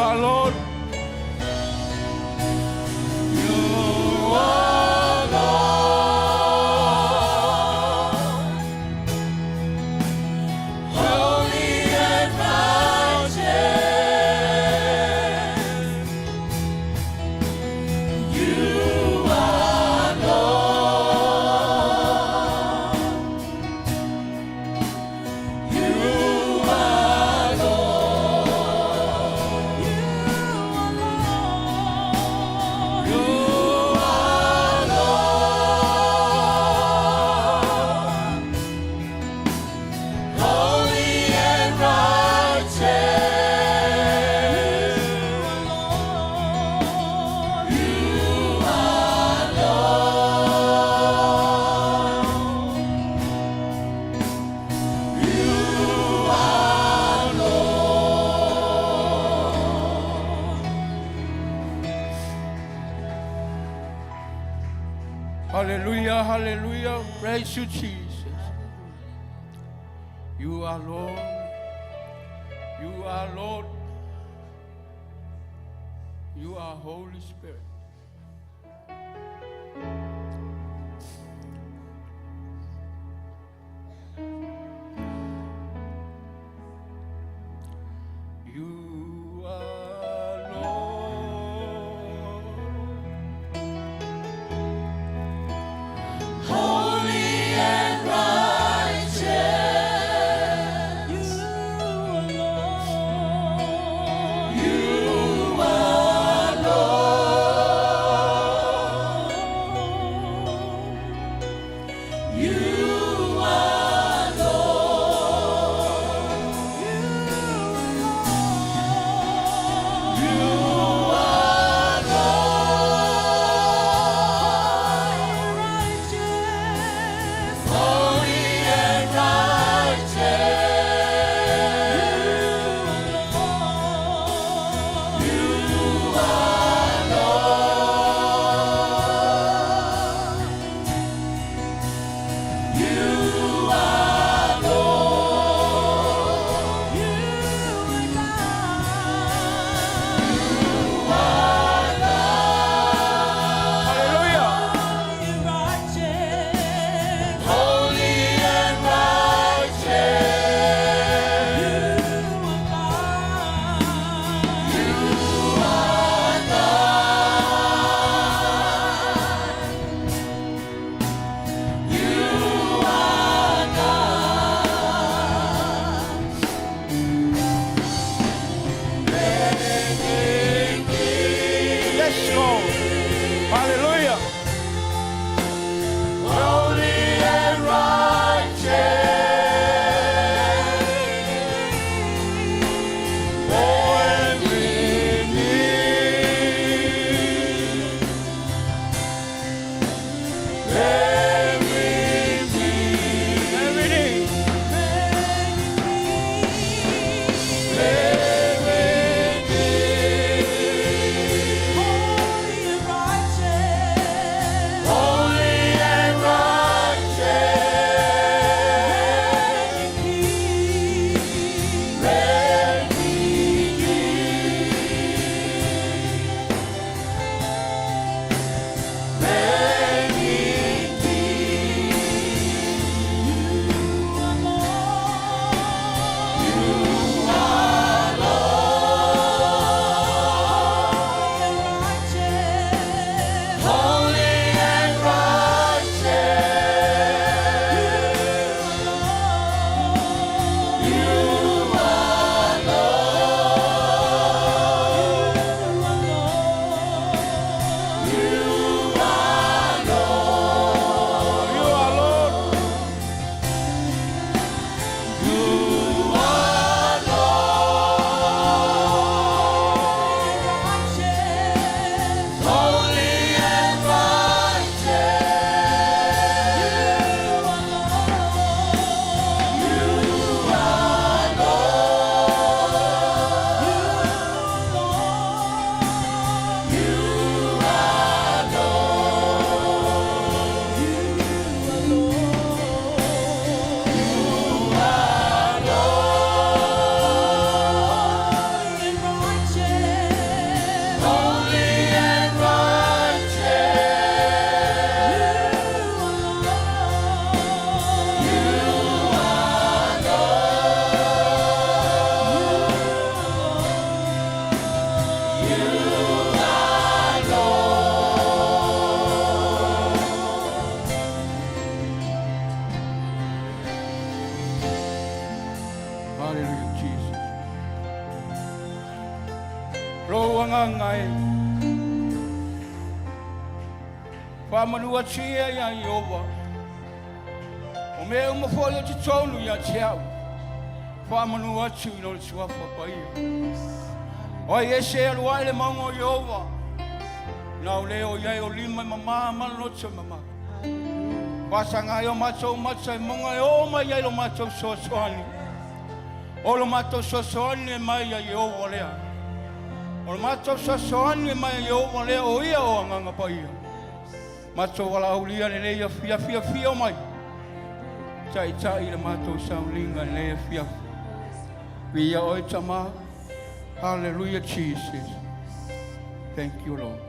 are Lord. You are Lord. Holy and righteous. You are Lord. You are Lord. You are Lord. You are Lord. Holy and righteous. Lord. You are Lord. You are Lord. Hallelujah, hallelujah. Praise you, Jesus. You are Lord. You are Lord. You are Holy Spirit. You are Lord. Holy and righteous. You are Lord. You are Lord. Hallelujah, Jesus. Lou agaga e faamanuatia iā Ieova, o mea uma foi o totonu ia te au, faamanu atu i lona suafa paia. O ai ese e alu ai le mauga o Ieova, na o lea o i ai o lima e mamā ma le loto e mamā. Faasaga ai o matou mata i mauga e oo mai ai lo matou fesoasoani. O lo matou fesoasoani e mai ia Ieova lea. O lo matou fesoasoani e mai ia Ieova lea, o ia o Agaga Paia. Matou valaaulia lenei afiafi, afio mai, taitai i le matou sauliga i lenei afiafi. Viia oe Tama. Hallelujah Jesus. Thank you Lord.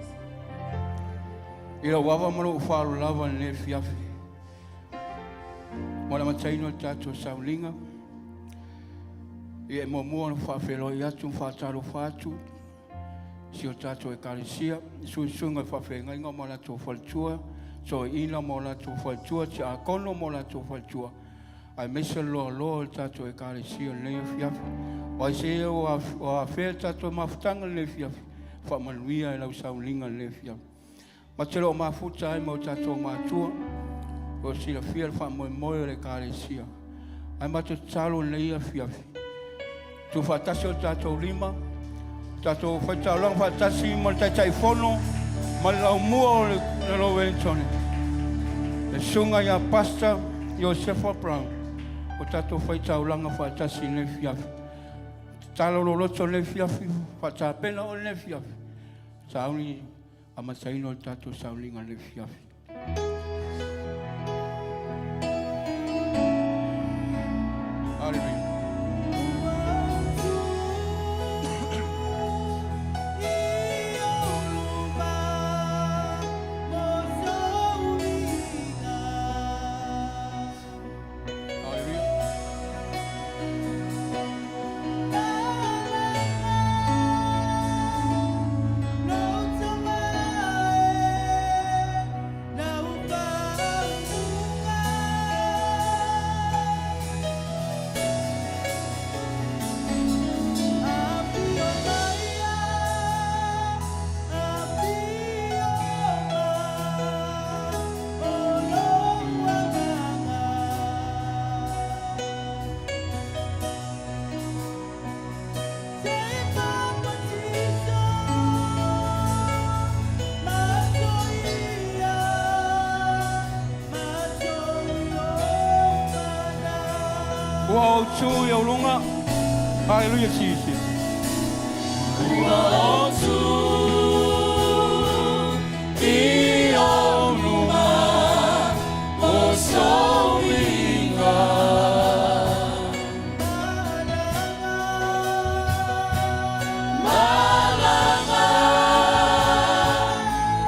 I lou ava ma lou faaaloalo lava i lenei afiafi. Mo le amataina o le tatou sauliga, ia e muamua ona faafeiloai atu ma faatalofa atu si o tatou ekalesia, i suisuga i faafeagaiga ma o latou faletua, toeaina ma o latou faletua, tiakono ma o latou faletua, aemaise le loaloa o le tatou ekalesia i lenei afiafi. O ai se ua afea le tatou mafutaga i lenei afiafi, faamanuia i lau sauliga i lenei afiafi. Ma te le o mafuta ai ma o tatou matua, o silafia le faamoemoe o le ekalesia. Ae matou tatalo i lenei afiafi, tuufaatasi o tatou lima, tatou faitaulaga faatasi ma le Taitaifono ma le laumua o le Wellington, le susuga ia Pastor Iosefa Brown, o tatou faitaulaga faatasi i lenei afiafi. Tatalo loloto i lenei afiafi, faatapena oe i lenei afiafi, sauni amataina o le tatou sauliga i lenei afiafi. Hallelujah. Hallelujah. Ua ou tu i ou luga. Hallelujah, Jesus. Ua ou tu i ou luga, o sou inga. Malaga,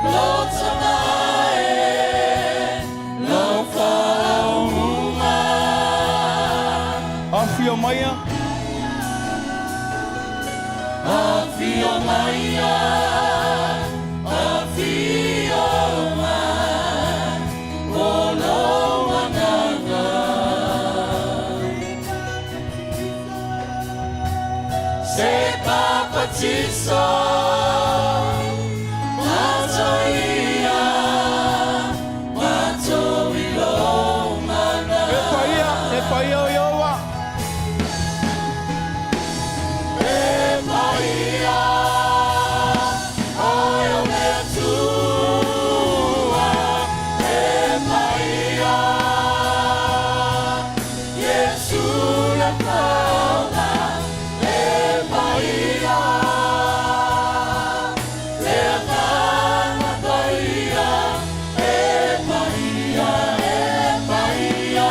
loto mai, lau faauuga. Afio maia. Afio maia, afio mai, o lou agaga. Se papatiso, matou ia, matou i lou mana. E paia, e paia o Ieova. E paia, oe o le Atua. E paia, Iesu le paula. E paia, le Agaga Paia. E paia, e paia,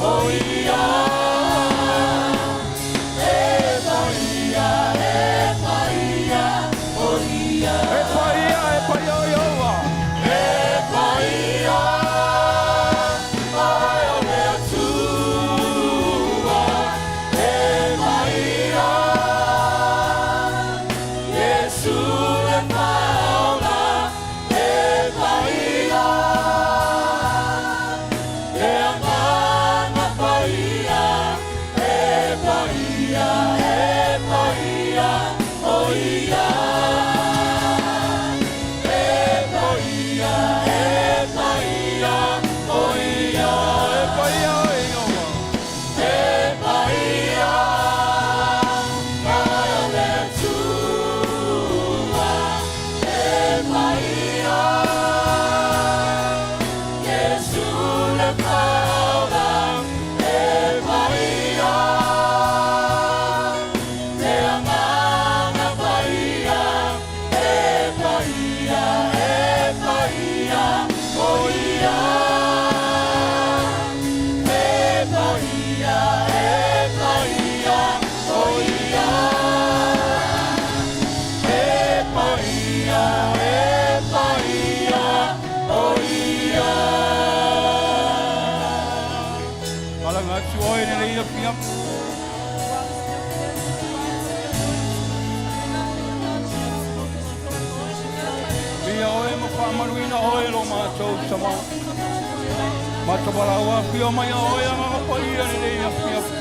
o ia. E paia, e paia, o ia. E paia, e paia o Ieova. E paia, oe o le Atua. E paia, Iesu. Ia oe ma faamanuina oe lo matou sama. Matapalau afio mai a oe agaga paia lenei afiafi.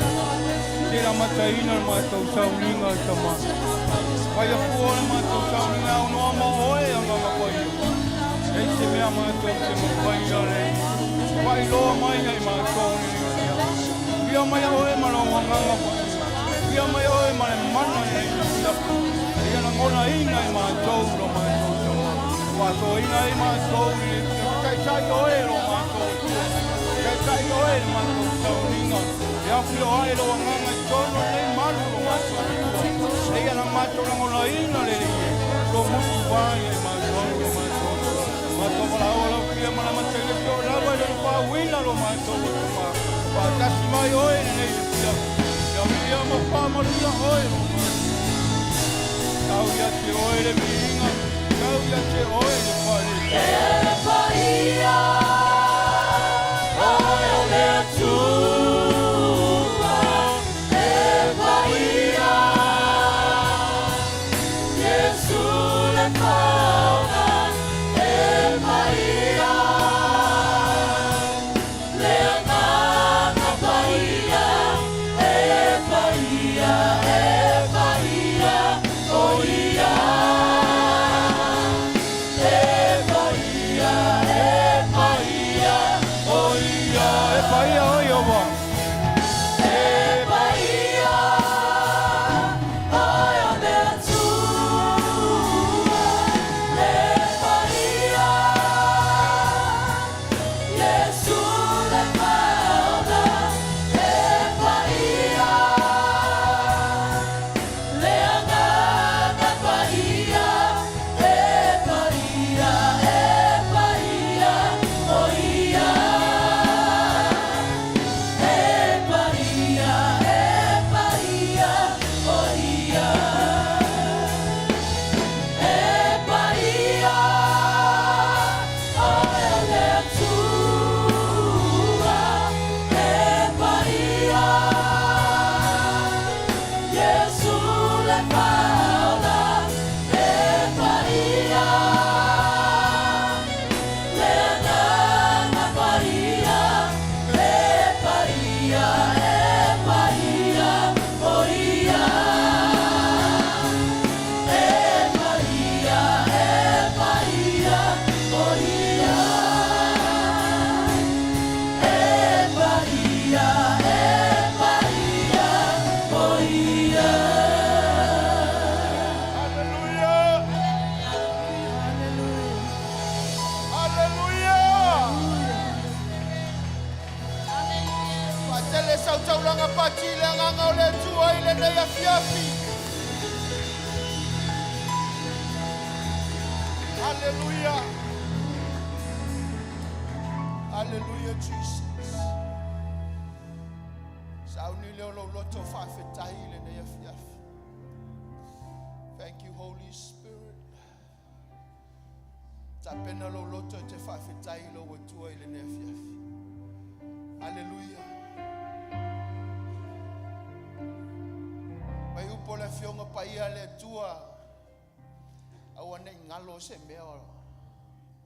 Te la mataina le matou sauliga sama. Fai afua le matou sauliga au noa ma oe agaga paia. Ei se mea matou te mafaia le. Faailoa mai ai matou lenei afiafi. Fia mai oe ma lou agaga paia. Fia mai oe ma le mana lenei afiafi. Ia lagonaina i matou lo matou sama. Faasoaina ai matou i le taitai oe lo matou Atua. Taitai oe le matou sauliga. E afio ai lou agaga i totonu o lenei malu lo matou Atua. Leia na matou lagonaina le lei lo mutu vai ai matou lo matou Atua. Matou valaau lau fia ma la mataile fio lava i le pauina lo matou Atua. Faatasi mai oe lenei afiafi. Ia via ma faamanuia oe lo matou. Tau ia te oe le viiga, tau ia te oe le fale. E paia, oe o le Atua. E paia, Iesu le Paoga. E paia, le Agaga Paia. E paia, e paia, o ia. E paia, e paia, o ia. E paia oe Ieova. E paia, oe o le Atua. E paia, Iesu le Paoga. E paia, le Agaga Paia. E paia, e paia, o ia. E paia, e paia, o ia. E paia, oe o le Atua. E paia, Iesu le Paola. E paia, le Agaga Paia. E paia, e paia, o ia. E paia, e paia, o ia. E paia, e paia, o ia. Hallelujah. Hallelujah. Faatele sautaulaga pati i le agaga o le Atua i lenei afiafi. Hallelujah. Hallelujah, Jesus. Sauni leo lou loto faafetai i lenei afiafi. Thank you, Holy Spirit. Tapena lou loto e te faafetai i lou Atua i lenei afiafi. Hallelujah. Mai upu o le afioga paia a le Atua, aua nei galo se mea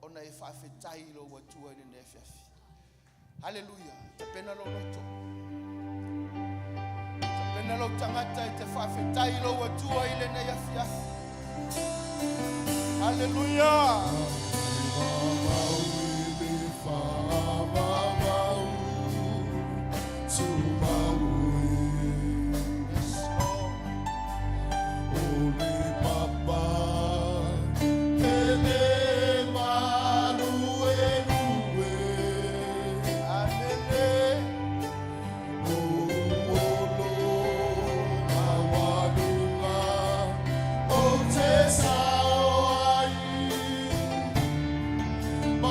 ona e faafetai i lou Atua i lenei afiafi. Hallelujah. Tapena lou loto. Tapena lou tagata e te faafetai i lou Atua i lenei afiafi. Hallelujah. Yes, Lord. Amen.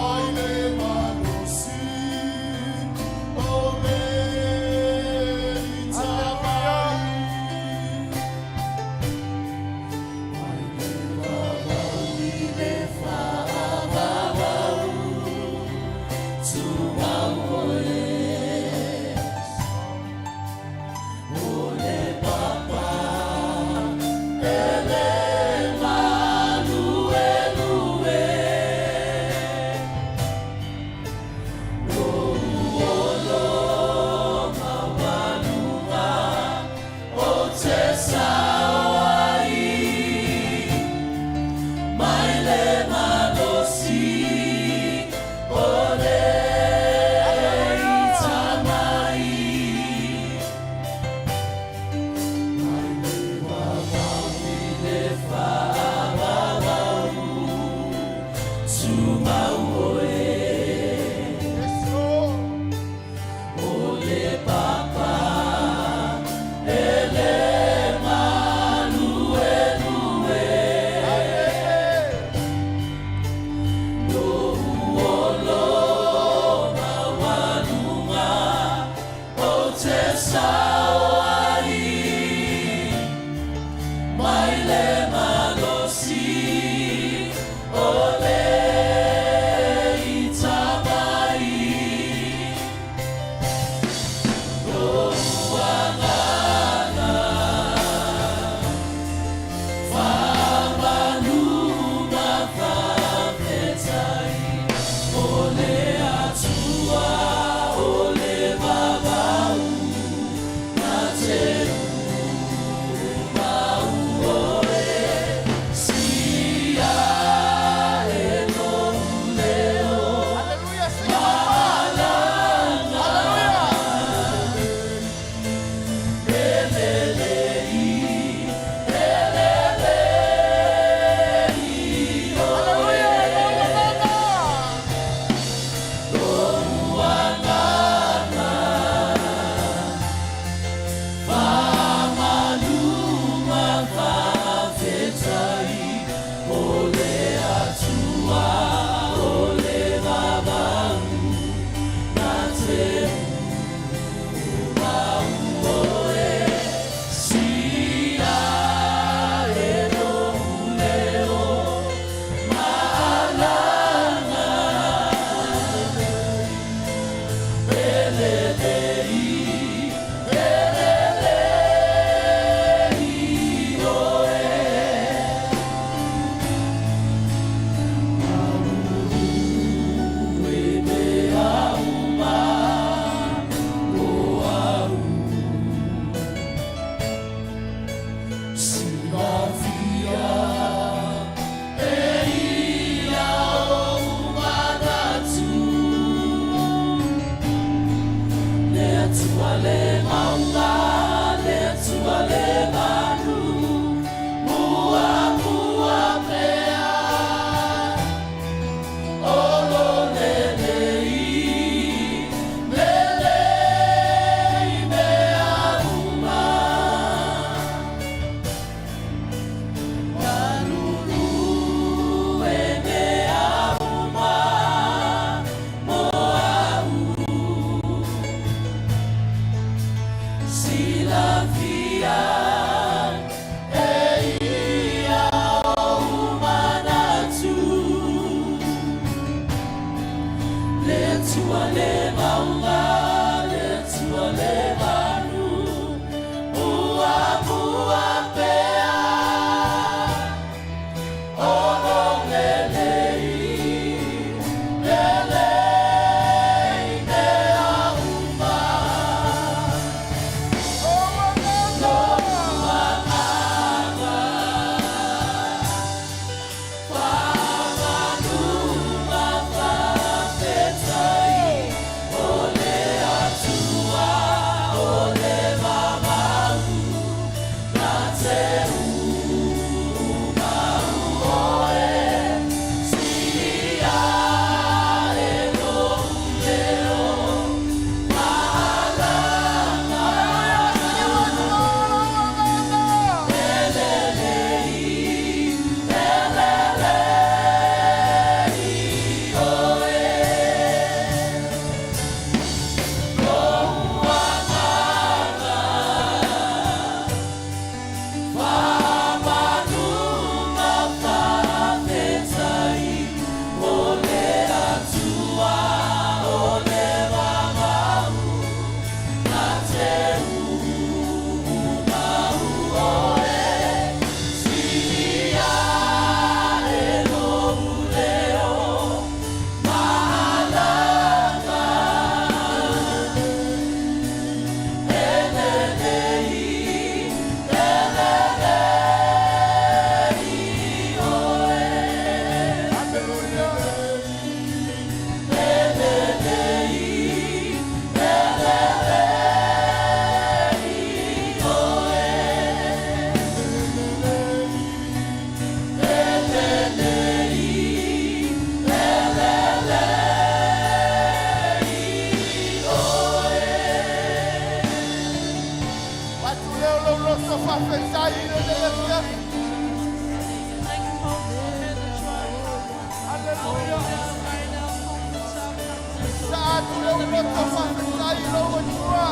loto faafetai i lou Atua.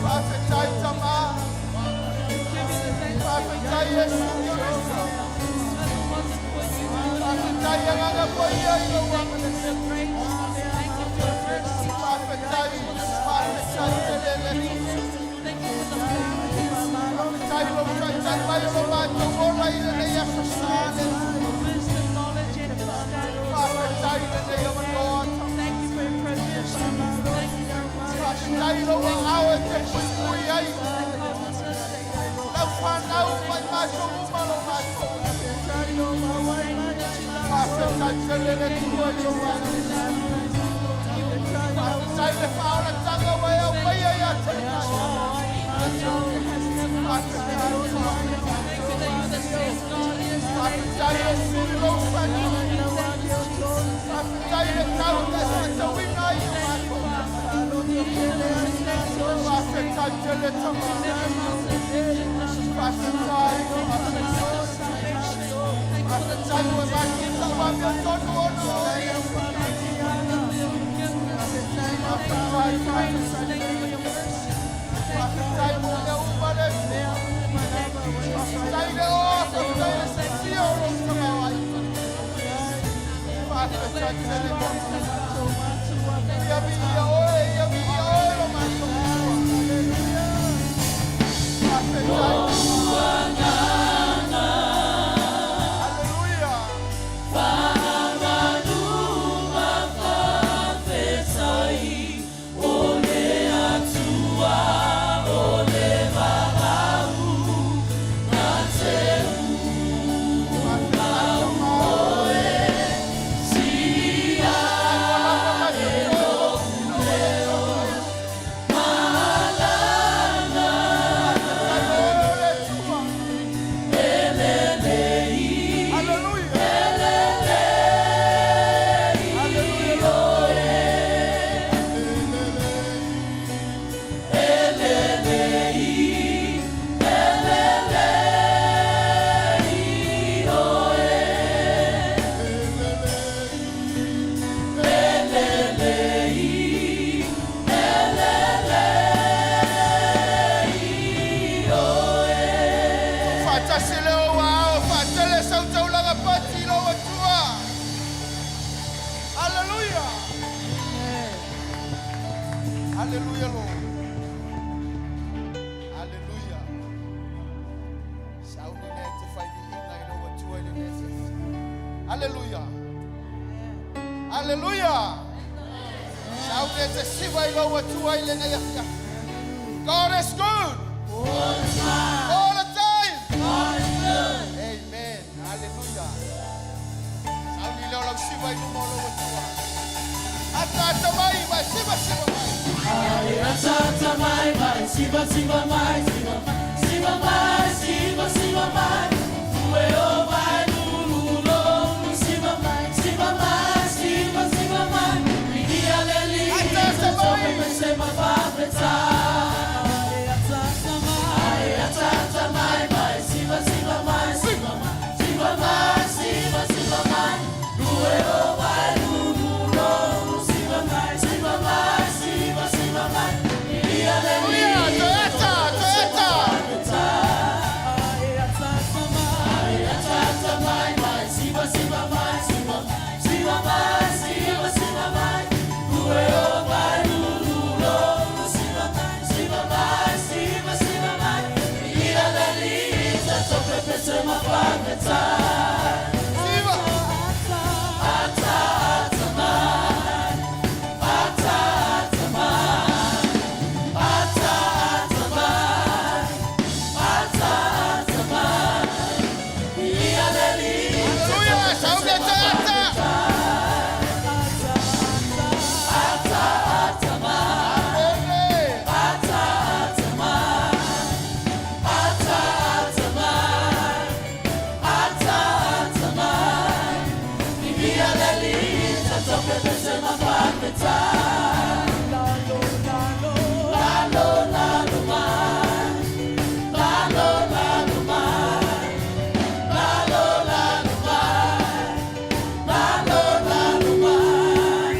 Faafetai Tamā. Faafetai Iesu Keriso. Faafetai Agaga Paia i lou agalelei. Faafetai, faafetai tele le Atua. Faafetai lou taitai mai o lo matou ola i lenei aso sa le Atua. Faafetai lenei avanoa. Faafetai lou aao e te puipui ai. Lau whanau mai matou uma lo matou. Faafetai tele le Atua i lou agalelei. Faafetai le faaolataga ua e aumaia ia te matou. Faafetai, faafetai. Faafetai Iesu i lou fanua. Faafetai le tau na e faatauina ai o matou. Faafetai tele Tamā. Faafetai, faafetai. Faafetai ua matou tauamiotonu ona o oe. Faafetai, faafetai. Faafetai mo mea uma le Atua. Faafetai le oa, faafetai le saisia o lou tamaoaiga. Faafetai tele Tamā. Ia viia oe, ia viia oe lo matou Atua. Faafetai. Hallelujah. Faafetai Tamā. Hallelujah. Hallelujah. Faatasi le o ao, faatele sautaulaga pati i lou Atua. Hallelujah. Hallelujah, Lord. Hallelujah. Sauni le te fai viiga i lou Atua i lenei afiafi. Hallelujah. Hallelujah. Sauni e te siva i lou Atua i lenei afiafi. God is good. All the time. Amen. Hallelujah. Sauni leo lau siva i luma o lou Atua. Ata ata mai, mai siva siva mai. Ata mai mai, siva siva mai, siva mai, siva mai, siva siva mai. Ue o vai lulu lo, siva mai, siva mai, siva siva mai. Vigia le li, Ata ata mai. se ma fa Ata ata mai mai, siva siva mai, siva mai, siva mai, siva siva mai. Ue o vai lulu lo, siva mai, siva mai, siva siva mai. Vigia le li, Hallelujah. Toyota, Toyota. Ata mai mai, siva siva mai, siva siva mai, siva siva mai. Ue o vai lulu lo, siva mai, siva mai, siva siva mai. Ia le li, to pepe se ma fa Siva. Ata ata mai, ata ata mai, ata ata mai, ata ata mai. Ia le li, Hallelujah. Sauni Toyota. Ata ata mai. Amen. Ata ata mai, ata ata mai, ata ata mai. Ia le li, to pepe se ma fa Lalo lalo mai, lalo lalo mai, lalo lalo mai, lalo lalo mai.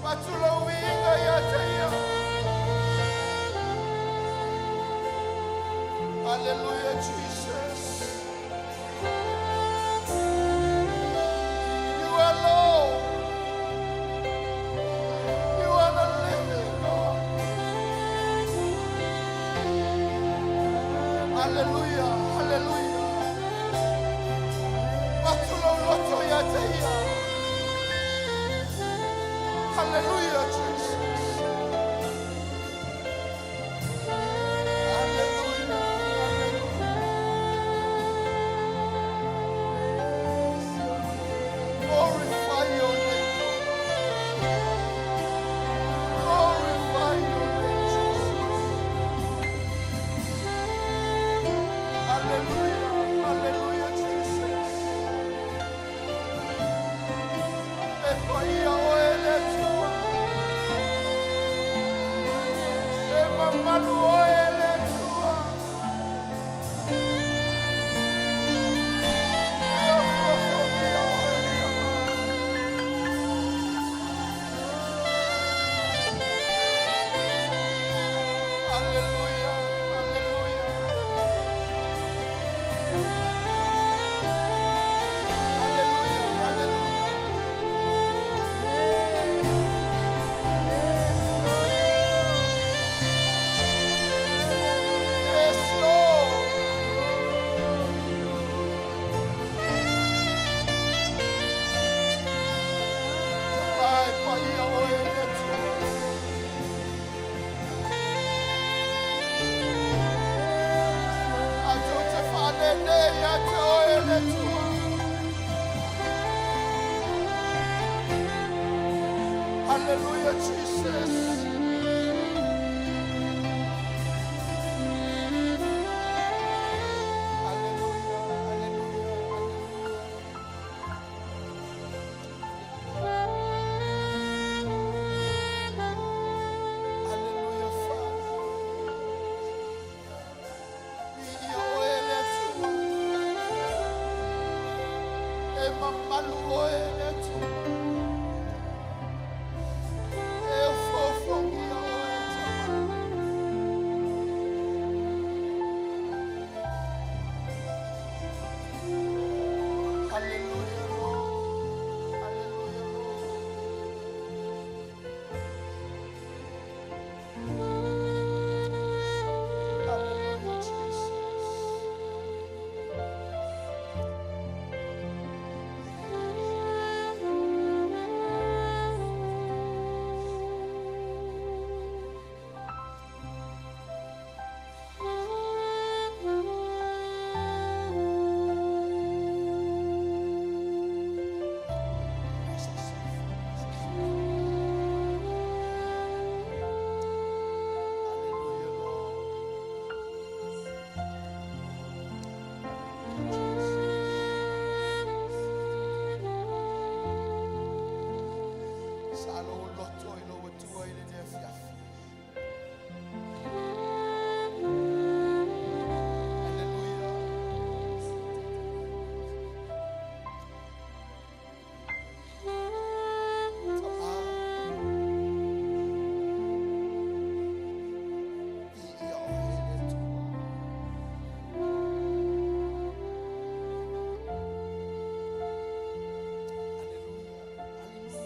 Avatu lau viiga ia te ia. Hallelujah, Jesus. You are Lord. You are the living God. Hallelujah, hallelujah. Avatu lau loto ia te ia. Hallelujah, Jesus. Hallelujah, hallelujah. Glorify your name, Lord. Glorify your name, Jesus. Hallelujah, hallelujah, Jesus. E paia oe le Atua. E mamalu oe le Atua. E ofofogia oe le Ama. Hallelujah, hallelujah. Hallelujah, hallelujah. Yes, Lord. Ai, paia oe le Atua. A tou te faalelei ia te oe le Atua. Hallelujah, Jesus. Hallelujah, hallelujah, hallelujah. Hallelujah, Father. Viia oe le Atua. E mamalu oe le Atua. E ofofogia oe Tama. Hallelujah, Lord. Hallelujah, Lord. Hallelujah, Jesus. Hallelujah, Lord. Hallelujah, Jesus. Sa lou loto i lou Atua i lenei afiafi. Hallelujah. Tama. Viia oe le Atua. Hallelujah, hallelujah.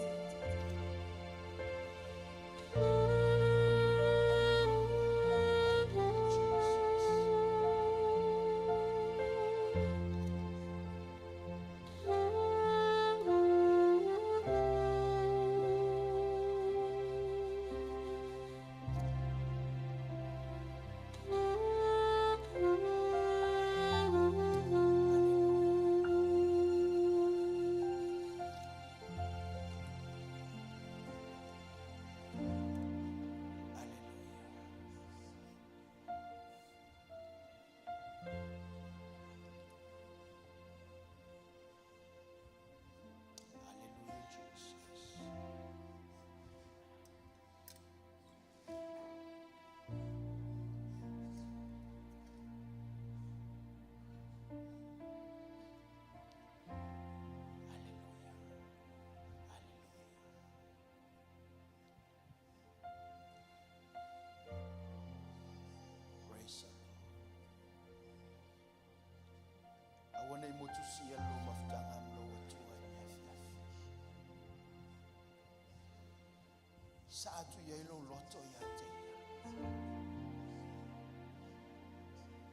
Sa atu i ai lou loto ia te ia.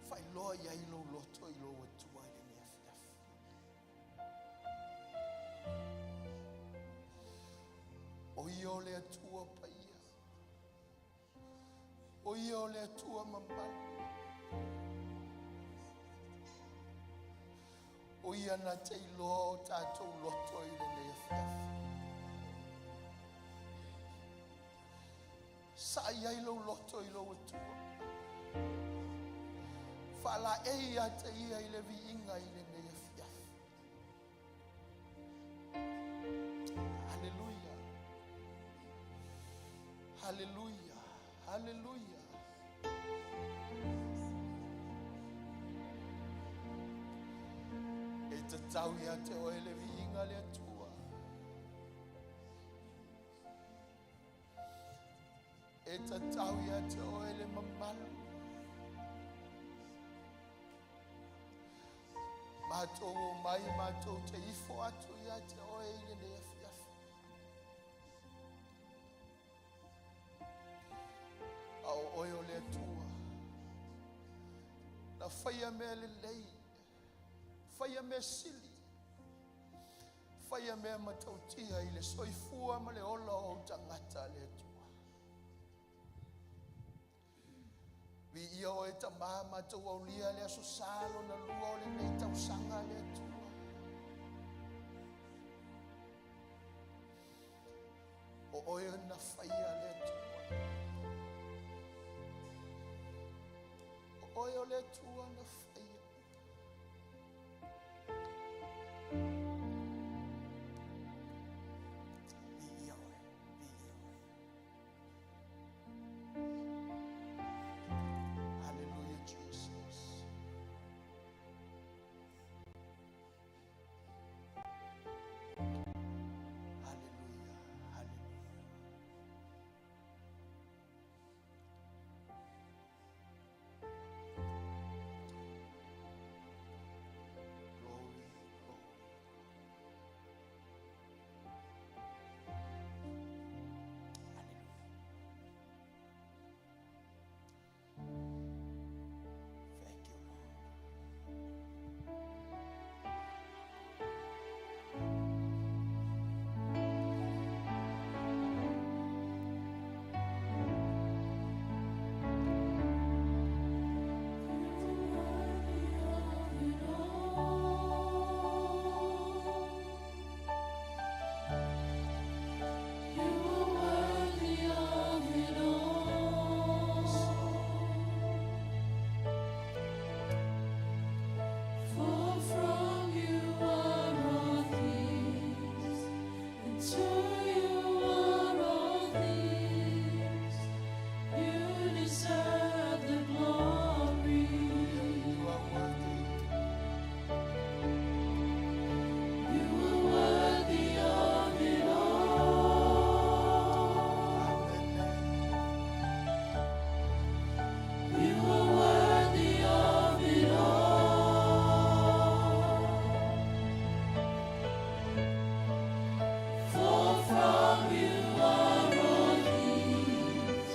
Faailoa i ai lou loto i lou Atua i lenei afiafi. O ia o le Atua paia. O ia o le Atua mamalu. O ia na te iloa o tatou loto i lenei afiafi. Saai ai lou loto i lou Atua. Faalaei ia te ia i le viiga i lenei afiafi. Haleluia. Haleluia. Haleluia. E tatau ia te oe le viiga le Atua. E tatau ia te oe le mamalu. Matou omai matou te ifo atu ia te oe i lenei afiafi. A o oe o le Atua. Na faia mea lelei, faia mea sili, faia mea matautia i le soifua ma le ola o ou tagata le Atua. Viia oe Tama, matou aulia le aso Sa lona lua o lenei tausaga le Atua. O oe na faia le Atua. O oe o le Atua na faia. Viia oe, viia oe. Hallelujah, Jesus. Hallelujah, hallelujah. Glory, glory. Hallelujah. Thank you, Lord. You are worthy of it all. For from you are all things, and to you are all things. You deserve the glory. You are worthy. You are worthy of it all. Amen. You are worthy of it all. For from you are all things,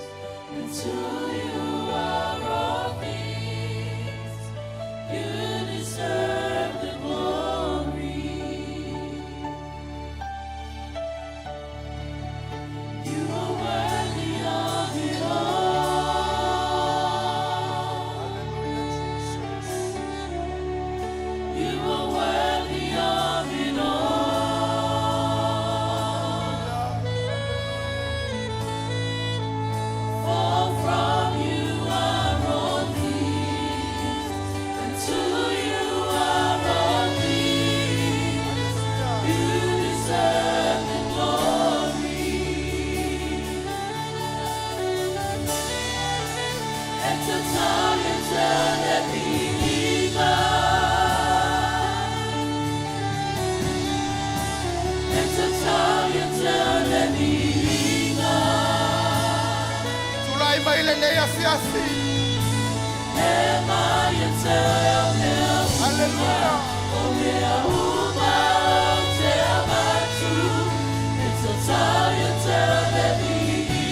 and to you are all things. You deserve the glory. You are worthy of it all. Hallelujah, Jesus. You are worthy of it all. For from you are all things, and to you are all things. You deserve the glory. E tatau ia te le viiga. E tatau ia te le viiga. Tulai mai lenei afiafi. E mai ia te o mea Hallelujah. o mea uma ou te avatu. E tatau ia te le viiga.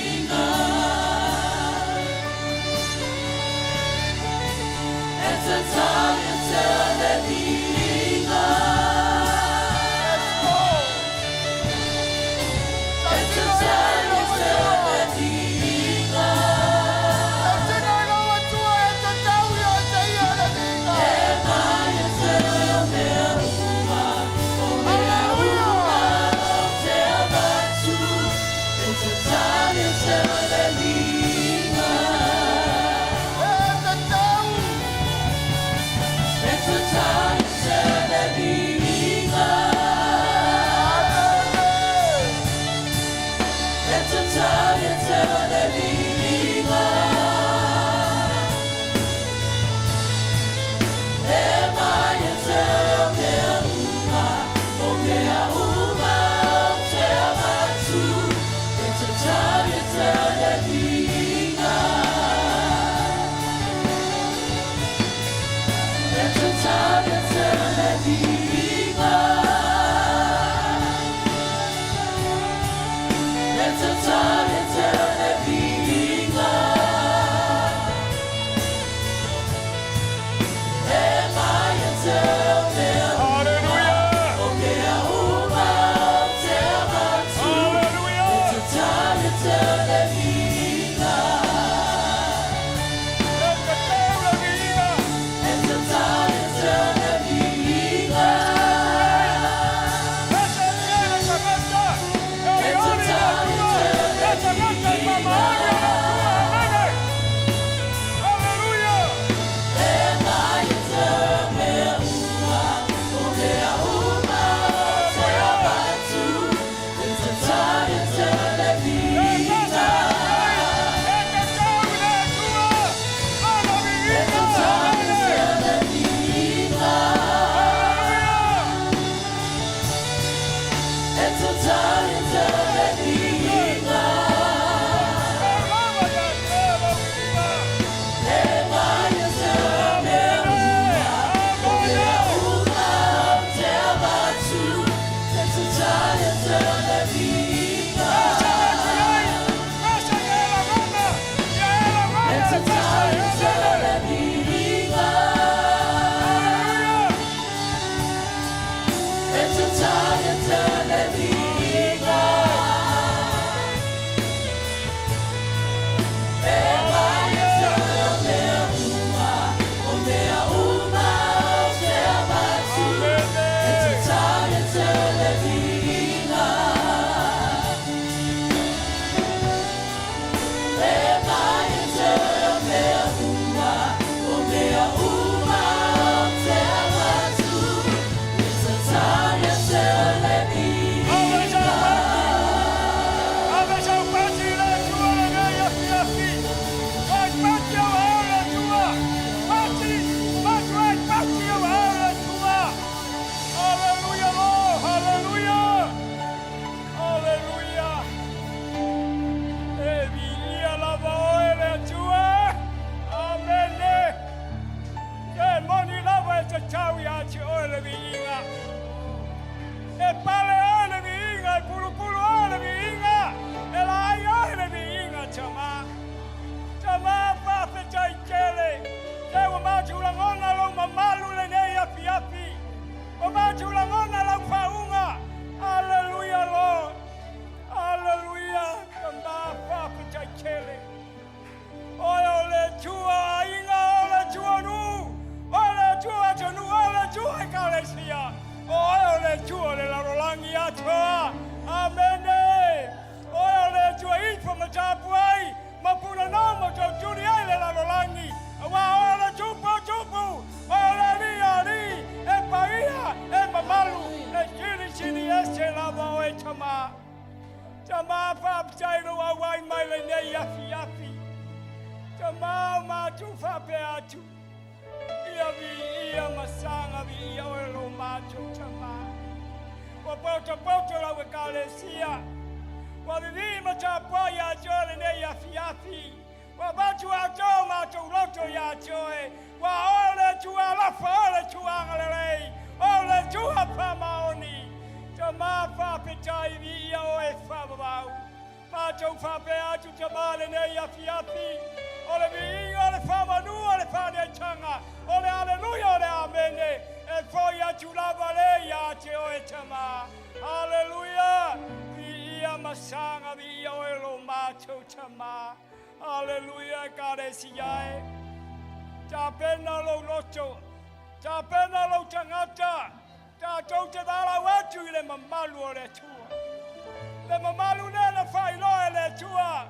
Le mamalu le le whailoa e le tua.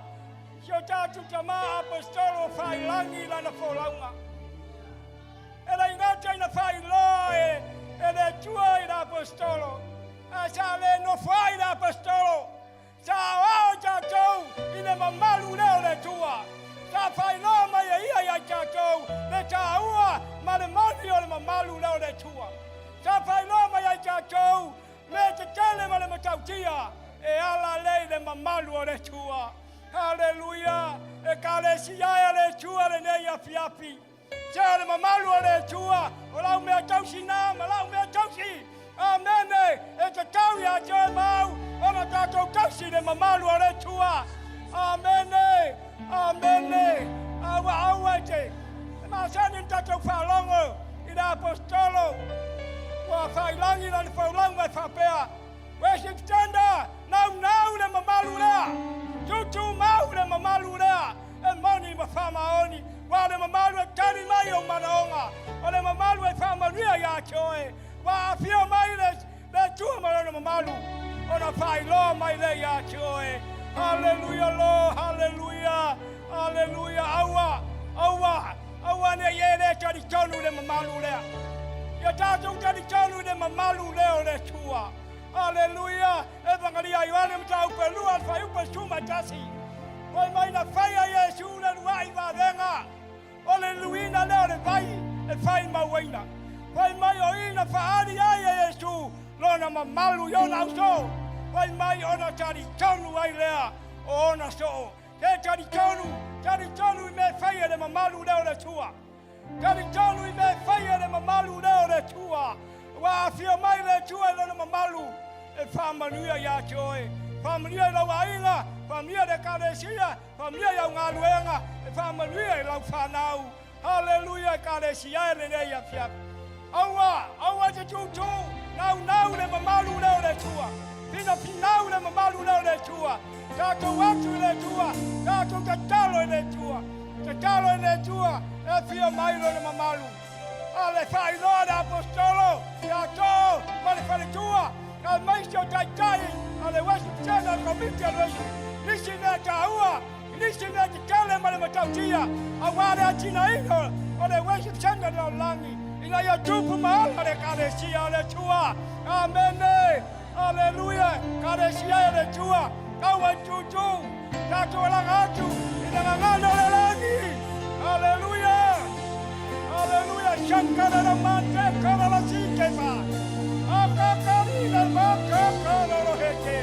lagi lana folauga. E le gata ina faailoa e, e le Atua i le apostolo, ae sa le nofo ai le apostolo. Sa aoao tatou i le mamalu lea o le Atua. Sa faailoa mai e ia iā tatou le taua ma le moni o le mamalu lea o le Atua. Sa faailoa mai ai tatou mea tetele ma le matautia e ala lea i le mamalu o le Atua. Haleluia! Ekalesia e a le Atua lenei afiafi. Se o le mamalu o le Atua, o lau mea tausi na ma lau mea tausi. Amene. E tatau iā te oe ma au ona tatou tausi le mamalu o le Atua. Amene. Amene. A ua aua e te e masani ona tatou faalogo i le apostolo ua faailagi lana folauga e faapea, Worship Center, naunau le mamalu lea, tutumau le mamalu lea, e moni ma faamaoni, ua o le mamalu e tali mai ou manaoga, o le mamalu e faamanuia iā te oe. Ua afio mai le, le Atua ma lona mamalu, ona faailoa mai lea iā te oe. Haleluia Lord, haleluia, haleluia. Aua, aua, aua ne i e le talitonu i le mamalu lea. Ia tatou talitonu i le mamalu lea o le Atua. Haleluia! Evagalia a Ioane mataupu e lua le fuaiupu e 11. Fai mai na faia Iesu le lua'i vavega o le luina lea o le vai e fai mauaina. Fai mai o i na faaali ai e Iesu lona mamalu i ona ausoo. Fai mai ona talitonu ai lea o ona soo. Ke talitonu, talitonu i mea e fai e le mamalu lea o le Atua. Talitonu i mea e fai e le mamalu lea o le Atua. Ua afio mai le Atua i lona mamalu e faamanuia iā te oe. Faamanuia i lau aiga, faamanuia i le Ekalesia, faamanuia i au galuega, e faamanuia i lau fanau. Haleluia, Ekalesia e lenei afiafi. Aua, aua te tūtū, naunau le mamalu lea o le Atua. Finafinau le mamalu lea o le Atua. Tatou atu i le Atua, tatou tatalo i le Atua. Tatalo i le Atua e afio mai lona mamalu. A le faailoa le apostolo ia Too ma le faletua, aemaise o taitai a le Worship Center, le komiti a le Worship, nisi mea taua, nisi mea tetele ma le matautia, aua le atinaina o le Worship Center i le lalolagi, ina ia tupu ma ola le Ekalesia o le Atua. Amene! Aleluia! Ekalesia e o le Atua, aua e tūtū, tatou alaga atu i le gagana o le lagi. Aleluia! Aleluia! Shankara la mate kara la sike ma. Akakarina ma kakara lo heke.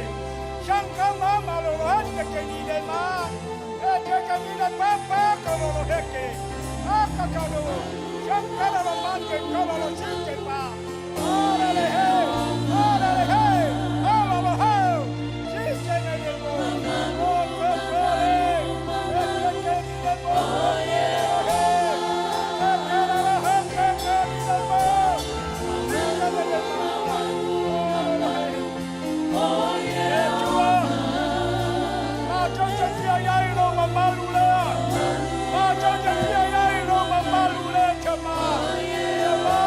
Shanka mama lo lo heke ke ni le ma. E te ka ni le papa karo lo heke. Akakaro. Shankara la mate kara la sike ma. Ora le he! Ora le he! Ora lo he! Sise ne le mo! O kokore! E te ke ni le mo! He! E te ra la he ke ke ni le mo! Sise ne le mo! Ora lo he! E Atua! Matou te fia i ai lou mamalu lea. Matou te fia i ai lou mamalu lea, Tama. Tama,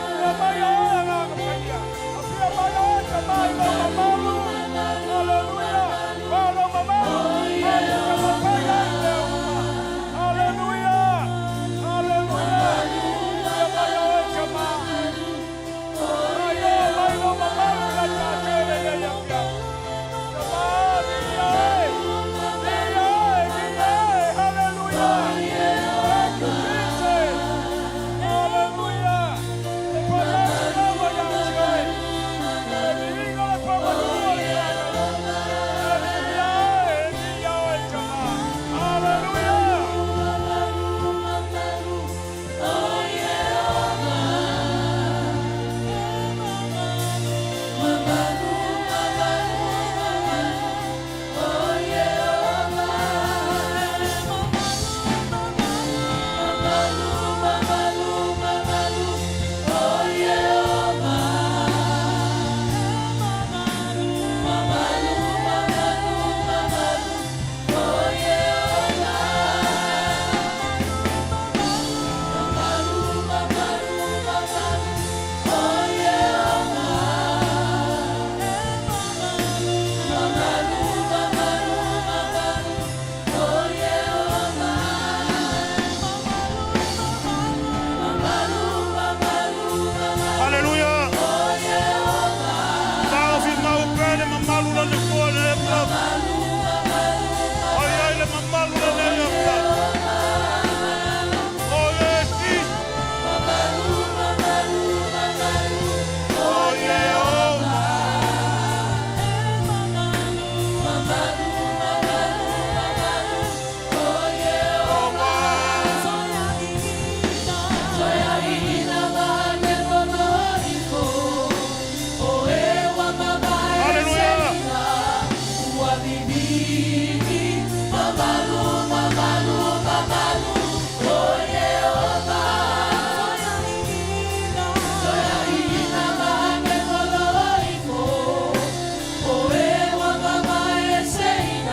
fia mai oe Agaga Paia. Afia mai oe, Tama, i lou mamalu. Aleluia. Ua lou mamalu, matou te mafai ai mea uma. Aleluia. Aleluia. Fia mai oe, Tama. Mai oe mai lou mamalu ia tatou lenei afiafi. Tama, viia oe. Viia oe, viia oe. Haleluia.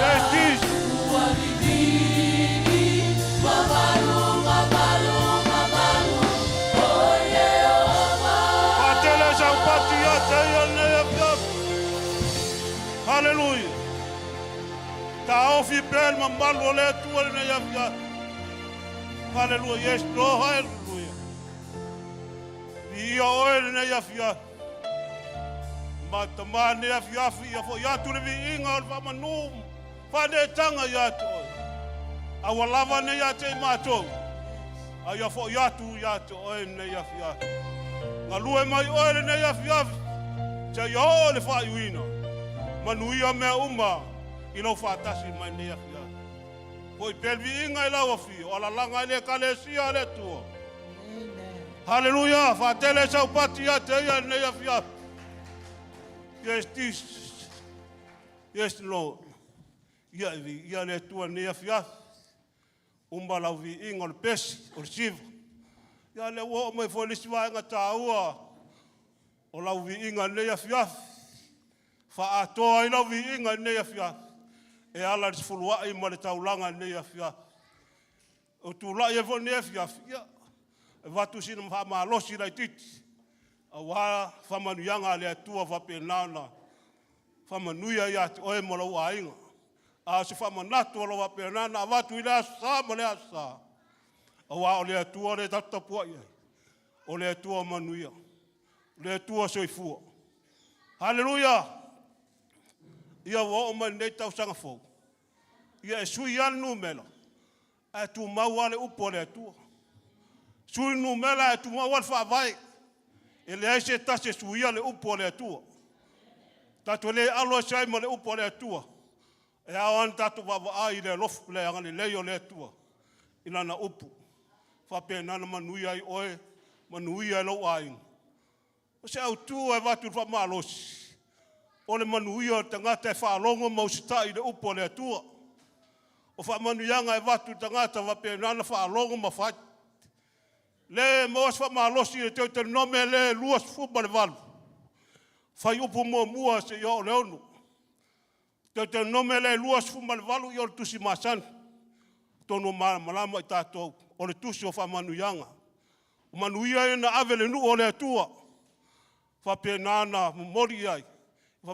Yes, Jesus. Faatele saupati ia te ia lenei afiafi. Haleluia. Taofi pea le mamalu o le Atua lenei afiafi. Haleluia. Yes, Lord. Haleluia. Viia oe lenei afiafi. Matama lenei afiafi ia foi atu le viiga o le faamanu faaneetaga ia te oe. Aua lava nei ia te i matou, a ia foi atu ia te oe lenei afiafi. Galue mai oe lenei afiafi, seia oo i le faaiuina. Manuia mea uma i lou faatasi mai lenei afiafi. Foi pea le viiga i lau afio, o alalaga i le Ekalesia a le Atua. Haleluia! Faatele saupati ia te ia i lenei afiafi. Yes, Jesus. Yes, Lord. Ia e viia le Atua i lenei afiafi. Uma lau viiga o le pesi, o le siva. Ia lea ua oo mai foi le isi vaega taua o lau viiga i lenei afiafi. Faaatoa ai lau viiga i lenei afiafi e ala i le sefuluai ma le taulaga i lenei afiafi. O tulai ai foi lenei afiafi, ia, e avatu sina faamalosi laitiiti aua faamanuiaga a le Atua faapena ona faamanuia ia te oe ma lou aiga. A o se faamanatu o lo o faapena ona avatu i le Aso Sa ma le Aso Sa, aua o le Atua lea tatou te tapuai ai, o le Atua manuia, o le Atua soifua. Haleluia! Ia ua oo mai lenei tausaga fou, ia e sui lava le numera, ae tumau lava le upu a le Atua. Sui le numera ae tumau lava le faavae. E leai se tasi e suia le upu a le Atua. Tatou le alo ese ai ma le upu a le Atua. E ao lava ona tatou vaavaai i le alofa, le agalelei o le Atua i Lana upu. Faapena ona manuia ai oe, manuia ai lou aiga. O se autu e avatu i le faamalosi, o le manuia o le tagata e faalogo ma usitai i le upu a le Atua. O faamanuiaga e avatu i tagata faapena ona faalogo ma fai. Le maua se faamalosi i le Teuteronome le 28, fuaiupu 1 seia oo i le 6. Teuteronome le 28, ia o le tusi masani, atonu o malamalama i tatou, o le tusi o faamanuiaga. O manuia ia na ave i le nuu o le Atua, faapena ona momoli i ai,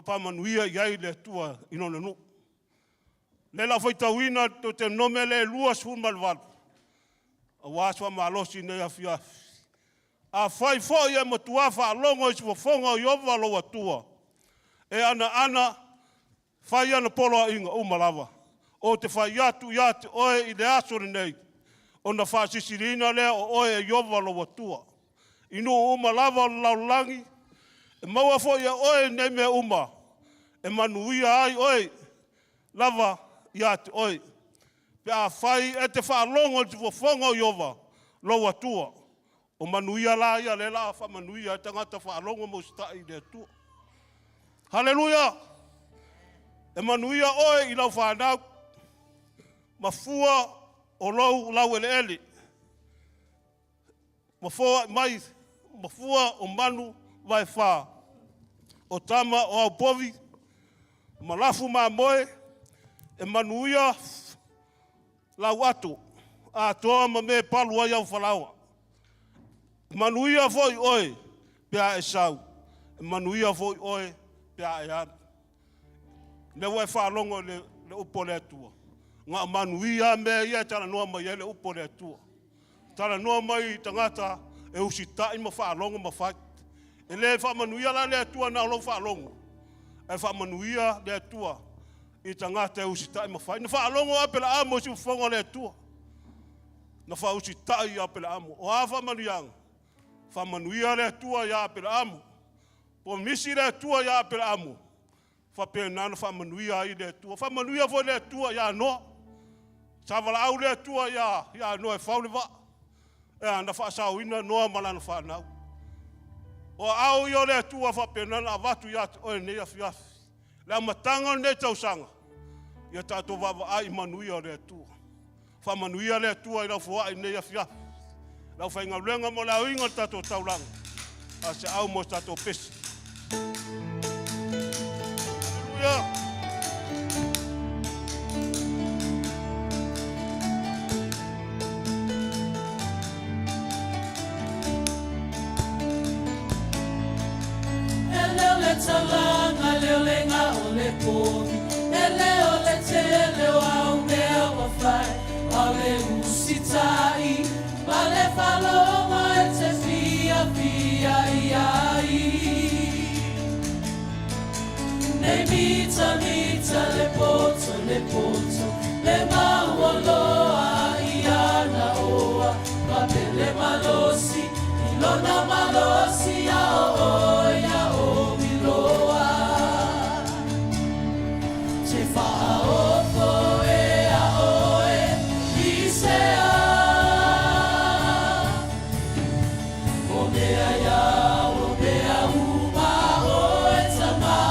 faamanuia i ai le Atua i lona nuu. O lea o le a faitauina le Teuteronome le 28, aua se faamalosi i lenei afiafi. Afai foi e matua faalogo i se fofoga o Ieova lou Atua, e anaana fai ana poloaiga uma lava, ou te fai atu ia te oe i le aso lenei, ona faasilisiliina lea o oe e Ieova lou Atua, i nuu uma lava o le lalolagi, e maua foi e oe nei mea uma, e manuia ai oe lava ia te oe, pe afai e te faalogo i se fofoga o Ieova lou Atua. O manuia la ia lea o le a faamanuia ai tagata faalogo ma usitai i le Atua. Haleluia! E manuia oe i lau fanau, ma fua o lou laueleele, ma foai mai ma fua o manu vaefa, o tama o au povi, ma lafu mamoe, e manuia lau ato atoa ma mea e palu ai au falaoa. E manuia foi oe pe a e sau, e manuia foi oe pe a e alu. O lea ua e faalogo i le upu a le Atua, na o manuia lava mea ia e talanoa mai ai le upu a le Atua. Talanoa mai i tagata e usitai ma faalogo ma fai. E le faamanuia la le Atua na o lou faalogo, ae faamanuia le Atua i tagata e usitai ma fai. Na faalogo Aperaamo i siufofoga o le Atua. Na faausitai i Aperaamo. O a faamanuiaga? Faamanuia le Atua ia Aperaamo. Pomisi le Atua ia Aperaamo, faapena ona faamanuia ai le Atua. Faamanuia foi le Atua ia Noa. Sa valaau le Atua ia Noa e fau le vaa. Ea, na faasaoina Noa ma lana fanau. O aao ia o le Atua faapena ona avatu ia te oe i lenei afiafi. Le amataga o lenei tausaga, Ia tatou vaavaai i manuia o le Atua. Faamanuia le Atua i lau foai i lenei afiafi. Lau faigaluega mo le aoina o le tatou taulaga. A se au mo se tatou pesi. Hallelujah. E leo le talaga, leo le ga o le povi, E leo le tele o au mea ua fai, A o le usitai ma le faalogo e te fiafia i ai. Nei mitamita le poto le poto, le mauoloa i ana oa, ma pele malosi i lona malosi ia oo ia omiloa. Te faaofo e a oe i se a. O mea ia, o mea uma oe tamā.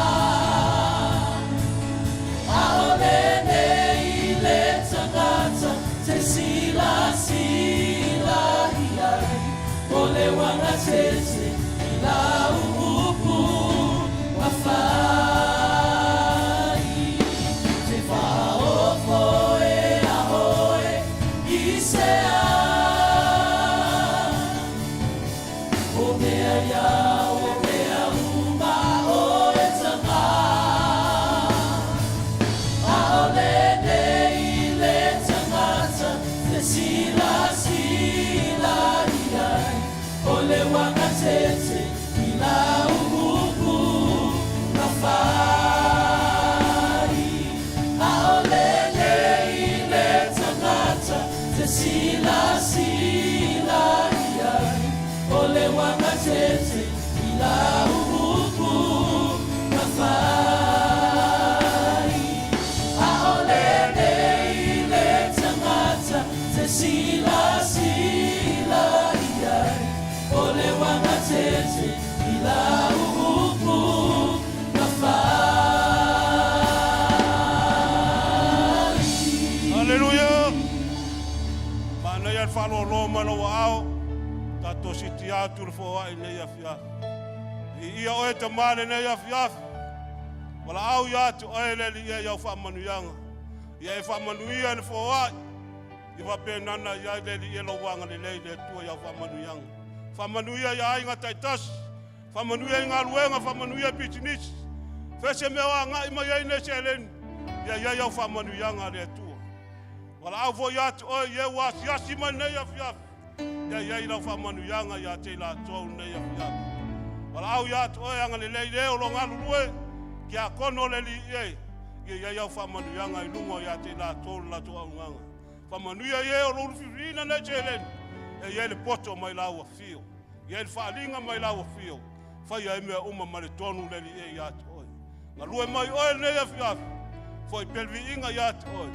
Aole nei le tagata te silasila i ai, o le uagatete i lau upu ua fai. Te faaofo e a oe i se a. O mea ia, o mea uma oe tamā. Aole nei le tagata te silasila i ai, o le uagatete i lau upu ua fai. Aole nei le tagata te silasila i ai, o le uagatete i lau upu ua fai. Aole nei le tagata te silasila i ai, o le uagatete i lau upu ua fai. Hallelujah. Manaia le faalolo mai lou aao. Tatou siti atu le foai i lenei afiafi. Viia oe Tama i lenei afiafi. Valaau ia te oe le Alii e i au faamanuiaga. Ia e faamanuia i le foai. Ia faapenana i ai le Alii e lou agalelei i le Atua i au faamanuiaga. Faamanuia i aiga taitasi. Faamanuia i galuega, faamanuia i pisinisi. Fea se mea o agai mai ai nei seleni, ia i ai au faamanuiaga a le Atua. Valaau foi ia te oe i e ua asiasi mai lenei afiafi, ia i ai lau faamanuiaga ia te i latou lenei afiafi. Valaau ia te oe agalelei le o lo galulue, tiakono le Alii e, ia i ai au faamanuiaga i luga ia te i latou le latou auaunaga. Faamanuia i e o lo ulufifiina nei seleni, ia i ai le poto mai lau afio, ia i ai le faaaliga mai lau afio, faia ai mea uma ma le tonu le Alii e ia te oe. Galue mai oe lenei afiafi, foi pea le viiga ia te oe,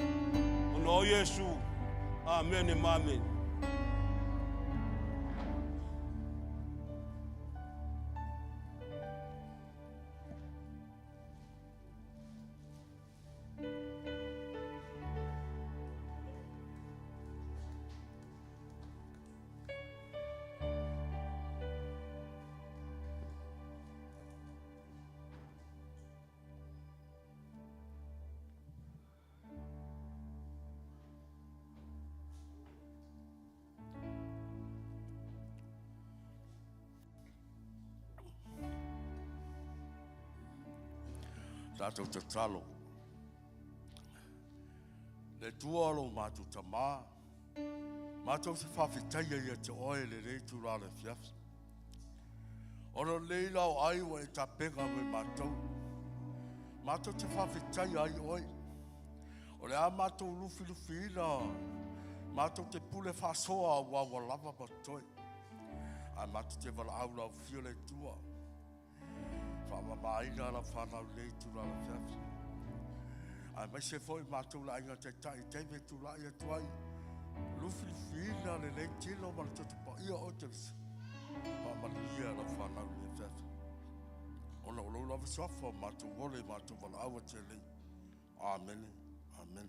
ona o Iesu. Amene ma amene. Tatou tatalo. Le Atua o lo matou Tamā, matou te faafetaia ia te Oe i lenei itula o le afiafi. Ona o lenei laoai ua e tapena mo i matou. Matou te faafetaia ai Oe. O le a matou lufilufiina, matou te pule faasoa aua ua lava ma totoe. Ae matou te valaau lau afio le Atua. Faamamaina lau fanau i lenei itula o le afiafi. Aemaise foi matou le aiga taitai i taimi e tulai atu ai. Lufilufiina lenei tino ma le toto paia o te faamanuia lau fanau i le afiafi. Ona o lou lava suafa o matou ole, matou valaau atu ai nei. Amene. Amen.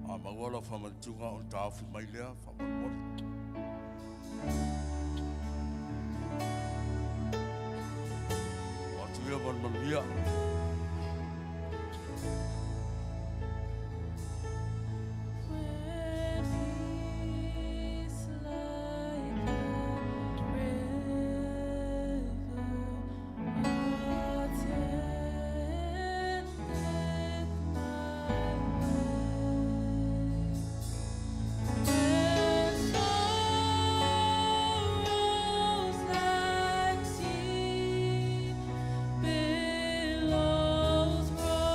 A maua lau faamanatuga ona taofi mai lea faamolemole. O atu ia ma le manuia. When peace like a river attendeth my way, when sorrows like sea billows roll,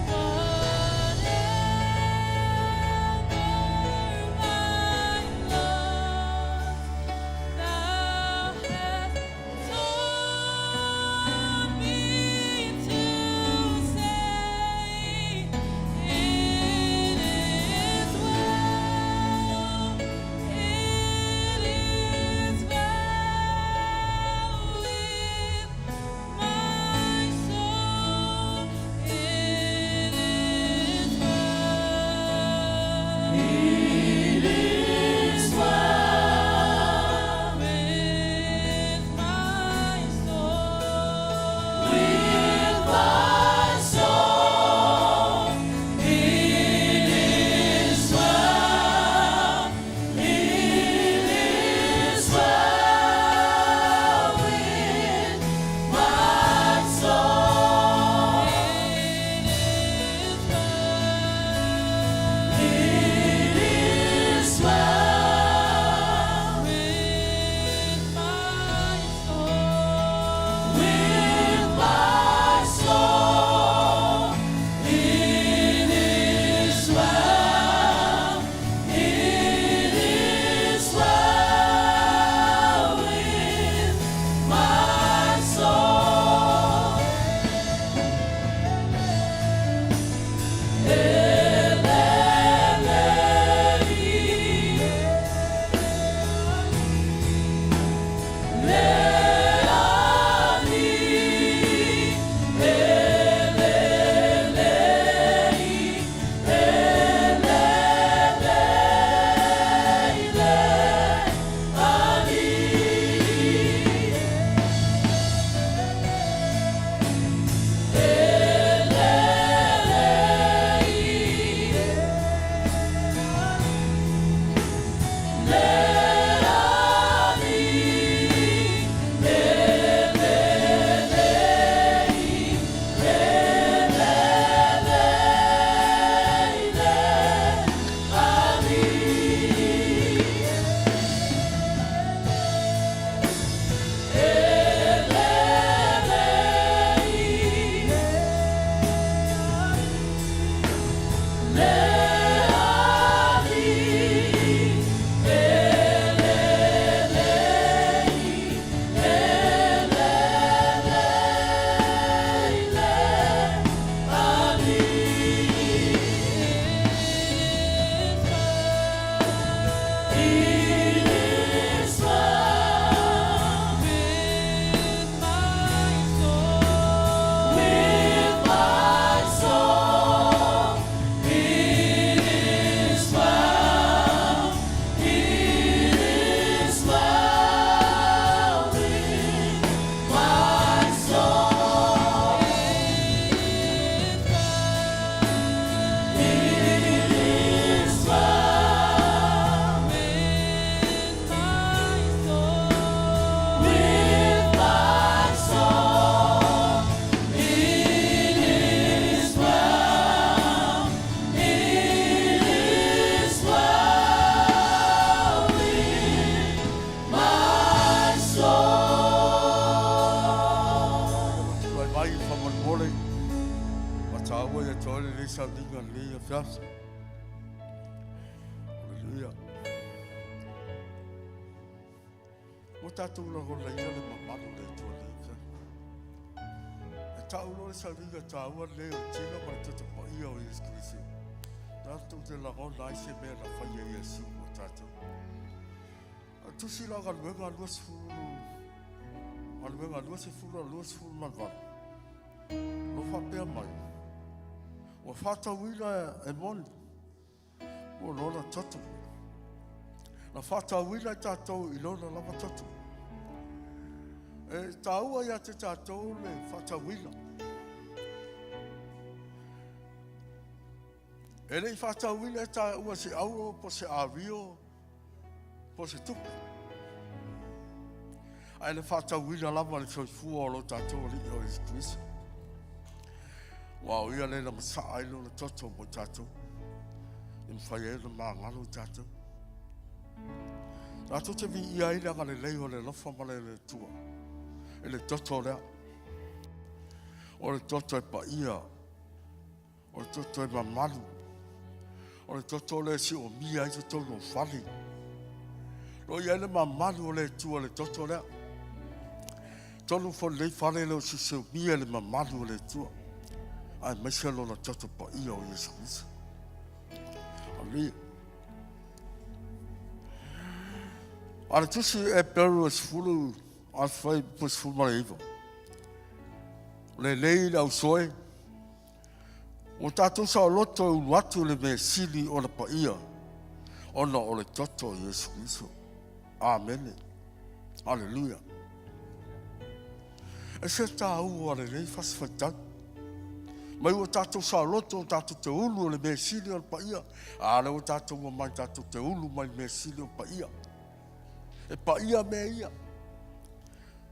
whatever my lot, Thou hast taught me to say, it is well, it is well with my soul, it is well. It is well with my soul. With my soul, it is well. It is well with my soul. It is well. It is well with my soul. With my soul, it is well. It is well with my soul. It is well with my soul. With my soul, it is well. It is well with my soul. It is well with my soul. With my soul, it is well. It is well with my soul. Tulai mai faamolemole ma tāua ia te oe lenei sauniga lenei afiafi. Aleluia. Mo tatou lagonaina le mamalu o le Atua nei afiafi. E tau loa le sauniga taua lenei o le tino ma le toto paia o Iesu Keriso, tatou te lagona ai se mea na faia e Iesu mo tatou. O le tusi la o Galuega 20, Galuega 20 28, lo faapea mai, ua faatauina e moni mo lona toto. Na faatauina i tatou i lona lava toto. E taua ia te tatou le faatauina. E le i faatauina e taua se auro po se avio po se tupe. Ae na faatauina lava le soifua o lo tatou Alii o Iesu Keriso. Aua o ia lea na masaa ai lona toto mo i tatou, e mafai ai ona magalo i tatou. Tatou te viia ai le agalelei o le alofa ma le Atua i le toto lea. O le toto e paia, o le toto e mamalu, o le toto lea e siomia ai totonu o fale. Lo i ai le mamalu o le Atua i le toto lea. Tonu foi lenei fale lea o siosiomia le mamalu o le Atua, aemaise lona toto paia o Iesu Keriso. Aleluia. A le tusi Eperu e 10 afai po 19. O lelei le ausoe, ua tatou saoloto e ulu atu le mea sili ona paia, ona o le toto o Iesu Keriso. Amene. Aleluia. E se tāua lenei fasi faitau. Mai ua tatou saoloto o tatou te ulu o le mea sili o le paia. A lea ua tatou ua mai tatou te ulu mai le mea sili o le paia. E paia mea ia.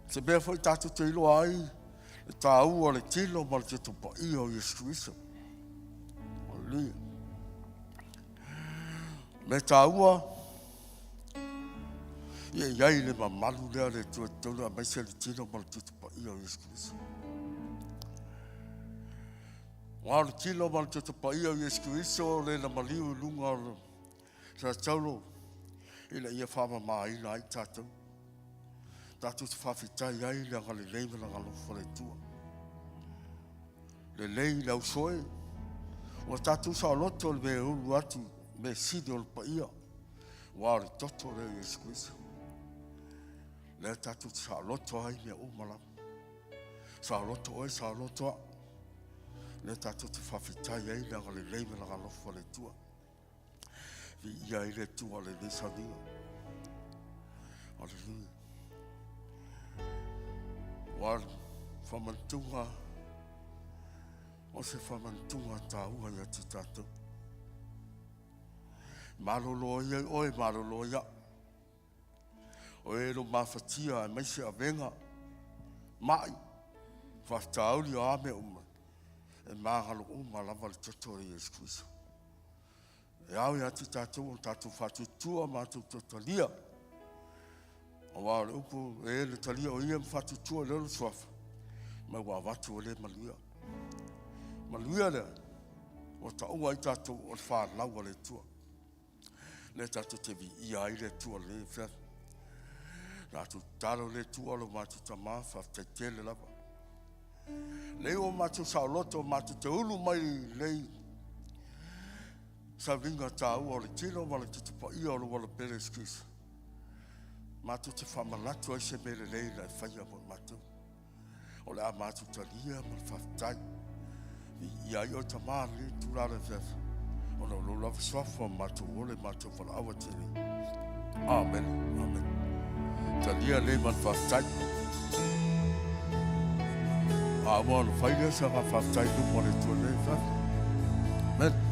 Se mea foi tatou te iloa ai le tāua o le tino ma le toto paia o Iesu Keriso. Aleluia. Mea tāua, ia i ai le mamalu lea le Atua tonu aemaise le tino ma le toto paia o Iesu Keriso. Aua o le tino ma le toto paia o Iesu Keriso le na maliu i luga o le Sataulo ina ia faamamaina ai tatou. Tatou te faafetai ai le agalelei ma le agalofa o le Atua. Lelei le ausoe, ua tatou saoloto le mea ulu atu, mea sili o le paia, ua o le toto lea o Iesu Keriso. Lea tatou te saoloto ai mea uma lava. Saoloto oe, saoloto au. Lea tatou te faafetai ai le agalelei ma le agalofa o le Atua. Viia ai le Atua lenei sauniga. Aleluia. Ua famantuga o se famantuga taua ia te tatou. Malolo ai oe, malolo ai au. O e lo mafatia aemaise avega, mai, faafitauli o a mea uma, e magalo uma lava le toto o Iesu Keriso. E ao ia te tatou o tatou faatuatua matou talia. Aua o le upu e le talia o ia ma faatuatua i lona suafa, ma ua avatu o le manuia. Manuia lea, ua taua ai tatou o le fanau a le Atua. Lea tatou te viia ai le Atua lenei afiafi. Tatou tatalo le Atua lo matou Tama, faafetai tele lava. Lei ua matou saoloto, matou te ulu mai lei sauniga taua o le tino ma le toto paia o le uala pele Iesu Keriso. Matou te faamanatu ai se mea lelei na e faia mo matou. O le a matou talia ma le faafetai. Viia ai oe Tama lenei itula le afiafi, ona o lou lava suafa ma matou ola i matou valaau atu nei. Amene. Amene. Talia nei ma le faafetai. A ua ona fai lea sa faafetai i luma o le Atua nei afiafi. Amen.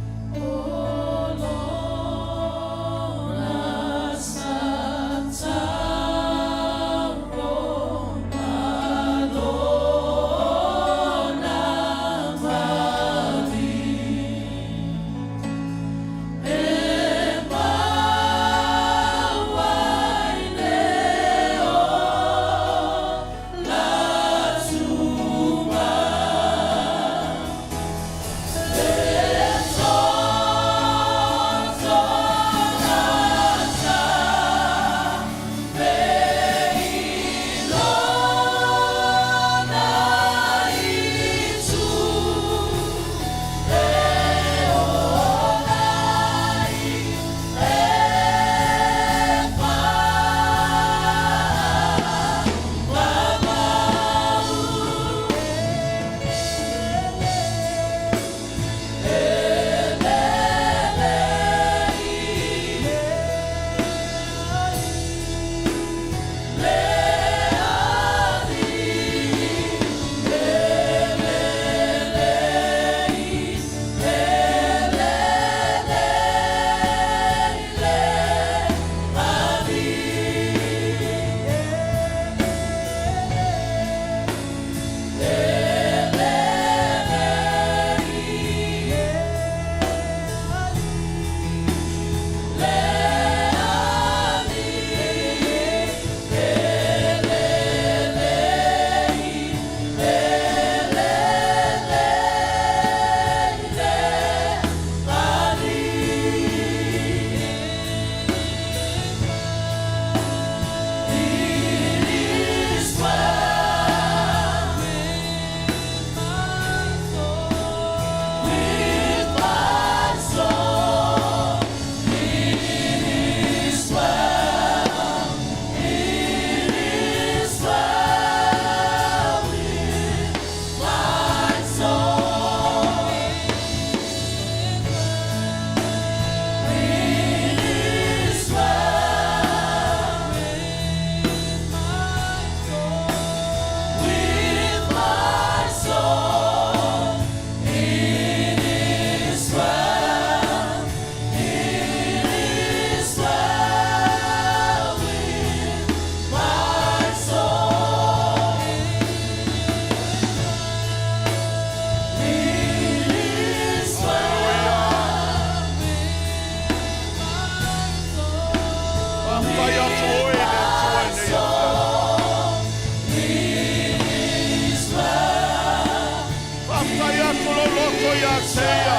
te ia.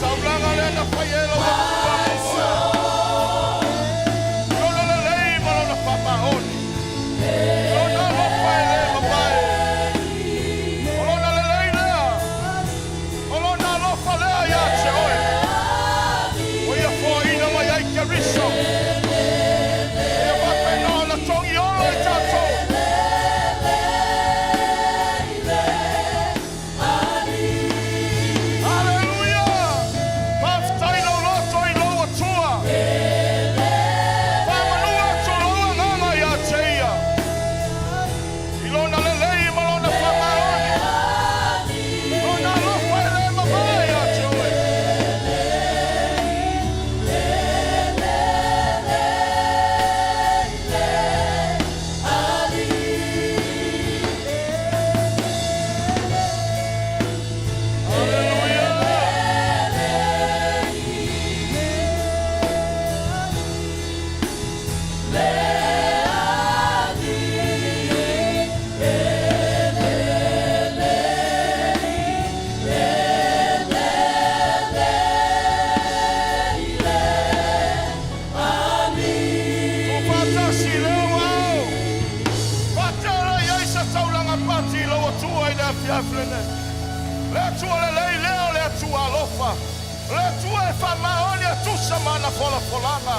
Taulaga lea na fai e lau Atua mo oe. Lona lelei ma lona faamaoni. Lona alofa e le mamae. O lona lelei lea. O lona alofa lea ia te oe. Ua ia foaina mai ai Keriso. Ia faapena ona togi ola i tatou. Haleluia! Faafetai lou loto i lou Atua. Faamanu atu lou agaga ia te ia. I lona lelei ma lona faamaoni. Lona alofa e le mamae ia te oe. Haleluia! Tuufaatasi lea ua ao. Faatele i ai se taulaga pati i lou Atua i le afiafi lenei. Le Atua lelei lea o le Atua alofa. Le Atua e faamaoni e tusa ma ana folafolaga.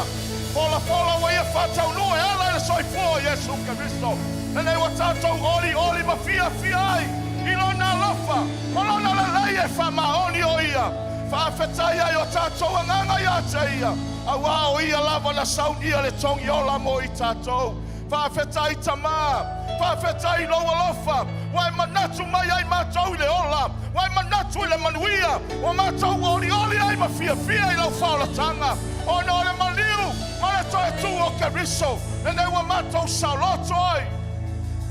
Folafola ua ia faataunuu e ala i le soifua o Iesu Keriso. Lenei ua tatou olioli ma fiafia ai i lona alofa ma lona lelei e faamaoni o ia. Faafetai ai o tatou agaga ia te ia. Auā o ia lava na saunia le togi ola mo i tatou. Faafetai Tamā, faafetai i lou alofa, ua e manatu mai ai matou i le ola, ua e manatu i le manuia, ua matou olioli ai ma fiafia i lau faaolataga, ona o le maliu ma le toe tū o Keriso, lenei ua matou saoloto ai.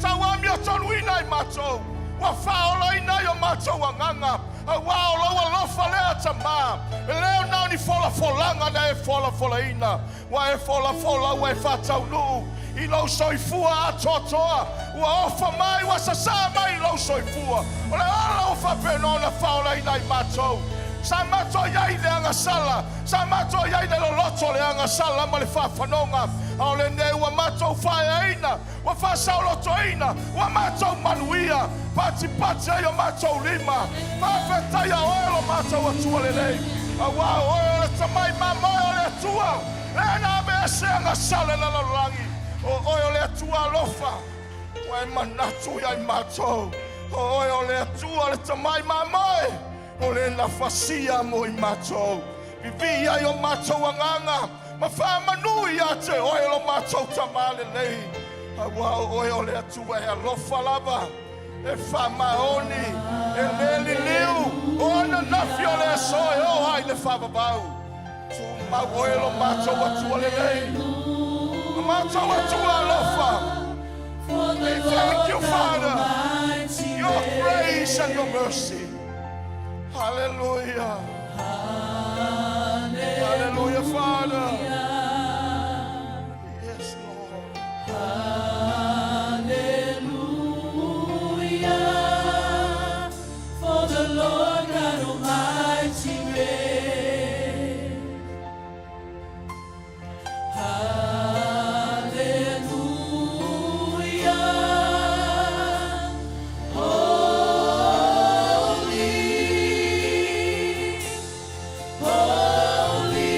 Tauamiotonuina ai matou, ua faaolaina ai o matou agaga, auā o lou alofa lea Tamā, e le o na o ni folafolaga na e folafolaina, ua e folafola ua e faataunuu i lou soifua atoatoa, ua ofa mai, ua sasā mai i lou soifua. O le ola ua faapena ona faaolaina ai matou. Sa matou i ai i le agasala, sa matou i ai i le loloto o le agasala ma le faafanoga, a o lenei ua matou faaeaina, ua faasaolotoina, ua matou manuia, patipati ai o matou lima. Faafetai a oe lo matou Atua lelei, auā o oe o le tamai mamoe o le Atua, lea na aveese agasala i le lalolagi. O oe o le Atua alofa, ua e manatu ia i matou. O oe o le Atua le tamai mamoe, o le na fasia mo i matou. Vivii ai o matou agaga, ma faamanu ia te oe lo matou Tamā lelei. Auā o oe o le Atua e alofa lava, e faamaoni, e le liliu, o ananafi o le aso e oo lava i le faavavau. Tumau oe lo matou Atua lelei, lo matou Atua alofa. We thank you, Father, your grace and your mercy. Hallelujah. Hallelujah, Father. Yes, Lord. Hallelujah, for the Lord God Almighty reigns. Hallelujah, holy, holy,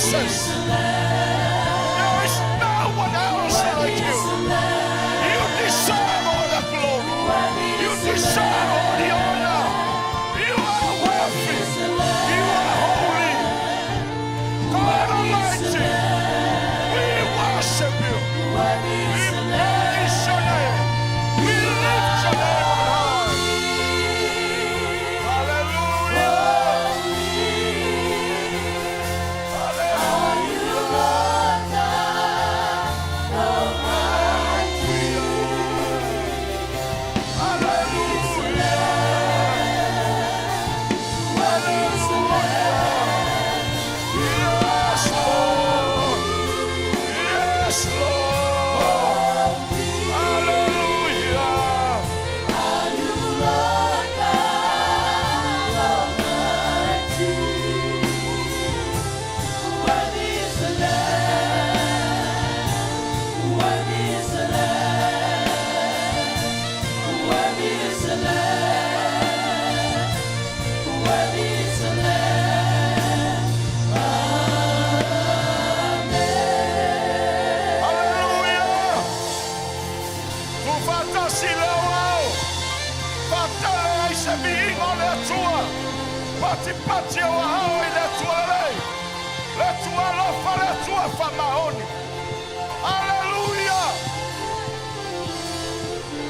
Jesus. There is no one else like you. You deserve all the glory. You deserve all the honor. You are worthy. You are holy. God Almighty, we worship you. We praise your name. We lift your name on high. Hallelujah. Yes, Lord. Yes, Lord. Hallelujah. Are you Lord God Almighty? Worthy is the Lamb. Worthy is the Lamb. Worthy is the Lamb. Worthy is the Lamb. Amen. Hallelujah. Tuufaatasi le Aoao. Faatele ai se viiga o le Atua. Patipati o aao i le Atua lelei. Le Atua alofa, le Atua faamaoni. Hallelujah.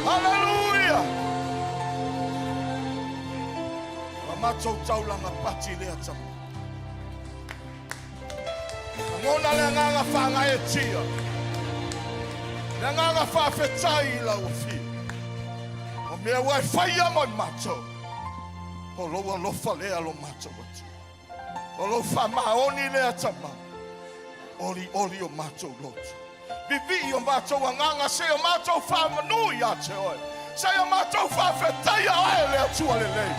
Hallelujah. Ua matou taulaga pati lea tama. Lagona le agaga faagaeetia. Le agaga faafetai i lau afio. O mea ua e faia mo i matou. O lou alofa lea lo matou Atua. O lou faamaoni lea tama. Olioli o matou loto. Vivii o matou agaga se o matou faamanu ia te oe. Se o matou faafetaia oe le Atua lelei.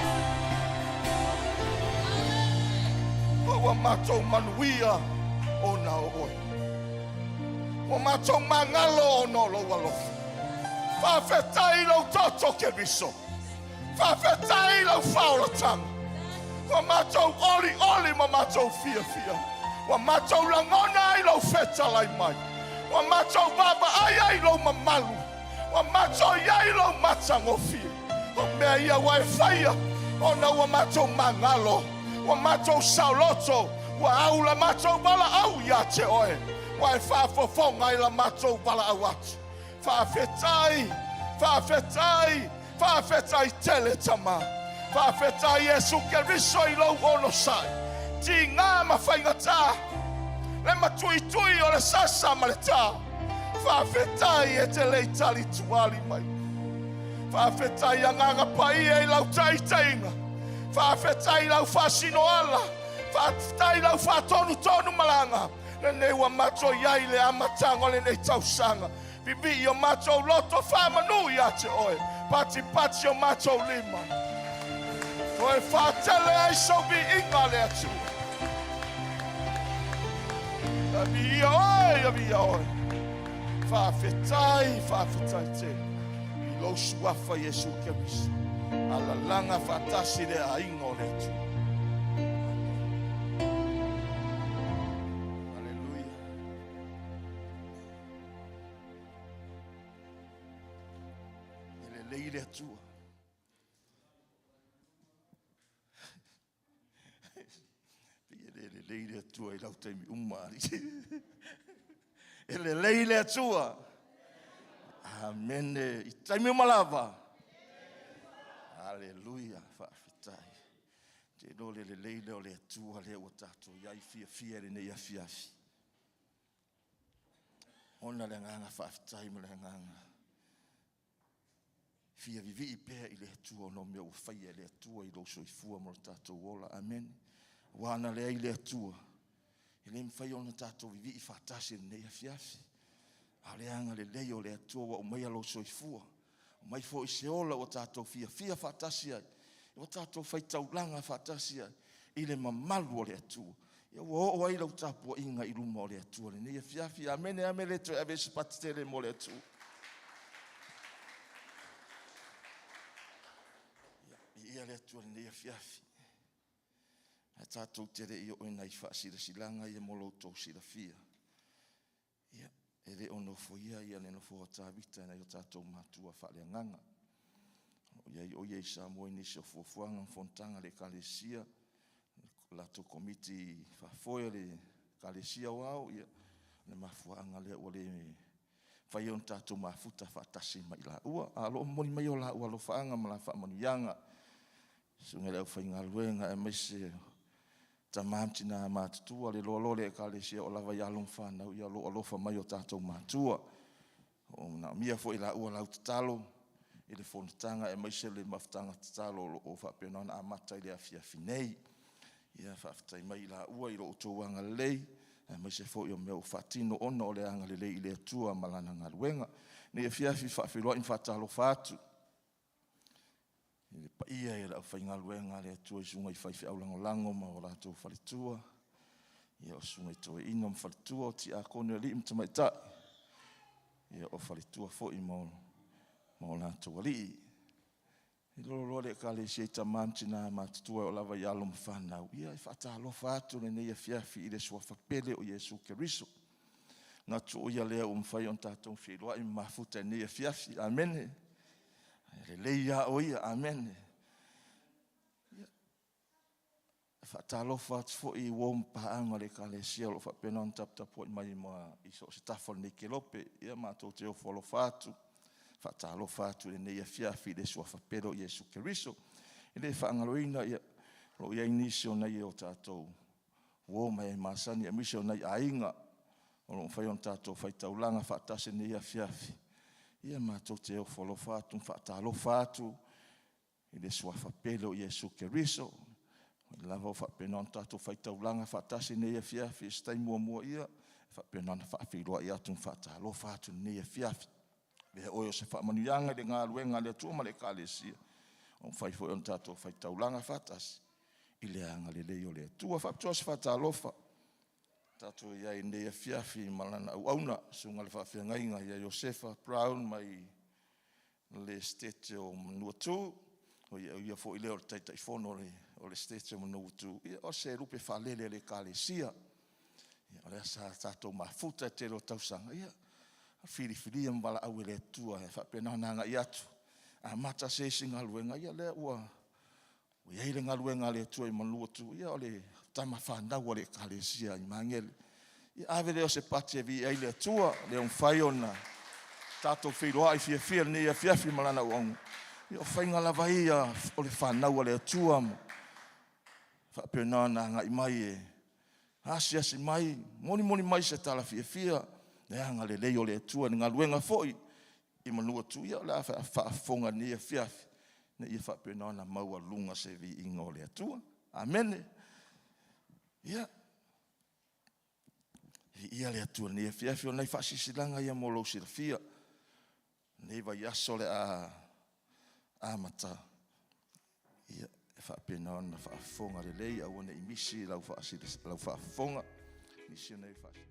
O ua matou manuia ona o oe. Ua matou magalo ona o lou alofa. Faafetai lau toto Keriso. Faafetai lau faaolataga. Ua matou olioli ma matou fiafia. Ua matou lagona ai lau fetalai mai. Ua matou vaavaai ai lou mamalu. Ua matou i ai lou matagofie. O mea ia ua e faia ona ua matou magalo. Ua matou saoloto. Ua au la matou valaau ia te oe. Ua e faafofoga i la matou valaau atu. Faafetai, faafetai, faafetai tele tama. Faafetai Iesu Keriso i lou onosai. Tigā ma faigatā. Le matuitui o le sasa ma le tā. Faafetai e te le i talituali mai. Faafetai agaga paia i lau taitaiga. Faafetai lau faasinoala. Faafetai lau faatonutonu malaga. Lenei ua matou i ai le amataga o lenei tausaga. Vivii o matou loto faamanu ia te oe. Patipati o matou lima. Toe faatele ai sou viiga le Atua. Ia viia oe, ia viia oe. Faafetai, faafetai tele. I lou suafa Iesu Keriso. Alalaga faatasi le aiga o le Atua. Hallelujah. E lelei le Atua. E le lelei le Atua i lau taimi uma. E lelei le Atua. Amene. I taimi uma lava. Aleluia. Faafetai. Te iloa le lelei lea o le Atua lea ua tatou i ai fiafia i lenei afiafi. Ona le agaga faafetai ma le agaga fia vivii pea i le Atua ona o mea ua faia e le Atua i lou soifua ma lo tatou ola. Amene. Ua ana lea i le Atua. E le mafai ona tatou vivii faatasi i lenei afiafi. A le aga lelei o le Atua ua aumaia lou soifua. Mai foi se ola ua tatou fiafia faatasi ai. Ua tatou faitaulaga faatasi ai. I le mamalu o le Atua. Ia ua oo ai lau tapuaiga i luma o le Atua lenei afiafi. Amene, amene le toe ave se pati tele mo le Atua. Ia, viia le Atua lenei afiafi. Ae tatou te le i oo i nai faasilasilaga ia mo lo outou silafia, ia, e le o nofoia le nofoa o Tavita e nai o tatou matua faaleagaga. O lo o i ai o ia i Samoa i nisi o fuafuaga ma fonotaga a le Ekalesia, le latou Komiti Faafoe o le Ekalesia Aoao, ia, o le mafuaaga lea ua le mafai ai ona tatou mafuta faatasi ma i laua. Ae o lo o momoli mai o laua alofaaga ma la faamanuiaga i susuga i le aufaigaluega aemaise o tama ma tina matutua, le loaloa o le Ekalesia e oo lava i alo ma fanau, ia o lo o alofa mai o tatou matua. O lo o manaomia foi e i laua lau tatalo i le fonotaga aemaise le mafutaga tatalo o lo o faapena ona amata i le afiafi nei. Ia faafetai mai i laua i lo outou agalelei aemaise foi o mea ua faatino ona o le agalelei i le Atua ma Lana galuega. I lenei afiafi e faafeiloai ma faatalofa atu i le paia i le aufaigaluega a le Atua i susuga i faifeau lagolago ma o latou faletua, o susuga i toeaina ma faletua, o tiakono i alii ma tamaitai, o faletua foi ma o latou alii. E loaloa le Ekalesia i tama ma tina matutua e oo lava i alo ma fanau, ia e faatalofa atu i lenei afiafi i le suafa pele o Iesu Keriso. E manatu o Ia lea ua mafai ona tatou feiloai ma mafuta i lenei afiafi. Amene. E lelei lava o Ia. Amene. Ia, e faatalofa atu foi i uo ma paaga a le Ekalesia o lo o faapena ona taputapuai mai i so o se tafa o lenei kelope. Ia matou te ofo alofa atu, faatalofa atu i lenei afiafi i le suafa pele o Iesu Keriso. E le faagaloina o lo o i ai nisi o nai o tatou uo ma e masani aemaise o nai aiga o lo o mafai ona tatou faitaulaga faatasi i lenei afiafi. Ia matou te ofo alofa atu ma faatalofa atu i le suafa pele o Iesu Keriso, o lea lava ua faapena ona tatou faitaulaga faatasi i lenei afiafi. O se taimi muamua e faapena ona faafeiloai atu ma faatalofa atu i lenei afiafi. Avea oe o se faamanuiaga i le galuega a le Atua ma le Ekalesia ua mafai foi ona tatou faitaulaga faatasi i le agalelei o le Atua. E faapitoa se faatalofa ua tatou i ai i lenei afiafi ma lana auauna, le susuga i le faafeagaiga ia Iosefa Brown mai le Setete o Manuatū, o ia foi lea o le Taitaifono o le Setete o Manuatū, ia o se lupe faalele a le Ekalesia. O lea sa tatou mafuta i le tele o tausaga, ia, filifilia ma valaauina e le Atua e faapena ona agai atu e amata se isi galuega, ia lea ua i ai le galuega a le Atua i Manuatū, ia o le tama fanau a le Ekalesia i Magele. Ia ave lea o se pati e viia ai le Atua, lea ua mafai ona tatou feiloai fiafia i lenei afiafi ma lana auauna. Ia o faiga lava ia o le fanau a le Atua ma faapena ona agai mai e asiasi mai, molimoli mai se tala fiafia, le agalelei o le Atua i le galuega foi i Manuatū. Ia o le a faafofoga i lenei afiafi ina ia faapena ona maualuga se viiga o le Atua. Amene. Ia, viia le Atua i lenei afiafi. O nai faasilasilaga ia mo lou silafia. O lenei vaiaso o le a amata, ia, e faapena ona faafofoga lelei, aua ne i misi lau faafofoga i nisi o nai faasilasilaga.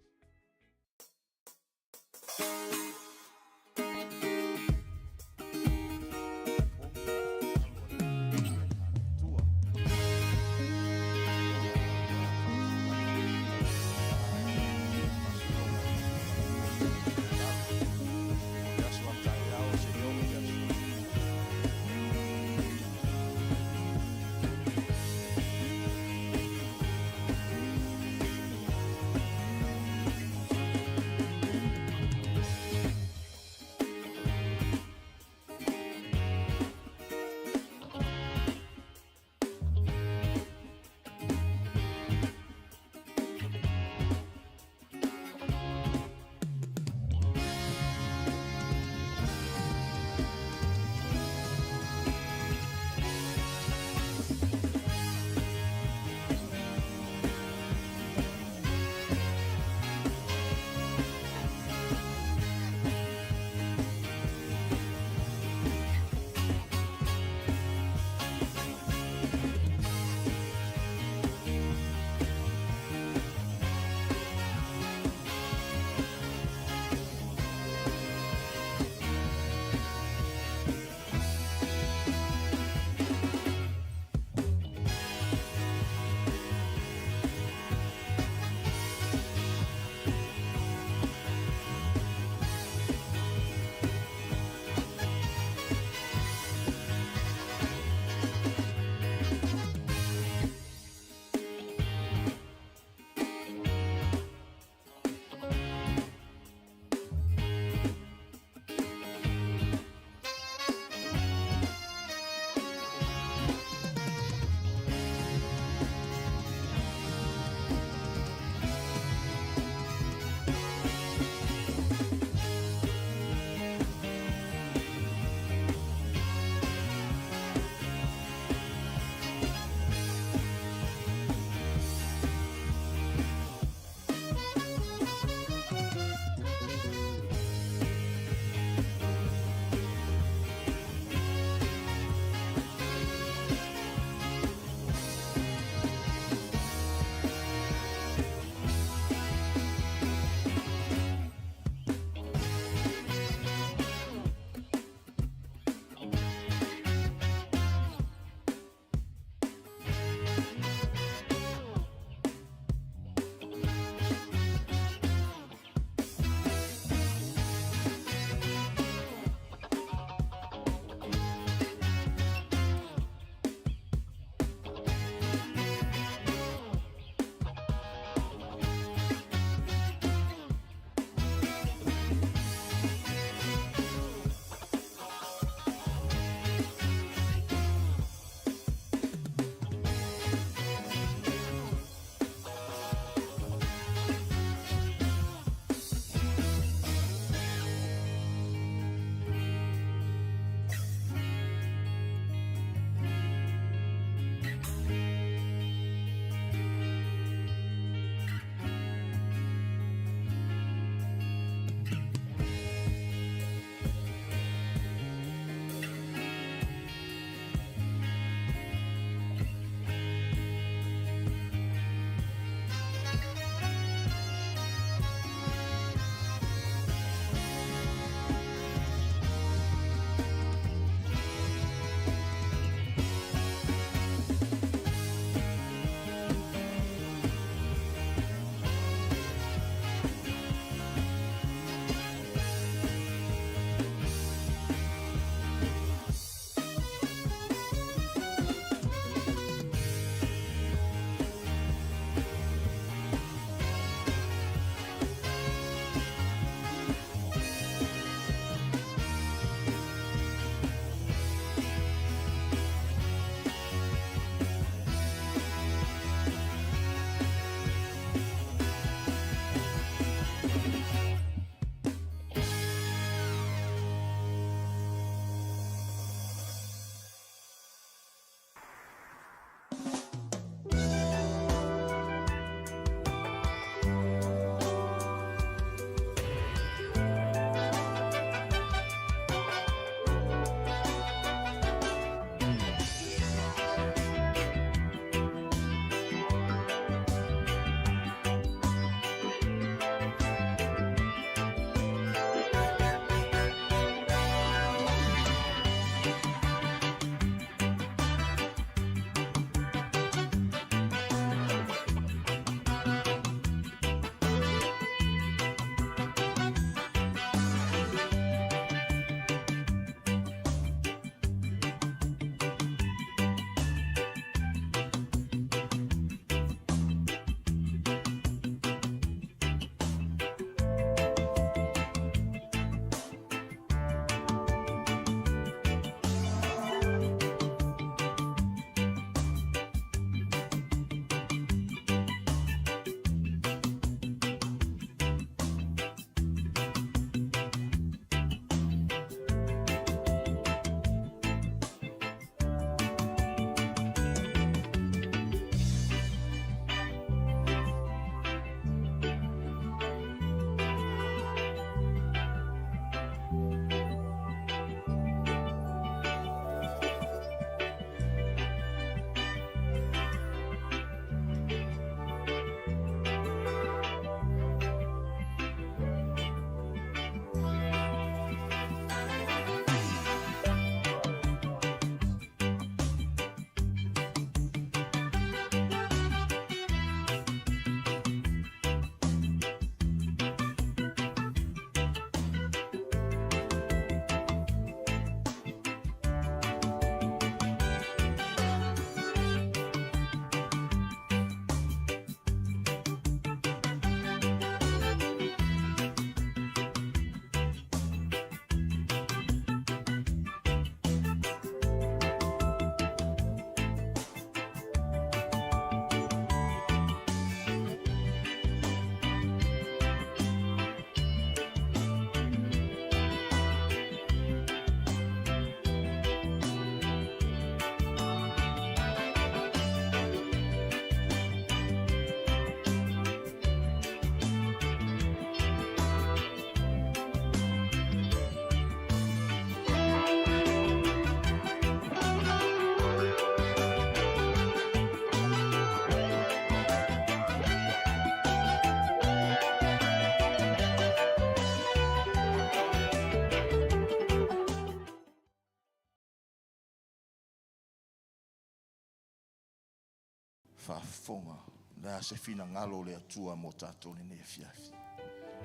Faafofoga, o le a se finagalo o le Atua mo tatou i lenei afiafi.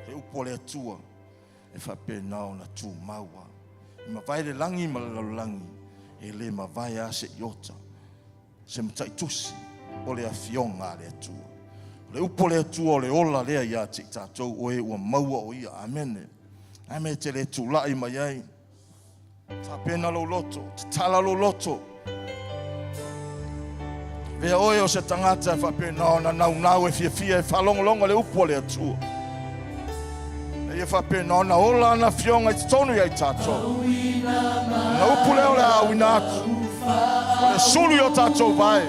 Le upu a le Atua e faapena ona tumau lava. E mavae le lagi ma le lalolagi, e le mavae lava se iota, se mataitusi o le Afioga a le Atua. O le upu a le Atua o le ola lea ia te i tatou o e ua maua o Ia. Amene. A mea e te le tulai mai ai? Tapena lou loto, tatala lou loto. Avea oe o se tagata e faapena ona naunau e fiafia e faalogologo le upu a le Atua. Ina ia faapena ona ola ana afioga i totonu ia i tatou. Na upu lea o le a auina atu. O le sulu i o tatou vae.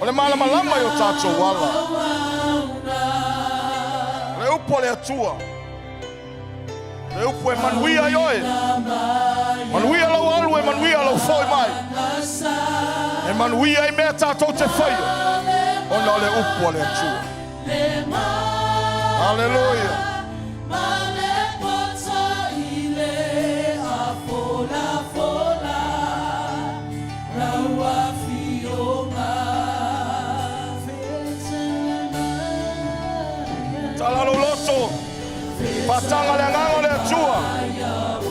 O le malamalama i o tatou ala. O le upu a le Atua. Le upu e manuia ai oe. Manuia lau alu e manuia lau foi mai. E manuia ai mea tatou te faia ona o le upu a le Atua. Haleluia. Tala lou loto. Faataga le agaga o le Atua.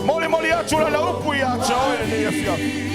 Molimoli atu lana upu ia te oe lenei afiafi.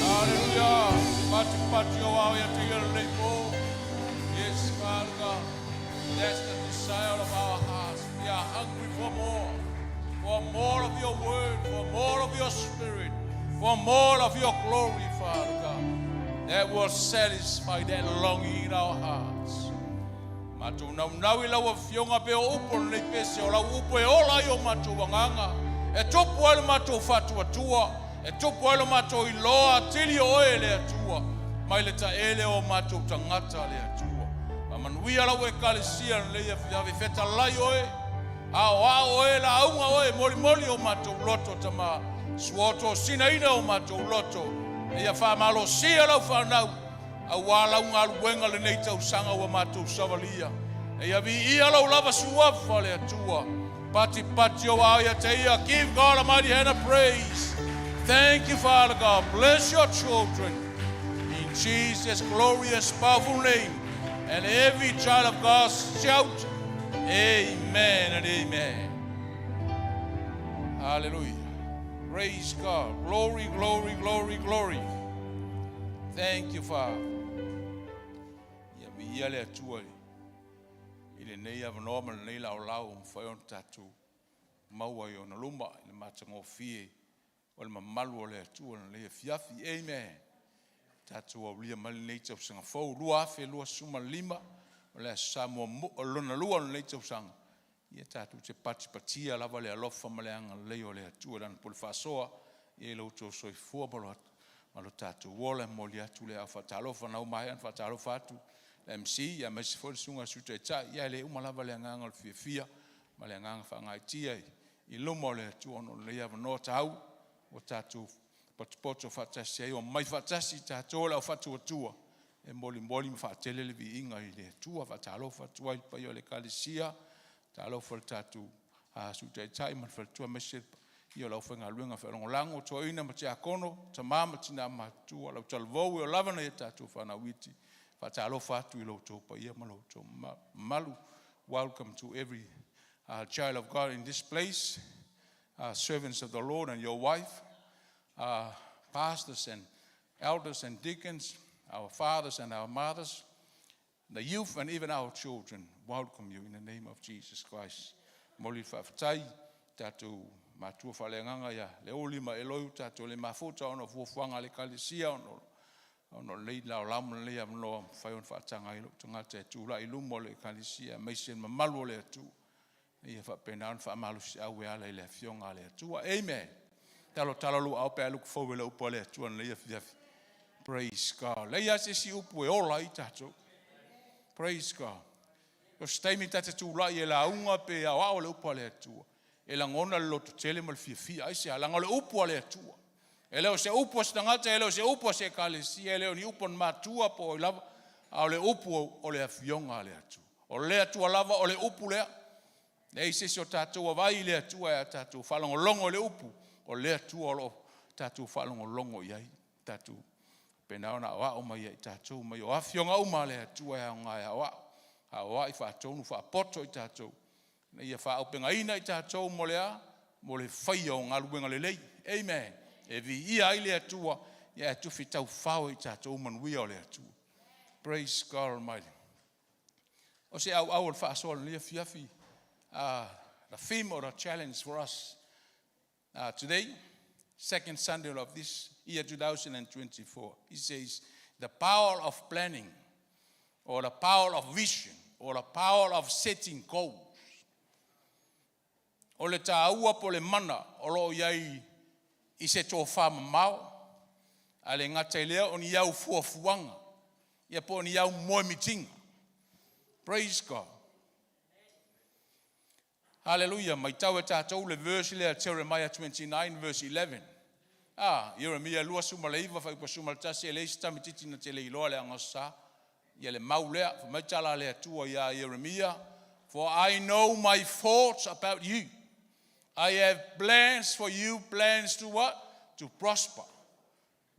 Hallelujah. Pati pati o au ia te ia lenei pō. Yes, Father God. That's the desire of our hearts. We are hungry for more. For more of your word, for more of your spirit, for more of your glory, Father God. That will satisfy that longing in our hearts. Matou naunau i lau Afioga pei o upu o lenei pese, o lau upu e ola ai o matou agaga, e tupu ai lo matou faatuatua, e tupu ai lo matou iloa atili o oe e le Atua, mai le taele o matou tagata le Atua. Faamanuia lau Ekalesia i lenei afiafi, fetalai oe, aoao oe, lauga oe, molimoli o matou loto, Tama, suotosinaina o matou loto, ia faamalosia lau fanau, Auā lau galuega lenei tausaga ua matou savalia. Eia viia lou lava suafa le Atua. Patipati o ao ia te ia. Give God a mighty hand of praise. Thank you, Father God. Bless your children. In Jesus' glorious, powerful name. And every child of God shout, Amen and amen. Hallelujah. Praise God. Glory, glory, glory, glory. Thank you, Father. Ia viia le Atua i lenei avanoa ma lenei laolao ua mafai ona tatou maua i ona luma i le matagofie o le mamalu o le Atua i lenei afiafi. Amen. Tatou aulia mai lenei tausaga fou 2025. O le Aso Sa muamua, o lona lua o lenei tausaga, ia tatou te patipatia lava le alofa ma le agalelei o le Atua i Lana pule faasoa i lo outou soifua ma lo tatou ola. E momoli atu le au faatalofa na ua maea ona faatalofa atu le MC, aemaise foi le susuga i le Sui Taitai, ia e le uma lava le agaga o le fiafia ma le agaga faagaeetia i luma o le Atua ona o lenei avanoa taua ua tatou potopoto faatasi ai, omai faatasi tatou le au faatuatua e molimoli ma faatele le viiga i le Atua. Faatalofa atu ai i le paia o le Ekalesia, talofa i le tatou Sui Taitai ma le faletua, aemaise le paia o le aufaigaluega fealagolago, toeaina ma tiakono, tama ma tina matutua, lau talavou e oo lava ina tatou fanau iti. Faatalofa atu i lo outou paia ma lo outou mamalu. Welcome to every child of God in this place, servants of the Lord and your wife, pastors and elders and deacons, our fathers and our mothers, the youth and even our children. Welcome you in the name of Jesus Christ. Momoli le faafetai tatou matua faaleagaga ia Leoli ma Eloi, tatou le mafuta ona o fuafuaga a le Ekalesia ona o lenei laolao ma lenei avanoa mafai ona faataga ai lou tagata e tulai i luma o le Ekalesia aemaise le mamalu o le Atua. Ia faapena ona faamalosiau e ala i le afioga a le Atua. Amen. Talo talo lu au pe look forward le upu a le Atua nei afiafi. Praise God. Leai se isi upu e ola ai tatou. Praise God. O se taimi ta te tulai e lauga pe aoao le upu a le Atua, e lagona le lototele ma le fiafia. Aisea? Leaga o le upu a le Atua. E le o se upu a se tagata, e le o se upu a se ekalesia, e le o ni upu a ni matua po o ai lava, a o le upu o le afioga a le Atua. O le Atua lava o le upu lea. Leai se isi o tatou o vaai i le Atua e a tatou faalogologo i le upu, o le Atua o lo o tatou faalogologo i ai. Tatou faapena ona aoao mai ai i tatou mai o afioga uma a le Atua e aoga e aoao, aoai, faatonu, faapoto i tatou, ina ia faaauupegaina i tatou mo le a? Mo le faia o galuega lelei. Amen. E viia ai le Atua, ia e tufi taufao i tatou manuia o le Atua. Praise God Almighty. O se auau o le faasoa o lenei afiafi, the theme or the challenge for us today, second Sunday of this year 2024, it says, the power of planning, or the power of vision, or the power of setting goals. O le taua po le mana o lo o iai i se tofa mamao, a le gata i lea o ni au fuafuaga, ia po o ni au moemitiga. Praise God. Hallelujah. Maitau e tatou le verse lea, Jeremiah 29 verse 11. Ah, Ieremia 29 fuaiupu 11, e leai se tamaitiiti na te le iloa le agasā. Ia le mau lea, fai mai tala a le Atua ia Ieremia, "For I know my thoughts about you. I have plans for you, plans to what? To prosper.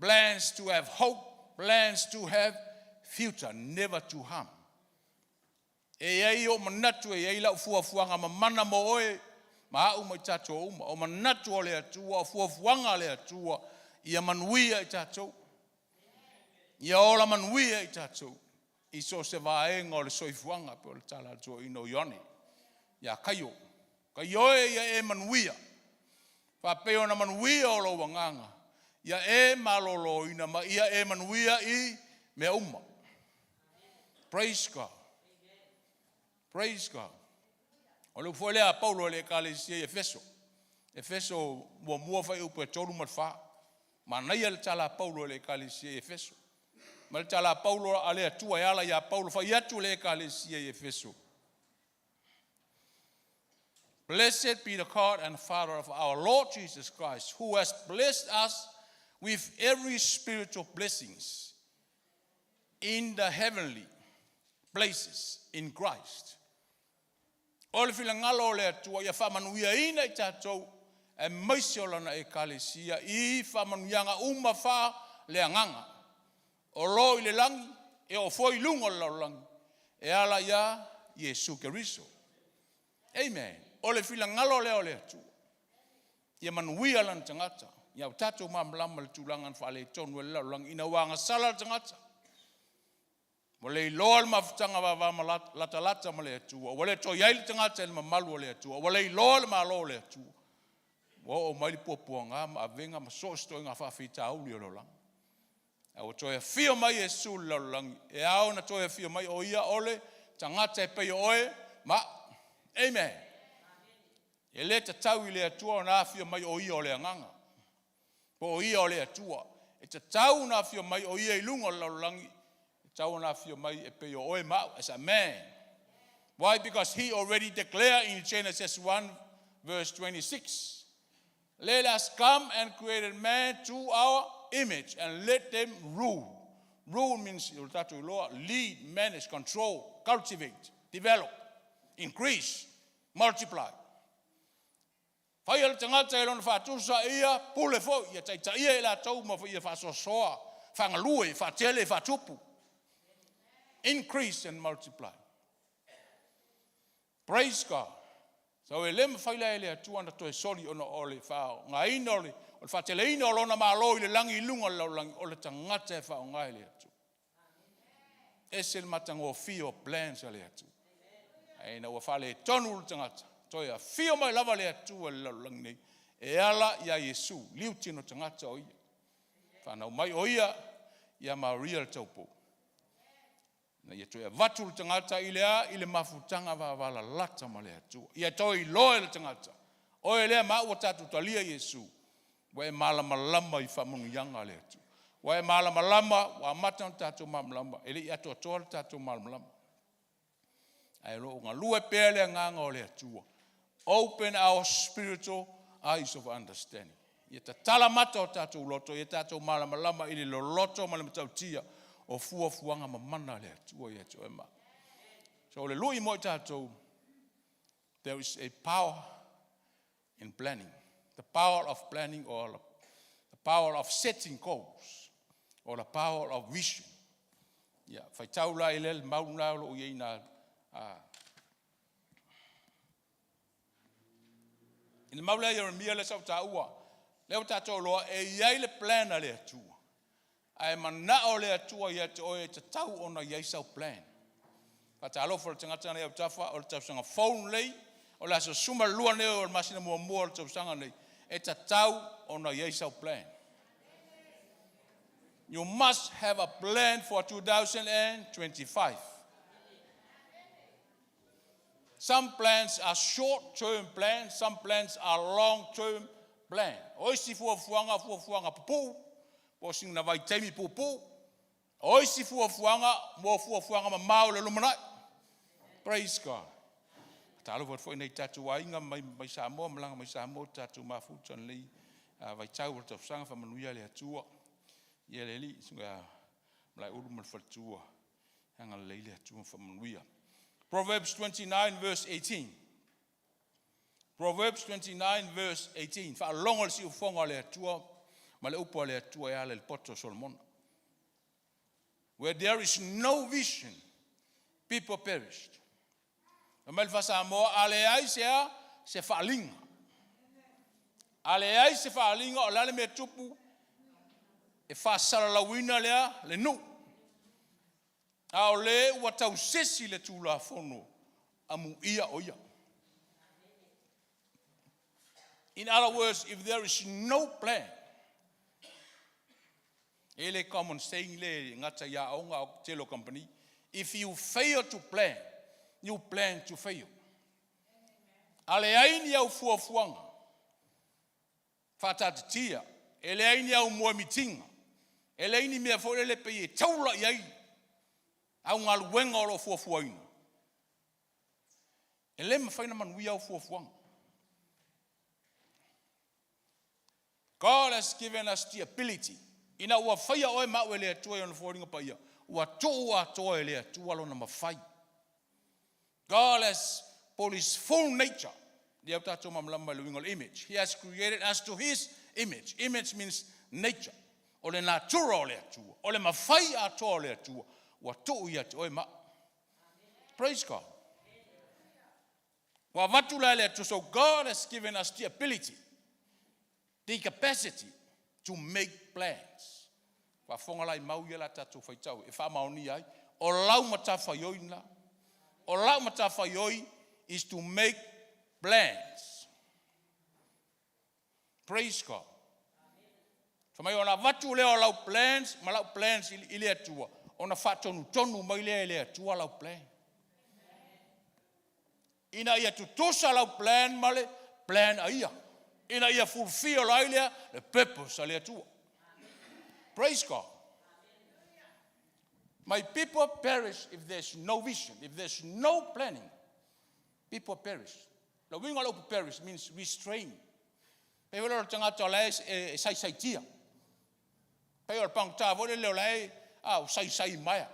Plans to have hope, plans to have future, never to harm." E ai o manatu e ai lau fuafuaga mamana mo oe, ma au mai tatou uma. O manatu o le Atua, o fuafuaga a le Atua, ia manuia i tatou. Ia ola manuia i tatou. I so se vaega o le soifuaga, pe o le tala atua ino Ioane. Ia kaio. Kaio e ia e manuia. Faapea ona manuia o lou agaga. Ia e maloloina ma ia e manuia i mea uma. Praise God. Praise God. O le upu foi lea a Paulo i le ekalesia i Efeso. Efeso 1 fuaiupu e 3 ma le 4. Manaia le tala a Paulo i le ekalesia i Efeso. Ma le tala a Paulo a le Atua e ala ia Paulo fai atu le ekalesia i Efeso. "Blessed be the God and Father of our Lord Jesus Christ, who has blessed us with every spiritual blessings in the heavenly places in Christ." O le finagalo o le Atua ia faamanuiaina i tatou aemaise o lana ekalesia i faamanuiaga uma faaleagaga. O lo i le lagi e oo foi i luga o le lalolagi e ala ia Iesu Keriso. Amen. O le finagalo lea o le Atua. Ia manuia lana tagata. Ia o tatou malamalama le tulaga na faaletonu ai le lalolagi ina ua agasala le tagata. Ua le iloa le mafutaga vava ma latalata ma le Atua. Ua le toe i ai le tagata i le mamalu o le Atua. Ua le iloa le malo o le Atua. Ua oo mai le puapuaga ma avega ma so o se ituaiga faafitauli o le olaga. A ua toe afio mai Iesu i le lalolagi, e ao ona toe afio mai o ia o le tagata e pei o oe ma a'u. Amen. E lē tatau i le Atua ona afio mai o Ia o le Agaga, po o Ia o le Atua. E tatau ona afio mai o Ia i luga o le lalolagi, e tatau ona afio mai e pei o oe ma a'u, as a man. Why? Because he already declared in Genesis 1 verse 26, "Let us come and create man to our image and let them rule." Rule means, lead, manage, control, cultivate, develop, increase, multiply. Faia le tagata i lona faatusa ia pule foi, ia taitaia i latou ma ia faasoasoa, fagalue, faatele, faatupu. Increase and multiply. Praise God. So e le mafai la e le Atua ona toe soli ona o le faaaogaina o le faateleina o lona malo i le lagi i luga o le lalolagi o le tagata e faaaoga e le Atua. Ese le matagofie o plans a le Atua. Ae ina ua faaletonu le tagata, toe afio mai lava le Atua i le lalolagi nei, e ala ia Iesu, liutino tagata o ia. Whanau mai o ia, ia Maria le taupou. Na ia toe avatu le tagata i le a, i le mafutaga vavalalata ma le Atua. Ia toe iloa e le tagata. Oe lea ma ua tatou talia Iesu, ua e malamalama i faamanuiaga a le Atua. Ua e malamalama, ua amata ona tatou malamalama, e le i atoatoa le tatou malamalama. Ae o lo o galue pea le agaga o le Atua. Open our spiritual eyes of understanding. Ia tatala mata o tatou loto, ia tatou malamalama i le loloto ma le matautia o fuafuaga mamana a le Atua ia te oe ma. So o le lui mo i tatou, there is a power in planning. The power of planning or the power of setting goals or the power of vision. Ia, faitau la i le mau la o lo o iai na i le mau lea Ieremia le sa o taua, lea o tatou loa e iai le plan a le Atua. Ae manao le Atua ia te oe e tatau ona iai sau plan. Faatalofa le tagata nei autafa o le tausaga fou lenei, o le aso 12 nei o le masina muamua o le tausaga nei, e tatau ona iai sau plan. You must have a plan for 2025. Some plans are short-term plans, some plans are long-term plan. O isi fuafuaga fuafuaga pupuu, po o sina vaitaimi puupuu. O isi fuafuaga mo fuafuaga mamao i le lumanai. Praise God. Talofa atu foi nei tatou aiga mai, mai Samoa, malaga mai Samoa, tatou mafuta nei vaitau o le tausaga faamanuia le Atua. Ia le alii, suga malai ulu ma le faletua. Agalelei le Atua faamanuia. Proverbs 29 verse 18. Proverbs 29 verse 18. Faalogo le siufofoga o le Atua ma le upu a le Atua e ala i le poto o Solomona. Where there is no vision, people perished. Na mai le faasamoa, a leai se a se faaliga. A leai se faaliga o le a le mea tupu e faasalalauina lea le nuu. A o le ua tausisi le tulafono amuia o ia. In other words, if there is no plan, e le common saying le gata ia aoga o tele o company, if you fail to plan, you plan to fail. A leai ni au fuafuaga, faatatatia, e leai ni au moemitiga, e leai ni mea foi lele pei e taula i ai au galuega o lo o fuafuaina. E le mafai ona manuia au fuafuaga. God has given us the ability. Ina ua faia oe ma au e le Atua i ona foliga paia, ua tuu atoa e le Atua lona mafai. God has put his full nature. Ia tatou malamalama i le uiga o le image. He has created us to his image. Image means nature. O le natura o le Atua. O le mafai atoa o le Atua. Ua tuu ia te oe ma. Praise God. Ua avatu la e le Atua. So God has given us the ability, the capacity to make plans. Faafofoga la i mau ia la tatou faitau e faamaonia ai. O lau matafaioi na. O lau matafaioi is to make plans. Praise God. Fa mai ona avatu lea o lau plans ma lau plans i le Atua, ona faatonutonu mai lea e le Atua lau plan. Ina ia tutusa lau plan ma le plan a ia. Ina ia fulfill ai lea le purpose a le Atua. Praise God. My people perish if there's no vision, if there's no planning. People perish. Le uiga o le upu perish means restrain. Pei o le tagata o la e saisaitia. Pei o le pagota foi lele o la e o saisai maea.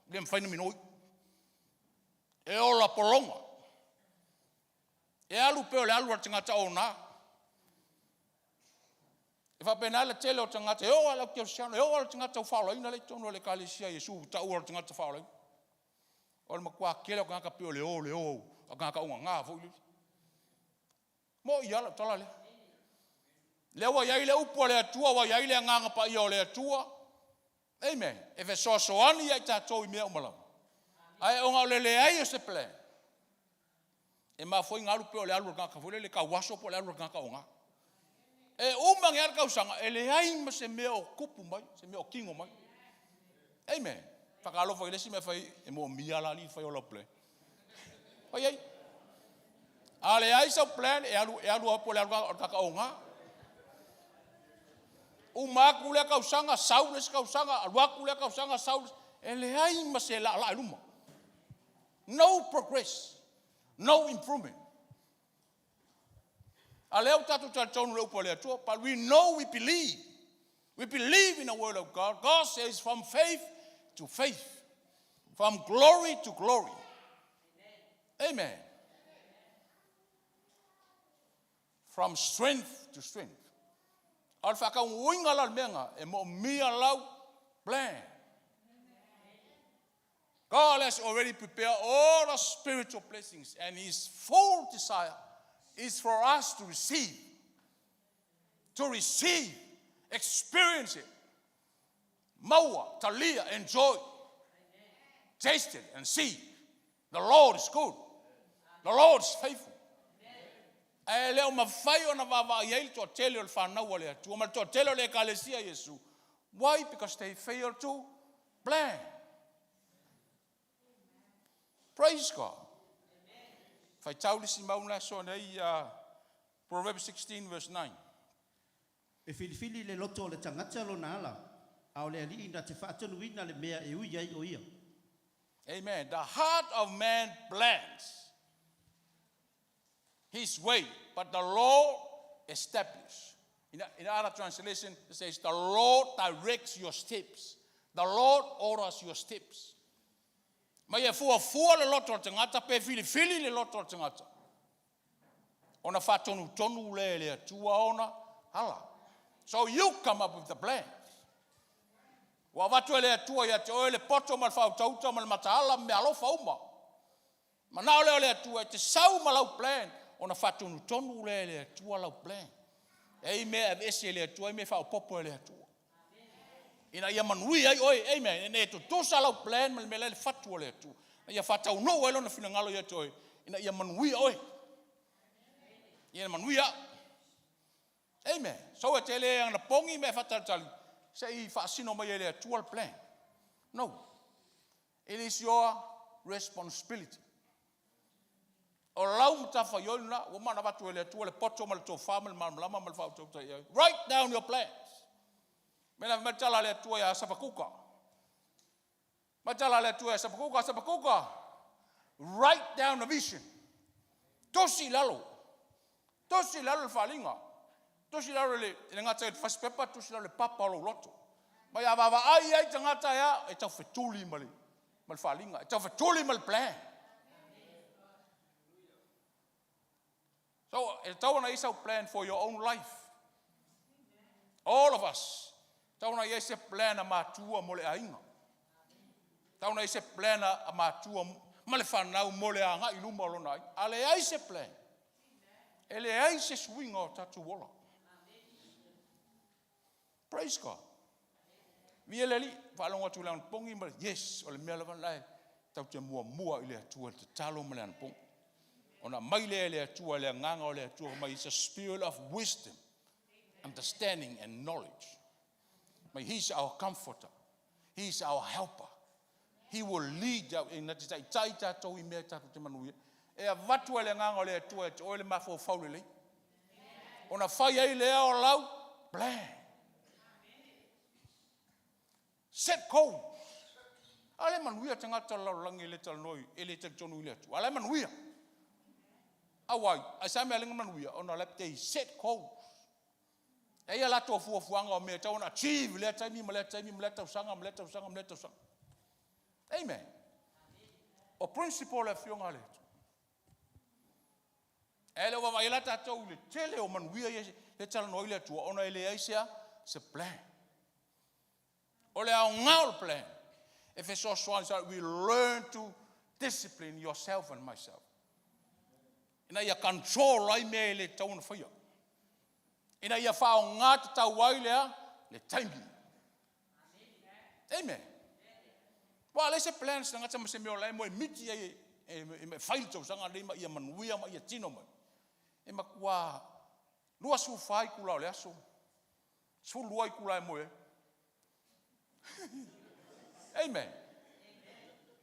Le mafai na minoi. E ola pologa. E alu pei o le alu a le tagata o na. E faapena le tele o tagata, e oo lava i le aukerisiano, e oo lava i le tagata ua faaolaina lea e i totonu o le ekalesia a Iesu ua taua o le tagata faaolaina. O le matua tele o tagata pei o le o le o a tagata augata foi lele. Mo'i lava lau tala lea. Lea ua i ai le upu a le Atua, ua i ai le agaga paia o le Atua. Amen. E fesoasoani ia i tatou i mea uma lava. Ae ona o le leai o se plan, e mafua ai ona alu pei o le alu a le tagata foi lele tauaso po o le alu a le tagata oga. E uma ane lava le tausaga, e leai ma se mea o tupu mai, se mea o tino mai. Amen. Faatalofa i le isi mea fai, e moomia la alii le fai o lau plan. Fai ai. A leai sau plan, e alu, e alu lava po o le alu a le tagata oga. Uma atu lea tausaga, sau le isi tausaga, alu atu lea tausaga, sau le isi. E leai ma se laalaa i luma. No progress. No improvement. A lea ua tatou talitonu i le upu a le Atua, but we know we believe. We believe in the word of God. God says from faith to faith, from glory to glory. Amen. From strength to strength. A o le faataunuuina la o le mea lena, e moomia lau plan. God has already prepared all the spiritual blessings, and His full desire is for us to receive. To receive, experience it. Maua, talia, enjoy. Taste it and see. The Lord is good. The Lord is faithful. Ae le o mafai ona vaavaai ai le toatele o le fanau a le Atua ma le toatele o le ekalesia a Iesu. Why? Because they fail to plan. Praise God. Faitau le isi mau na aso nei, Proverbs 16 verse 9. E filifili le loto o le tagata lona ala, a o le Alii na te faatonuina le mea e ui ai o ia. Amen. The heart of man plans his way, but the Lord establishes. In other translation, it says, the Lord directs your steps. The Lord orders your steps. Mai e fuafua le loto o le tagata pe filifili le loto o le tagata. Ona faatonutonu lea e le Atua ona ala. So you come up with the plan. Ua avatu e le Atua ia te oe le poto ma le faautauta ma le mataala ma meaalofa uma. Manao lea o le Atua e te sau ma lau plan, ona faatonutonu lea e le Atua lau plan. E ai mea e aveese e le Atua, e ai mea e faaopoopo e le Atua. Ina ia manuia ai oe, amen. Ina ia tutusa lau plan ma le mea la e i le fatu o le Atua. Ina ia faataunuu ai lona finagalo ia te oe, ina ia manuia oe. Ia manuia au. Amen. So e te le anapogi ma e faatalitali se i faasino mai e le Atua le plan. No. It is your responsibility. O lau matafaioi lena, ua uma ona avatu e le Atua le poto ma le tofa ma le malamalama ma le faautautaia i ai. Write down your plans. Mea la fai mai le tala a le Atua ia Sapakuka. Mai tala a le Atua ia Sapakuka, Sapakuka, write down the vision. Tusi i lalo. Tusi i lalo le faaaliga. Tusi i lalo le, le gata i le fasipepa, tusi i lalo le papa o lou loto. Mai a vaavaai ai tagata ea, e tau fetuli ma le, ma le faaaliga, e tau fetuli ma le plan. So, e tatau ona i ai sau plan for your own life. All of us. E tatau ona i ai se plan a matua mo le aiga. E tatau ona i ai se plan a matua ma le fanau mo le agai i luma o lona aiga. A leai se plan, e leai se suiga o tatou ola. Praise God. Viia le Alii, faalogo atu i le anapogi ma le, yes, o le mea lava lena e tatou te muamua i le Atua i le tatalo ma le anapogi. Ona aumai lea e le Atua, le agaga o le Atua mai, it's a spirit of wisdom, understanding and knowledge. May He's our comforter. He's our helper. He will lead, ina te taitai tatou i mea tatou te manuia. E avatu e le Agaga o le Atua ia te oe le mafaufau lelei, ona fai ai lea o lau plan. Set goals. A le manuia tagata o le lalolagi e le talanoa e le talitonu i le Atua. A la e manuia. Auai, ai sa mea lenga manuia, ona la they set goals. E ia latou fuafuaga o mea e tatau ona achieve lea taimi ma lea taimi ma lea tausaga ma lea tausaga ma lea tausaga. Amen. O principle le afioga a le Atua. E le o vaavaai la tatou i le tele o manuia ia e talanoa ai le Atua, ona e leai se plan. O le aoga o le plan, e fesoasoani so that we learn to discipline yourself and myself. Ina ia control ai mea e le tatau ona faia. Ina ia faaaoga tatau ai lea le taimi. Amen. Ua leai se plan se tagata ma se mea o la e moemiti ai e fai le tausaga lenei ma ia manuia ma ia tino mai. E matua 24 itula o le aso, 12 itula e moe ai. Amen.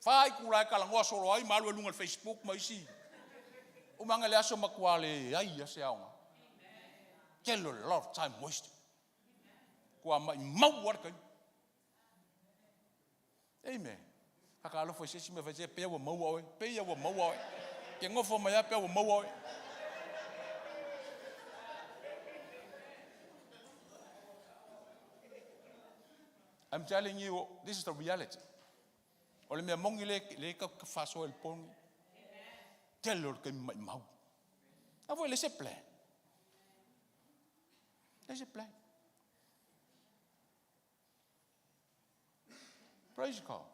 4 itula e talanoa solo ai ma alu e luga o le Facebook ma isi. Umaga le aso matua le ai a se aoga. Tele o le lot of time wasted. Kua mai mau a le taimi. Amen. Whakaalofa i se isi mea fai se pea ua maua oe, pea ua maua oe. Ke ngofo mai a pea ua maua oe. I'm telling you, this is the reality. O le mea moni le, le ka whasoa i le pongi. Tele o le taimi mai mau. A foi le se plan. Le se plan. Praise God.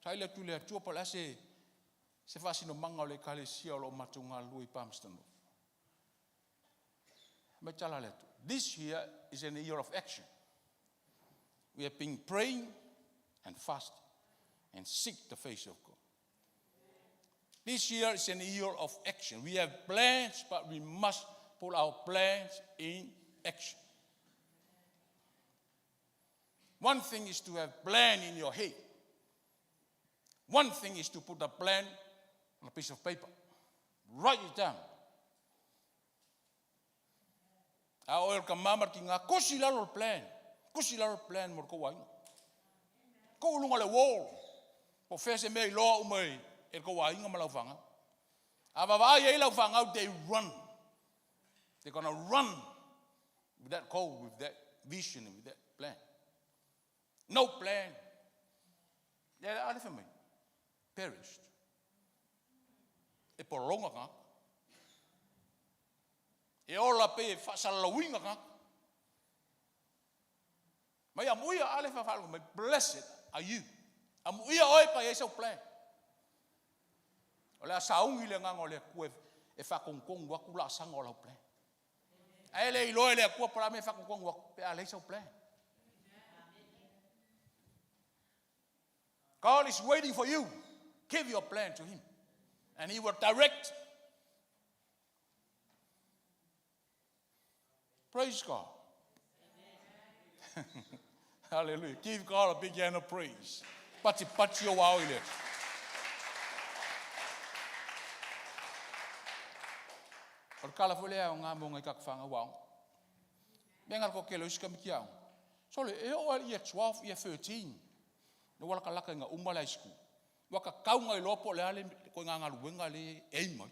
Saili atu i le Atua po o le a se, se faasinomaga o le Ekalesia o lo o matou galulue i Palmerston North. Mai tala le Atua. This year is an year of action. We have been praying and fasting and seek the face of God. This year is an year of action. We have plans, but we must put our plans in action. One thing is to have plan in your head. One thing is to put the plan on a piece of paper. Write it down. A o el ka mama ki ngā kusi lalo le plan. Kusi lalo le plan mo le kou aiga. Kou lunga le wall. Po fea se mea i loa uma e le kou aiga ma lau whangau. A vavaai ai lau whangau, they run. They're gonna run with that goal, with that vision, with that plan. No plan. Yeah, ale mai. Perished. E polonga ka. E ola pe e whaasalalauinga ka. Mai a muia ale whawhalo mai, blessed are you. A muia oe pa i sau plan. O le a saungi le nganga o le Atua e whakongongu aku la sanga o lau plan. A ele iloa e le Atua po o le a mea e faakongogo aku pe a leai sau plan. God is waiting for you. Give your plan to him and he will direct. Praise God. Hallelujah. Give God a big hand of praise. Pati pati o ao i le. O le kala foi lea o ngā mo ngai kaka whanga wao. Me ngā ko kelo isi kami ki ao. So le, e o year 12, year 13. No wala ka laka i ngā uma le high school. Waka kau ngai loa po le ale ko ngā ngaluenga le e mai.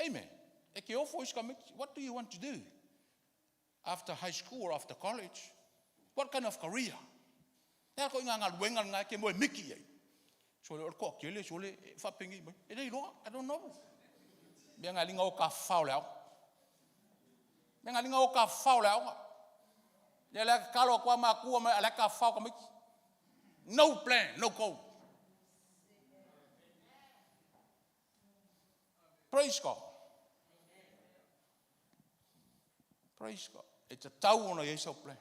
Amen. E ke ofo isi kami, what do you want to do? After high school or after college? What kind of career? E ko ngā ngaluenga ngā ke moe miki ai. So le o ko kele so le whapengi mai. E lei loa, I don't know. Mea ngā linga o ka whao le ao. Mea ngā linga o ka whao le ao. Ia le kalo kwa makua mai ale ka whao ka miki. No plan, no goal. Praise God. Praise God. E tatau ona i ai sau plan.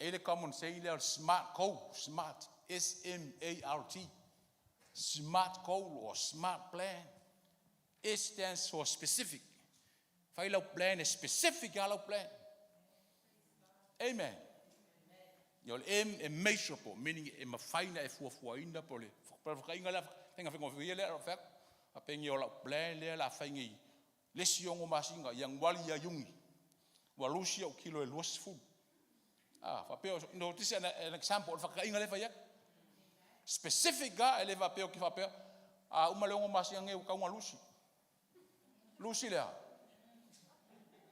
E le common saying lea o le smart goal, smart, S-M-A-R-T. Smart goal or smart plan. S stands for specific. Fai lau plan e specific a lau plan. Amen. Ia o le M e measurable, meaning e mafai ona e fuafuaina po o le felafolafoaiga lea, faiga faigofie lea o lou fai atu. Faapei o lau plan lea o le a fai nei le isi 6 masina, Ianuari ia Iuni, ua lusi au kilo e 20. A, faapea, no, this is an example, o le faataitaiga lea e fai atu. Specific lava, e le faapea ou te faapea, a uma le 6 masina nei ua tatau ona lusi. Lusi le a?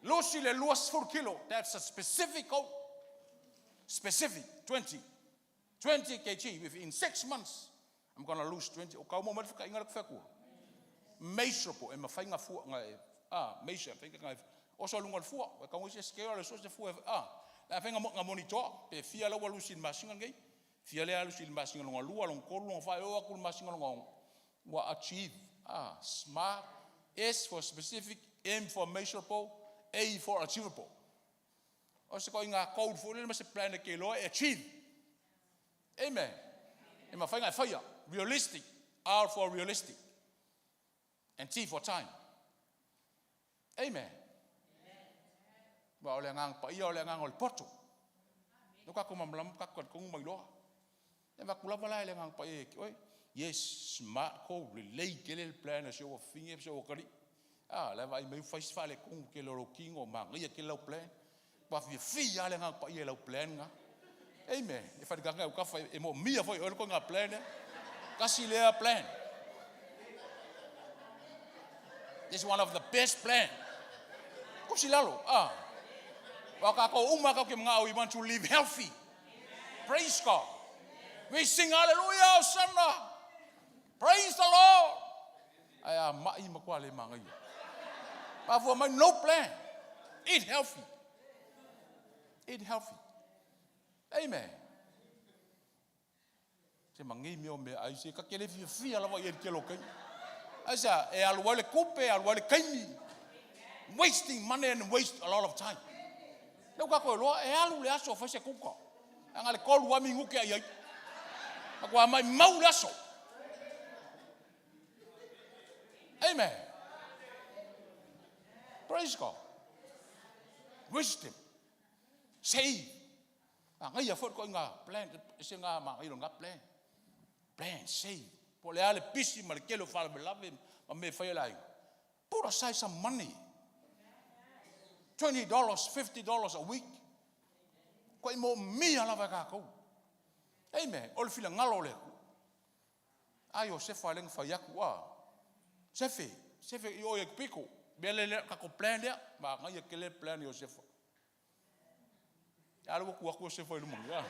Lusi le 20 kilo. That's a specific goal. Specific, 20. 20 kg within 6 months. I'm gonna lose 20. O kau mo mai le whakainga le kuwhakua. Measurable, e mawhai ngā fua, ngā e, ah, measure, whai ngā e, oso lunga le fua, e kaunga isi e scale le so se fua, ah, la whai ngā monitor, pe fia laua lusi le masinga nei, fia lea lusi le masinga longa lua, longa tolu, longa whae, o aku le masinga longa ono. Ua achieve, ah, smart, S for specific, M for measurable, A for achievable. O se koʻi ngā goal foi lele ma se plan e ke loa e achieve. Amen. E mawhai ngā e whaia. Realistic. R for realistic. And T for time. Amen. Wa o le agaga paia o le agaga o le poto. No ka ko mamalamu ka ko kongu mai loa. E vaku lava la e le agaga paia e oe. Yes, smart goal, lelei tele le plan a si ou afafine ma si ou atalii. A, la e vaai mai ua fai si faaletonu tele o lou tino, manaia tele lau plan. Ua fiafia lava le agaga paia i lau plan lena. Amen. E whalikaka e ukafa e moomia foi e oe le koiga plan lea. Tasi lea plan. This is one of the best plan. Kusi lalo. Ah. Wa kākou uma kau ke mga we want to live healthy. Praise God. We sing hallelujah, Hosanna. Praise the Lord. Ai a mai ma kua le mangaia. Mafua mai no plan. Eat healthy. Eat healthy. Amen. Se mangei mea o mea ai se ka ke le fiafia lava i e le tele o kaimi. Ai sa e alu ai le kupe, e alu ai le kaimi. Wasting money and waste a lot of time. Lea ua tatou iloa, e alu le aso e fai se kuka. Leaga le 3 lava minute a i ai. Matua maimau le aso. Amen. Praise God. Wisdom. Save. Magaia foi le koiga plan, ese ngā magaia o ngā plan. Plan, save. Po o le a le pisi ma le tele o faalavelave ma mea e fai e le aiga. Put aside some money. $20, $50 a week. Koe moomia lava e kākou. Amen. O le finagalo o le Atua. A Iosefa lea na fai atu, a, Sefe, Sefe i o i Aikupito. Mea lea, lea, tatou plan lea. Manaia tele le plan a Iosefa. A lea ua tu atu Iosefa i luma nei, a.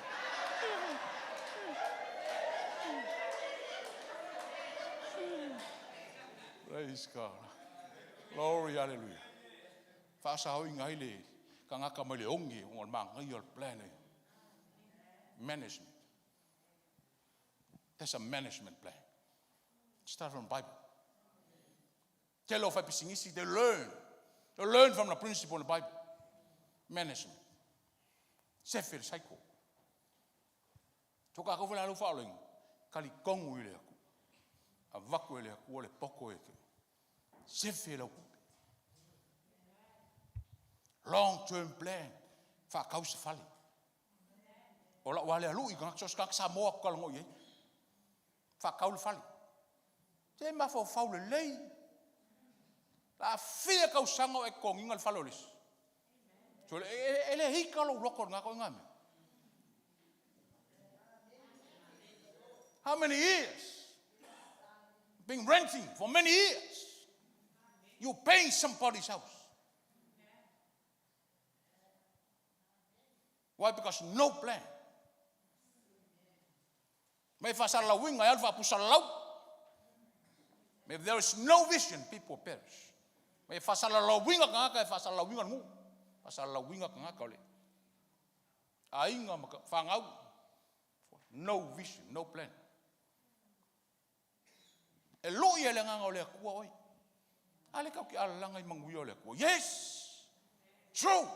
Praise God. Glory, hallelujah. Faasaoina ai le tagata mai le oge ona o le manaia o le plan e. Management. That's a management plan. Start from the Bible. Tele o faipisinisi, they learn. They learn from the principle in the Bible. Management. Sefe le cycle. So kākou foi la lau faaoloina, talitonu i le Atua. Avatu e le Atua le poto e te. Sefe lau tupe. Long term plan. Faatau se fale. O lau lava lea lui, tagata so o se tagata Samoa ou te talanoa i ai. Faatau le fale. Se mafaufau lelei. La fia tausaga o e totogiina le fale o le isi. So, e, e, e le ika lou loto i lena koiga mea. How many years? Been renting for many years. You paying somebody's house. Why? Because no plan. Mai faasalalauina e alu faapusalau. If there is no vision, people perish. Mai faasalalauina tagata e faasalalauina le nuu. Faasalalauina tagata o le aiga ma fanau. No vision, no plan. E lui e le agaga o le Atua oe. A le tatou te alalaga i manuia o le Atua. Yes! True!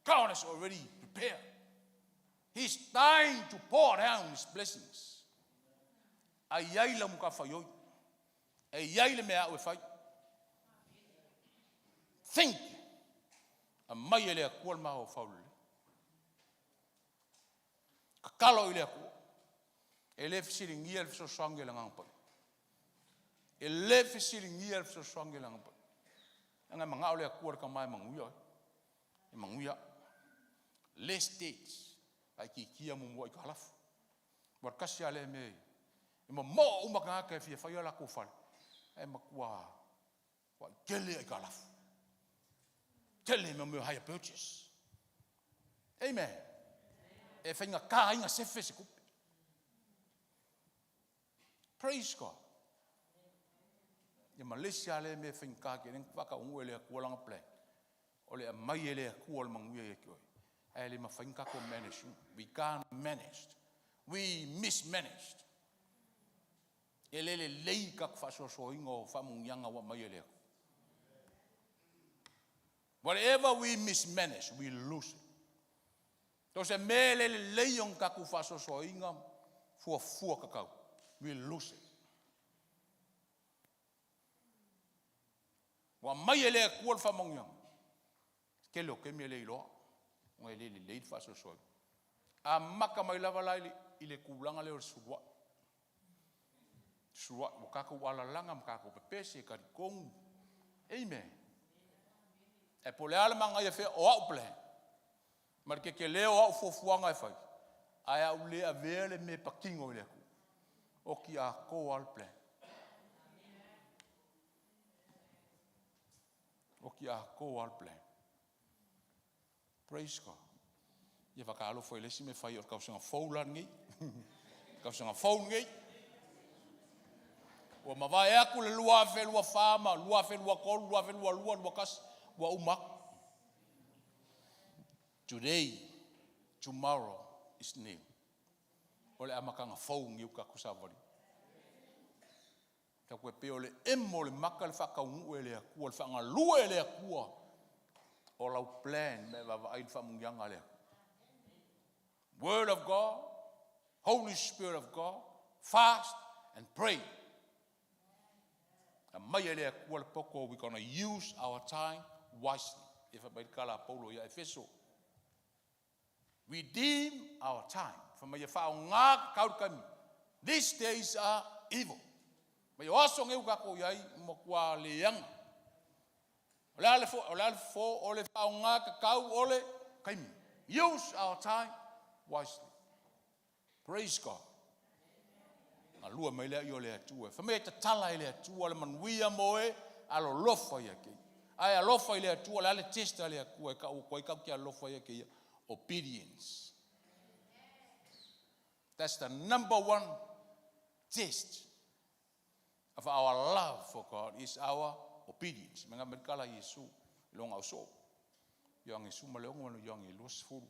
God has already prepared. He's dying to pour down His blessings. A i ai lau matafaioi. E i ai le mea a'u e fai. Think! Aumai e le Atua le mafaufau lelei. Tatalo i le Atua. E le fesiligia le fesoasoani a le Agaga Paia. E le fesiligia le fesoasoani a le Agaga Paia. Leaga e manao le Atua i le tama e manuia oe. E manuia au. Less debts. Faaitiitia muamua aitalafu. Aua o le tasi lava lea mea e momoo uma tagata e fia fai o latou fale, ae matua tele aitalafu. Tele mea o hire purchase. Amen. E faigata ai ona sefe se tupe. Praise God. Ia ma le isi lava lea mea e faigata tele ona faataunuu e le Atua lana plan, o le aumai e le Atua o le manuia ia te oe, ae le mafai ona tatou manage ina. We can't manage. We mismanaged. E le lelei tatou faasoasoaina o faamanuiaga ua aumai e le Atua. Whatever we mismanage, we lose it. So se mea e le lelei ona tatou faasoasoaina fuafua tatau, we lose it. Ua aumai e le Atua le faamanuiaga, tele o taimi e le iloa, ona e le lelei le faasoasoaina. Amata mai lava la i le tulaga lea o le suluai. Suluai, ua tatou alalaga ma tatou pepese, e talitonu. Amen. Ae po o le a le manaia fea o au plan, ma le tetele o au fuafuaga e fai, ae a ou le avea le mea e patino i le Atua, oti atoa lava le plan. Oti atoa lava le plan. Praise God. Ia faatalofa i le isi mea fai o le tausaga fou la lenei. Tausaga fou lenei. Ua mavae atu le 2024 ma 2023, 2022, 2021, ua uma atu. Today, tomorrow is new. O le amataga fou lenei ua tatou savavali. Tatou e pei o le emo o le maka le faataunuu e le Atua, le faagalue e le Atua o lau plan ma e vaavaai i le faamanuiaga a le Atua. Word of God, Holy Spirit of God, fast and pray. Aumai e le Atua le poto, we gonna use our time wisely. E fai mai le tala a Paulo ia Efeso. Redeem our time. Fai mai e faaaoga tatau le taimi. These days are evil. Mai o aso nei ua tatou i ai, ua matua leaga. O le a le fo, o le a le fofo, o le faaaoga tatau o le taimi. Use our time wisely. Praise God. Galue mai lea i o le Atua. Fai mai e tatala e le Atua le manuia mo e alolofa ia te ia. Ae alofa i le Atua, o le a le test a le Atua e tau atu ai tatou te alofa ia te ia? Obedience. That's the number one test of our love for God is our obedience. Me nga mai kala Iesu, longa o so. Ioane 16 ma Ioane 20.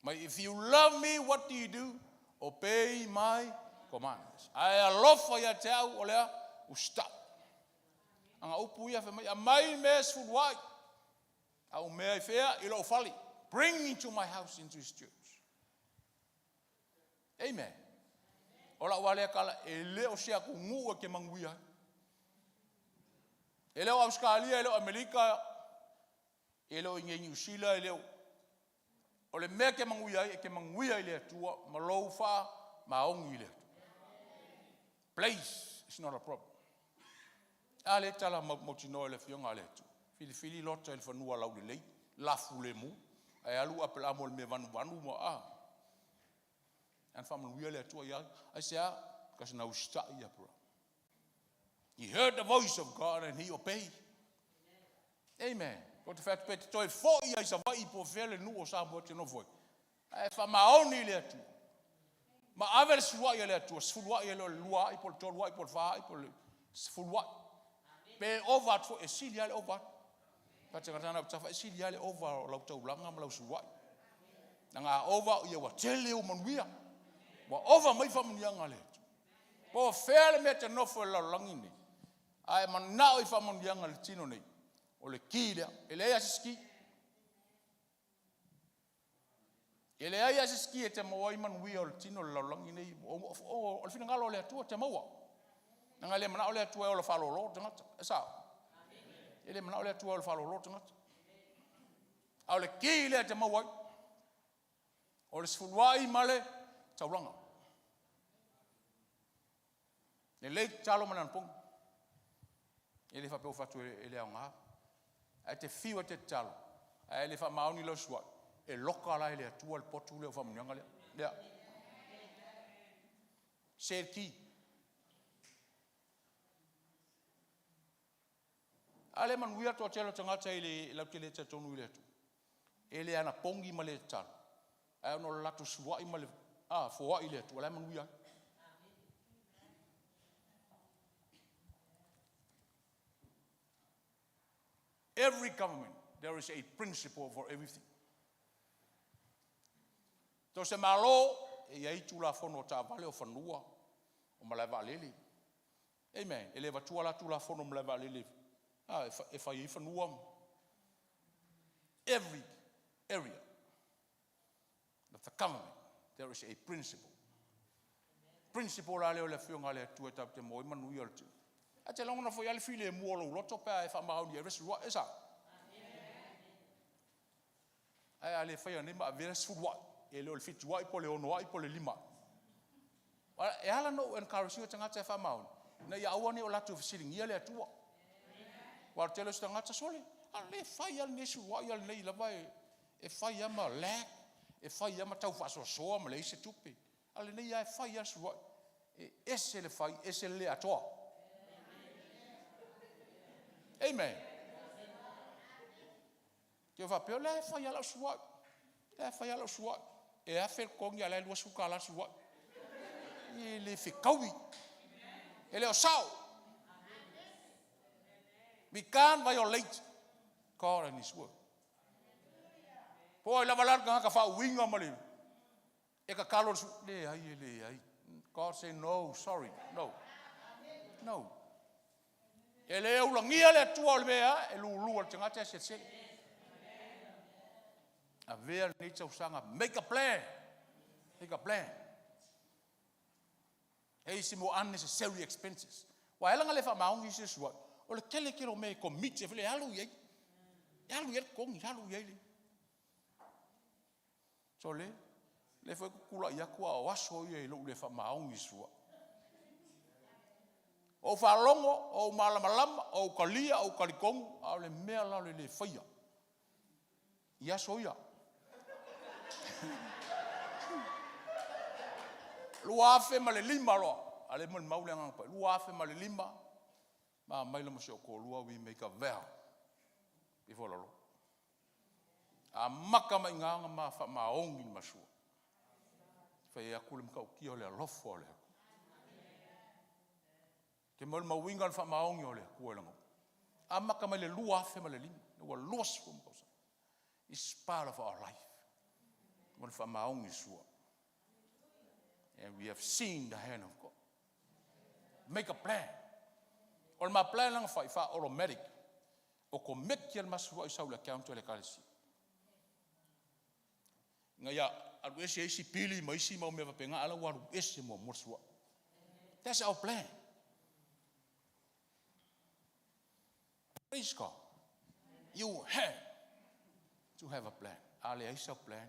Mai, if you love me, what do you do? Obey my commands. Ae alofa ia te au o lea, usta. Anga upu ia fai mai, aumai mea sefulu ai. A o mea i fea, i lou fale. Bring into my house, into his church. Amen. O lau lava lea tala, e le o se atunuu e te manuia ai. E le o Ausetalia, e le o Amerika, e le o i inei i Niu Sila, e le o... O le mea e te manuia ai, e te manuia i le Atua ma lou faamaoni i le Atua. Place is not a problem. A le tala mautinoa i le afioga a le Atua. Filifili Lota i le fanua laulelei, lafu lemu, ae alu Aperaamo i le mea vanuvanu ma a. Ana faamanuia le Atua ia, aisea, kasi na usitai Aperamo. He heard the voice of God and he obeyed. Amen. Ko te whai pe te toe foi ai Savaii po fea le nuu o Samoa te nofo ai. Ae faamaoni i le Atua. Ma ave le sefulu ai a le Atua, sefulu ai e le o le lua ai, po o le tolu ai, po o le fa ai, po o le sefulu ai. Pe ova atu foi, e sili lava le ova atu. Faatagata na tafa e sili lava le ova o lau taulaga ma lau sefulu ai. Leaga a ova, ia ua tele ou manuia. Ua ova mai faamanuiaga a le Atua. Po o fea le mea te nofo i le lalolagi nei, ae manao i faamanuiaga i le tino nei, o le ki lea. E leai lava se isi ki. E leai lava se isi ki e te maua ai manuia o le tino i le lalolagi nei. O le finagalo o le Atua te maua. Leaga e le manao le Atua e ola faalolo le tagata. E sao? E le manao le Atua e ola faalolo le tagata. A o le ki lea te maua ai, o le sefuluai ma le Taulaga. Lelei tatalo ma le anapogi. E le faapea ua fai atu e le aoga. Ae te fiu e te tatalo, ae le faamaoni lau sua'i, e loka la e le Atua le potu lea o faamanuiaga lea. Lea. Selki. A le manuia le toatele o tagata i le latou te le talitonu i le Atua. E le anapogi ma le tatalo, ae ona o le latou suluai ma le foai i le Atua, o la e manuia ai. Every government, there is a principle for everything. So se Malo, e i ai tulafono o taavale, o fanua, o malae vaalele. Amen. E le avatua la tulafono o malae vaalele e fai ai fanua. Every area of the government, there is a principle. Principle la lea o le afioga a le Atua e tatou te maua ai manuia o le tino. Ae te lagona foi lava le filemu o lou loto pe a e faamaoni e ave e sa. Ae a le faia nei ma avea le 10 ai, e le o le 7 ai po o le 6 ai po o le 5 ai. E ala ona ou encourage ina tagata e faamaoni, ina ia aua ne i o latou fesiligia le Atua. Aua o le tele o isi tagata, sole, a le fai lava lenei suluai a lenei lava e fai lava ma lag, e fai lava ma tau faasoasoa ma leai se tupe. A o lenei lava e fai lava le suluai. E ese le fai, ese le le atoa. Amen. Te faapea, o lea e fai lava lau suluai. O lea e fai lava lau suluai. E $1,000 le totogi, a o la e $20 le suluai. E le fetaui. E le o sao. We can't violate God and His word. Po ai lava la le tagata faauiga ma le e tatalo le ai e leai. God say no, sorry, no. No. E le ulagia le Atua o le mea e lulu le tagata e selesele. Avea lenei tausaga, make a plan. Make a plan. E isi mo unnecessary expenses. Ua ela nga le faamaogi isi sua. O le tele tele o mea e commit e fele alu i ai. E alu i ai le totogi, alu i ai le. So le, le foi kukula i aku a o aso ia i lou le faamaogi sua. O faalogo, o malamalama, o kalia, o talitonu, a o le mea la o le le faia. I aso ia. 2005 loa. A le mo le mau le agaga pai. 2005, ma mai la mo se o tōlua, we make a vow before the Lord. A maka mai ngā ma wha maongi ni masua. Whai aku le mkaukia o le alofa o le aku. Te mau le mauinga le wha maongi o le aku e lango. A maka mai le 2005. Ua 20 makausa. It's part of our life. Mo le wha maongi sua. And we have seen the hand of God. Make a plan. O le ma plan langa whai wha automatic. O ko meki al masu i sau le account o le kalesi. Nga ia alu ese isi pili ma isi mau mea wapenga ala waru ese mo morsua. That's our plan. Praise God. You have to have a plan. A le aisa plan.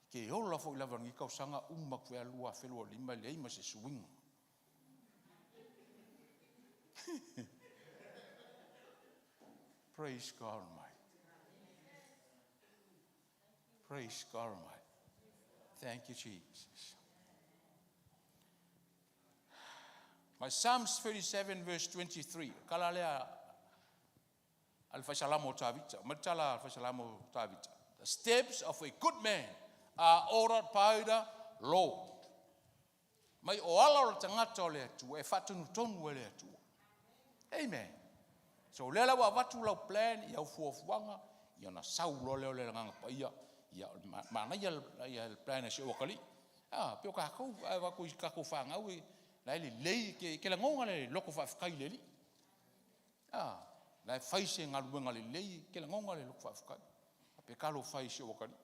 Ke ola fo i lava ngi kausanga uma kwe alua felua lima le ima se suinga. Praise God Almighty. Praise God Almighty. Thank you, Jesus. My Psalms 37 verse 23. Kala lea al faisalamo Tavita. Matala al faisalamo Tavita. The steps of a good man are ordered by the Lord. Mai o ala o le tagata o le Atua e faatonutonu e le Atua. Amen. So lea la ua avatu lau plan i au fuafuaga ia ona sau loa lea o le agaga paia ia manaia ia le plan e si ou akalii. Ah, pe o kākou, ai va ko i kākou whāngau e la e lelei ke lagonga le loko faafetai i le Alii. Ah, la e fai se galuega lelei ke lagonga le loko faafetai. Pe kalo fai si ou akalii.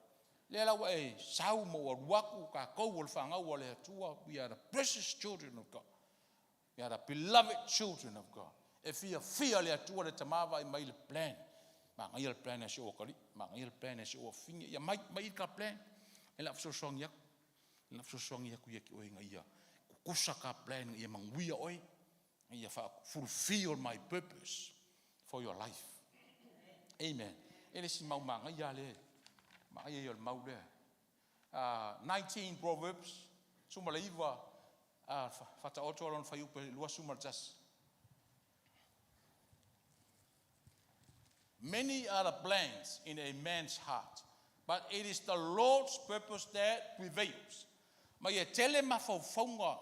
Lea la ua e sau ma ua alu atu kākou o le whāngau a le Atua. We are the precious children of God. We are the beloved children of God. E fia fia le Atua le tamava i mai le plan. Manaia le plan e si ou akalii. Manaia le plan e si ou afafine. Ia mai, mai i ka plan. E la fesoasoani aku. Na fesoasoani atu ia te oe ina ia tutusa ta plan ina ia manuia oe, ina ia fulfill my purpose for your life. Amen. E le si mau manaia lea, manaia ia o le mau lea. 19 Proverbs, 19, Faataoto lona fuaiupu e 21. Many are the plans in a man's heart, but it is the Lord's purpose that prevails. Ma e tele mafaufauga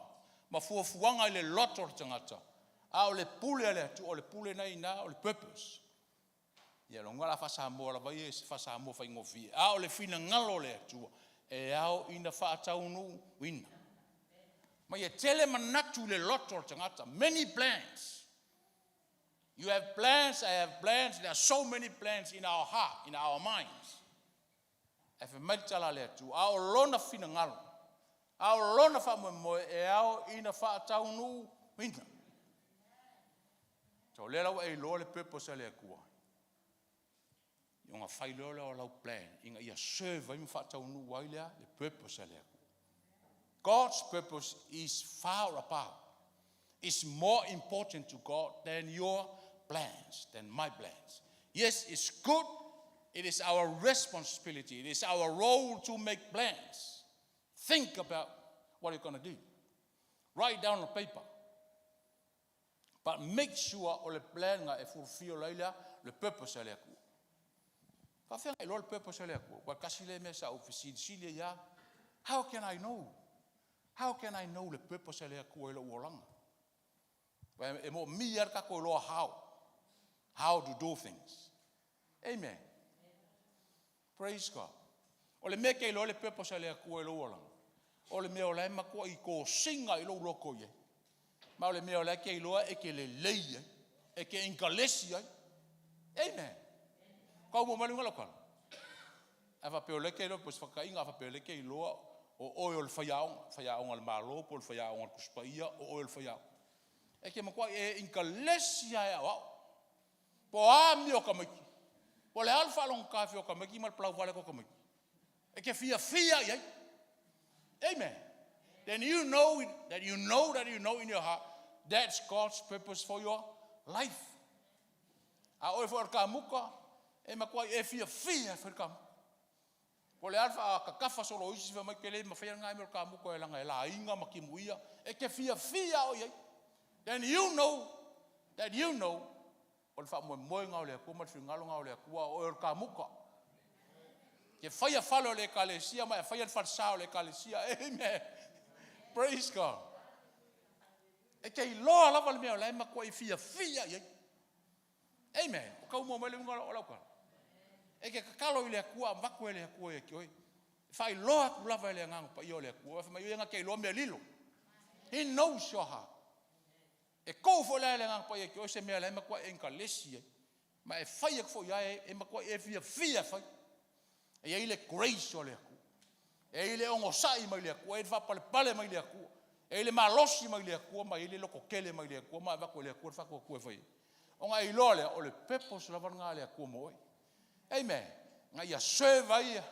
ma fuafuaga i le loto o le tagata, a o le pule a le Atua, o le pule na ina o le purpose. Ia loga la faa-Samoa lava ia i se faa-Samoa faigofie, a o le finagalo o le Atua e ao ina faataunuuina. Ma ia tele manatu i le loto o le tagata, many plans. You have plans, I have plans, there are so many plans in our heart, in our minds. Ae fai mai le tala a le Atua, a o lona finagalo, a o lona faamoemoe e ao ina faataunuuina. So o lea la ua e iloa le purpose a le Atua, ona fai loa lea o lau plan ina ia serve ai ma faataunuu ai lea le purpose a le Atua. God's purpose is far above. It's more important to God than your plans, than my plans. Yes, it's good. It is our responsibility. It is our role to make plans. Think about what you're going to do. Write down on paper. But make sure o le plan nga e fulfill ai lea le purpose a le Atua. Faafeaga iloa le purpose a le Atua. Ua tasi le mea sa ou fesilisili ai lava. How can I know? How can I know le purpose a le Atua i lou olaga? E moomia le tatou iloa how. How to do things. Amen. Praise God. O le mea ke iloa le purpose a le Atua i lou olaga. O le mea o la e matua i tosiga i lou loto i ai. Ma o le mea o la e ke iloa e ke lelei ai. E ke inkalesi ai. Amen. Kau mo mai ngalo kala. A faapea o lea ke iloa po o se fakaiga, a faapea o lea ke iloa o oe o le faiaoga, faiaoga a le Malo po o le faiaoga a le Tusi Paia, o oe o le faiaoga. E ke matua e inkalesi lava e aoao. Po o a amio a tamaiti, po o le a le faalogotafea o tamaiti ma le palauvale atu o tamaiti, e ke fiafia i ai. Amen. Then you know that you know that you know in your heart that's God's purpose for your life. A oe foi o le kamuka, e matua e fiafia e fai le kamuka. Po o le a le faakakafa solo o isi fai mai ke le mafaia lena mea o le kamuka e laga e laiga ma timuia, e te fiafia oe i ai. Then you know that you know o le faamoemoega o le Atua ma le finagalo o le Atua o oe o le kamuka. Ke faia fale o le ekalesia ma e faia le falesa o le ekalesia. Amen. Praise God. E te iloa lava le mea o la e matua i fiafia i ai. Amen. O kau mua mai le uiga o lau tala. E ke tatalo i le Atua, avatu e le Atua ia te oe. E faailoa atu lava e le Agaga Paia o le Atua. Fai mai ia te iloa mea lilo. He knows your heart. E kou foi la e le Agaga Paia te oe se mea la e matua e inkalesi ai. Ma e fai atu foi ia e matua e fiafia fai. E i ai le grace o le Atua. E i ai le ogosai mai le Atua, e i ai le faapalepale mai le Atua. E i ai le malosi mai le Atua, ma e i ai le lototele mai le Atua, ma e avatu e le Atua le faatuatua e fai ai. Ona e iloa lea, o le purpose lava lena a le Atua mo oe. Amen. Na ia serve ai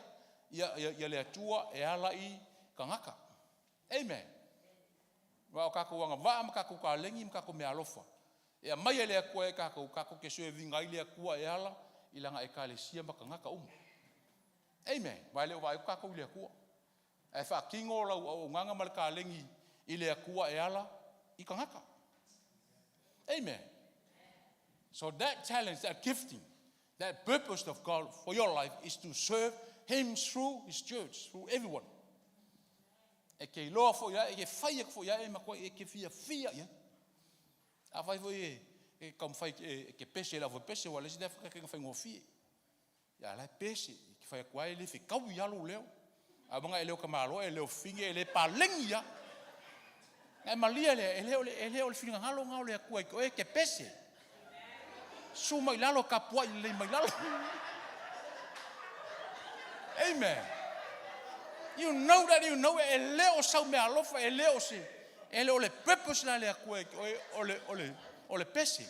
ia le Atua e ala i tagata. Amen. Aua o tatou agavaa ma tatou taleni ma tatou meaalofa e aumai e le Atua e tatou, tatou te serve ina ai le Atua e ala i lana Ekalesia ma tagata uma. Amen. Aua e le o vaai atu tatou i le Atua. Ae faatino lau auaunaga ma le taleni i le Atua e ala i tagata. Amen. So that challenge, that gifting, that purpose of God for your life is to serve Him through His church, through everyone. E ke iloa foi ia, e ke fai atu foi ia e matua e ke fiafia ia. A fai foi e taumafai e ke pese i le aufaipese, ua le isi lea whakakena whaingofie. Ia la e pese, e ke fai atu ai le fekaui ia lou leo. A wanga e leo ka malo, e leo finge, e le palengi ia. E malia lea, e le o le finagalo ngā o le Atua i ke oe, ke pese. Su mai lalo, kapuai lelei mai lalo. Amen. You know that you know e le o sau mea alofa, e le o se, e le o le purpose la le Atua i ke oe, o le pese.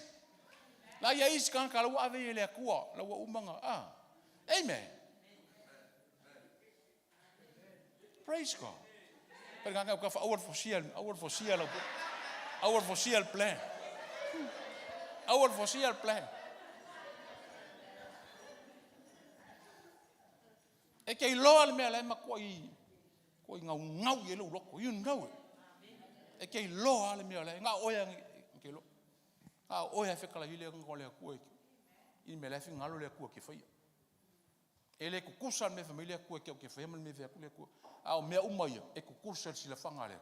La ia isi kanga lau ave i le Atua, lau ua umanga. Ah. Amen. Praise God. Pele nganga ka fa aua fosia, aua fosia lau. Aua fosia le plan. Aua fosia le plan. E ke iloa le mea le ma koi koi ngau ngau i le uloko. You know it. E ke iloa le mea le nga oia ke iloa. Nga oia fe kala ile ngo le ku e. I me le fi ngalo le ku ke faia. E le kukusa le mea le ku ke ke faia ma le mea ku le ku. A o mea uma ia e kukusa le silafanga le.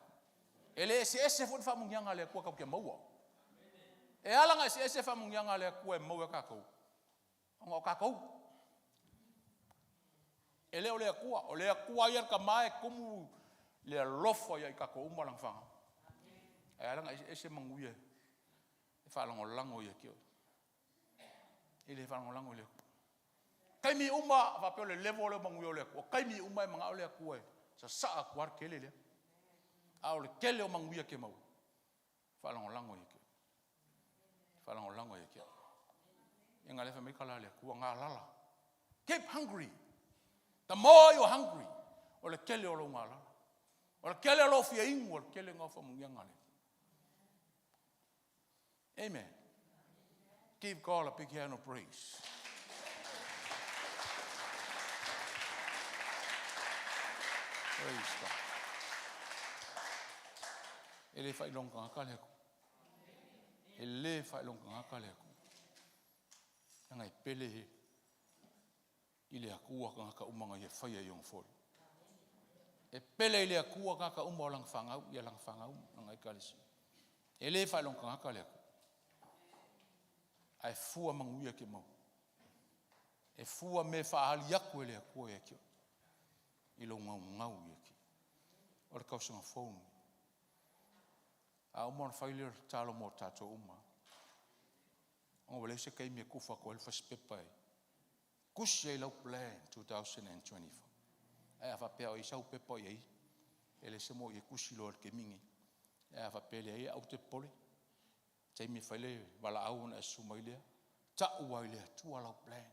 E le ese ese fo fa mungianga le ku ka ke maua. E ala nga ese ese fa mungianga le ku e maua ka kou. Ngo ka kou. E le o le akua, o le akua ia ka mae kumu le alofa ia i ka kou uma lang fanga. E ala nga ese ese manguia. E fa lango lango ia ki. E le fa lango lango le. Kai mi uma fa pe le level le manguia o le akua. Kai mi uma e manga o le akua e. Sa sa akua kele le. A o le kele o manguia ke mau. Fa lango lango ia ki. Fa lango lango ia ki. E nga le fa me kala le akua nga lala. Keep hungry. The more you're hungry, o le kele o lo ngā lala. O le kele o lo fia ingu, o le kele ngā wha mungia ngā le. Amen. Give God a big hand of praise. Praise God. E le whai longa ngā kale aku. E le whai longa ngā kale aku. Ngai pele he. I le akua ka ngaka umanga i e whaia i ong foi. E pele i le akua ka ngaka uma o langa whangau, i a langa whangau, langa i kalesi. E le whai longa ngaka le aku. Ai fua manguia ke mau. E fua me whaahali aku e le akua e kia. I lo ngau ngau i ki. O le kausanga phone. A uma ona whai leo talo mō tātou uma. Onga wale se kai mea kufa ko el fasipepa e. Kusi ai lau plan 2024. Ai a whapea o i sau pepa i ai. E le se mo i e kusi loa le kemingi. Ai a whapea le ai au te pole. Taimi whai le wala au na e suma i lea. Ta ua i lea tua lau plan.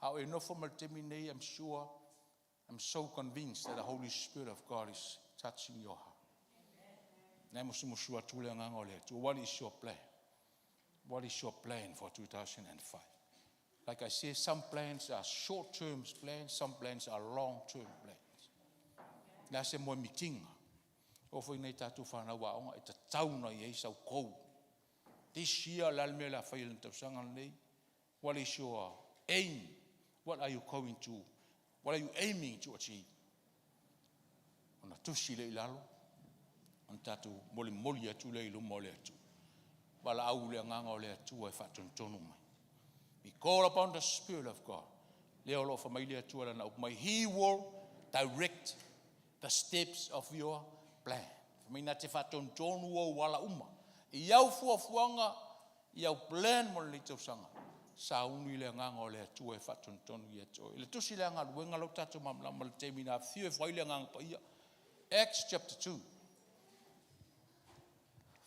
A o e nofo ma le temi nei, I'm sure, I'm so convinced that the Holy Spirit of God is touching your heart. Nei mo sumu sua tu le nganga o le tua. What is your plan? What is your plan for 2005? Like I say, some plans are short-term plans, some plans are long-term plans. La se mo meeting. O foi nei tātou whanau aonga e ta tauna i ei sau kou. This year, la me la whai le tausanga nei. What is your aim? What are you going to, what are you aiming to achieve? Ona tusi le ilalo. Ona tātou moli moli atu le iluma o le atu. Wala au le anganga o le atua e whaatontonu mai. We call upon the Spirit of God. Le o lo whamai le atua lana upu mai. He will direct the steps of your plan. Whamai nā te whaatontonu o wala uma. I au fuafuanga, i au plan mo le tausanga. Sa unu i le anganga o le atua e whaatontonu i atua. I le tusi le anga luenga lau tātou mamlama le te mina whiu e whai le anganga pa ia. Acts chapter 2.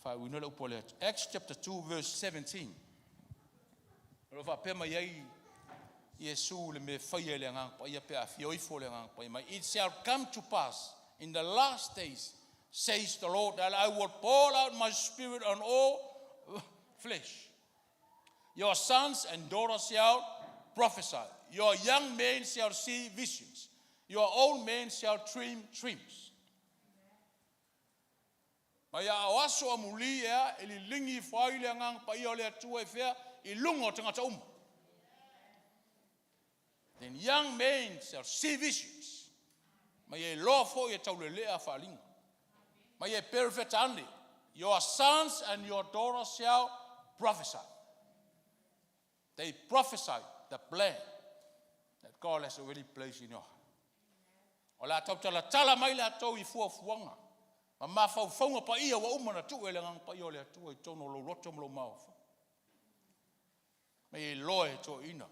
Whai uino le upo le atu. Acts chapter 2 verse 17. O lo whapea mai ai Iesu le me whaia le anganga pa ia pe a fioifo le anganga pa ia mai. It shall come to pass in the last days, says the Lord, that I will pour out my spirit on all flesh. Your sons and daughters shall prophesy. Your young men shall see visions. Your old men shall dream dreams. Mai a o aso a muli ea, e li lingi whai le anganga pa ia o le atua e whea, i lunga o tangata uma. Then young men shall see visions. Mai e loa fo i e taulelea whaalinga. Mai e perfect ane. Your sons and your daughters shall prophesy. They prophesy the plan that God has already placed in your heart. O la tau tala tala mai la tau i fua fuanga. Ma mawhau pa ia wa uma na tu e le ngang pa ia o le atua i tono lo loto mo lo maofa. Mai e loa e tō ina.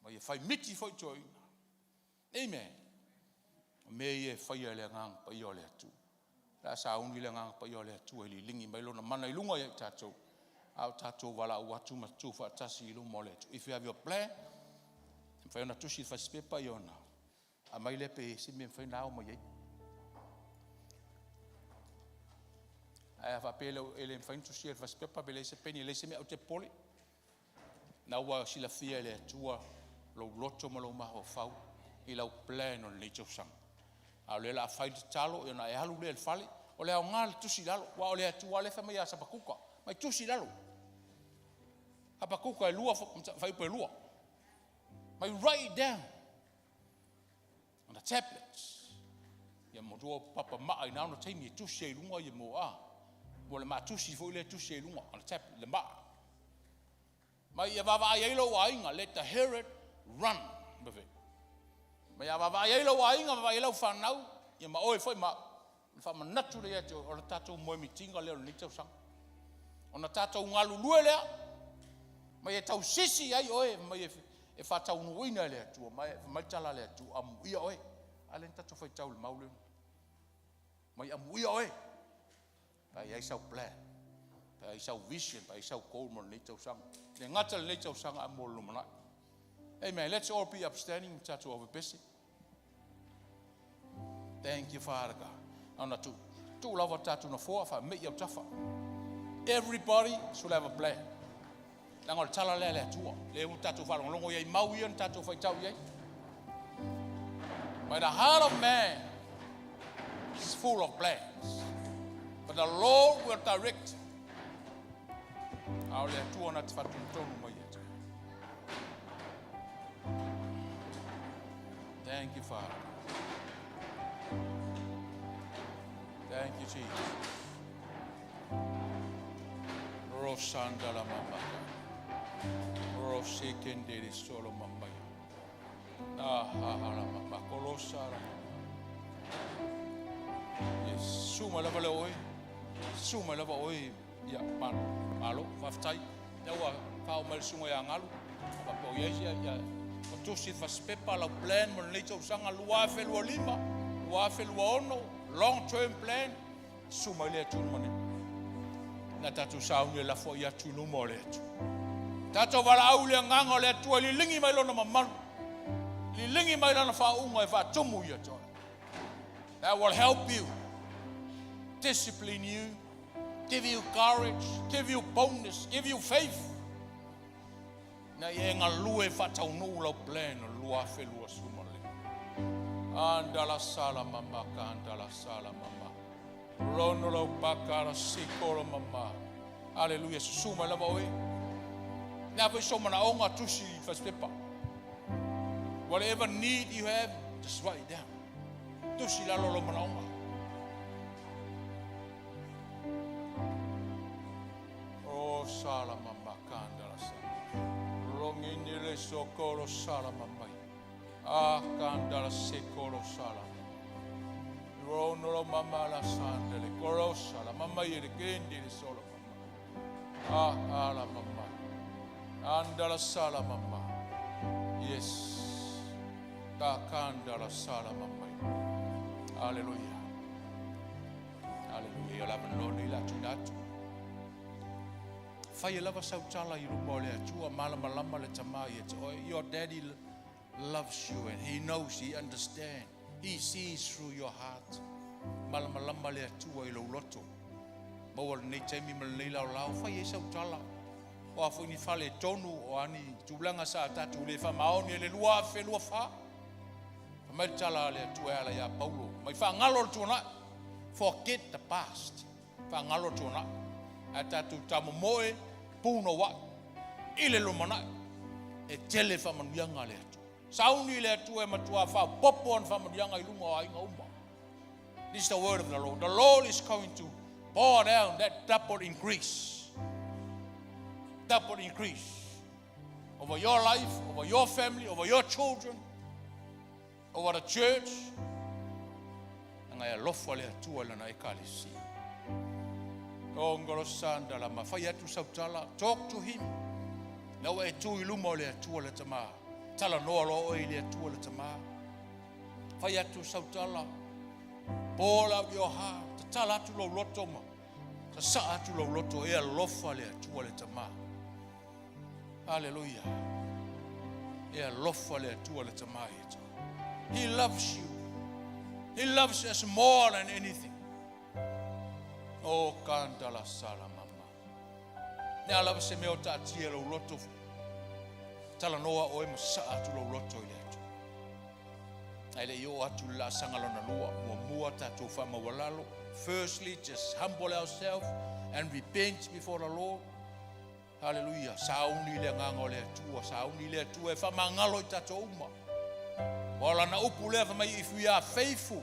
Mai e whai miti fo i tō ina. Amen. Me i e whai e le ngang pa ia o le atua. La sa uni le ngang pa ia o le atua i li lingi mai lona mana i lunga ia i tātou. Au tātou wala au atu ma tū whaatasi i luma o le atua. If you have your plan, mwhai ona tusi i whasipepa i ona. A mai le pe si me mwhai nao mai ei. Ae a faapea e le mafai ona tusia i le fasipepa pe leai se peni leai se mea, aua e te popole. Na ua silafia e le Atua lou loto ma lou mafaufau i lau plan o lenei tausaga. A o lea o le a fai le tatalo ona e alu lea i le fale. O le aoga o le tusi i lalo, aua o le Atua lava lea e fai mai ia Hapakuka, mai tusi i lalo. Hapakuka e 2 fuaiupu e 2. Mai write it down on the tablets. Ia matua papa maa i na ona taimi e tusi ai i luga ia mo a. Mo le maa tusi foi lea e tusi ai i luga on the tablet, le maa. Ma ia vaavaai ai lou aiga, let the herod run with it. Ma ia vaavaai ai lou aiga, vaavaai ai lau fanau, ia ma oe foi ma au. Ona faamanatu lea ia te oe, o le tatou moemitiga lea o lenei tausaga. Ona tatou galulue lea, ma ia tausisi ai oe, ma ia e faataunuuina e le Atua. Ma e fai mai le tala a le Atua, amuia oe. A lea na tatou faitau i le mau lea. Mai amuia oe, pe a i ai sau plan, pe a i ai sau vision, pe a i ai sau goal mo lenei tausaga. E le gata i lenei tausaga a mo le lumanai. Amen. Let's all be upstanding. Tatou au pese. Thank you, Father God. Ona tu, tu lava tatou nofoa faamei autafa. Everybody should have a plan. Leaga o le tala lea a le Atua. Lea ua tatou faalogologo i ai mau ia na tatou faitau i ai. But the heart of man is full of plans. But the Lord will direct. A o le Atua na te faatonutonu mai ia te. Thank you, Father. Thank you, Jesus. Rosanda la mama. Rosekende solo mama. Ah, ha ha la mama. Kolosa la mama. Yes, suma lava le oe. Suma lava oe. Ia, malo. Malo, faafetai. Lea ua faaoo mai le susuga ia Galu. Faapea o i ai ia, ia, o tusi fasipepa lau plan mo lenei tausaga 2025, 2026, long term plan. Susu mai le Atua ma nei. Na tatou sauni e lafo i atu i luma o le Atua. Tatou valaau i le agaga o le Atua e liligi mai lona mamalu. Liligi mai lana faauuga e faatumu ia te oe. That will help you, discipline you, give you courage, give you boldness, give you faith. Na ia e galue faataunuu lau plan o le 2025. Andala sala mama ka andala sala mama. Rono lau paka la sikolo mama. Hallelujah. Susu mai lava oe. Lea foi so manaoga tusi i fasipepa. Whatever need you have, just write it down. Tusi lalo lo manaoga. O sala mama kandala sala. Rongini le sokolo sala mamai. Ah kandala sekolo sala. Rono lo mama la sandele. Korosa la mama ye le kendi le solo mama. Ah ala mama. Andala sala mama. Yes. Ta kandala sala mama. Hallelujah. Hallelujah. Ia lava no nei la tuina atu. Fai e lava sau tala i luma o le Atua, malamalama le tama ia te oe. Your daddy loves you and he knows, he understands. He sees through your heart. Malamalama le Atua i lou loto. Maua lenei taimi ma lenei laolao, fai ai sau tala. O a foi ni fale tonu, o ani tulaga sa tatou le faamaoni e le 2024. Fai mai le tala a le Atua e ala ia Paulo. Mai faagalo le tuanai. Forget the past. Faagalo le tuanai. Ae tatou tamomoe punouai i le lumanai. E tele faamanuiaga a le Atua. Sauni le Atua e matua faaopoopo ana faamanuiaga i luga o aiga uma. This is the word of the Lord. The Lord is going to pour down that double increase. Double increase over your life, over your family, over your children, over the church. Anga e alofa le Atua i lana ekalesia. Ongolo sanda la ma fai atu sautala. Talk to him. Na ua e tu i luma o le Atua le tama. Tala noa loa oe i le Atua le tama. Fai atu sautala. Pour out your heart. Tatala atu lou loto ma. Sasaa atu lou loto e alofa le Atua le tama. Hallelujah. E alofa le Atua le tama i e He loves you. He loves us more than anything. O kanda la sala mama. Le a lava se mea o taatia lou loto. Talanoa oe ma sasaa atu lou loto i le Atua. Ae le i oo atu le laasaga lona lua, muamua tatou faamaualalo. Firstly, just humble ourselves and repent before the Lord. Hallelujah. Sauni le agaga o le Atua, sauni le Atua e faamagalo i tatou uma. Ua lana upu lea fai mai, if we are faithful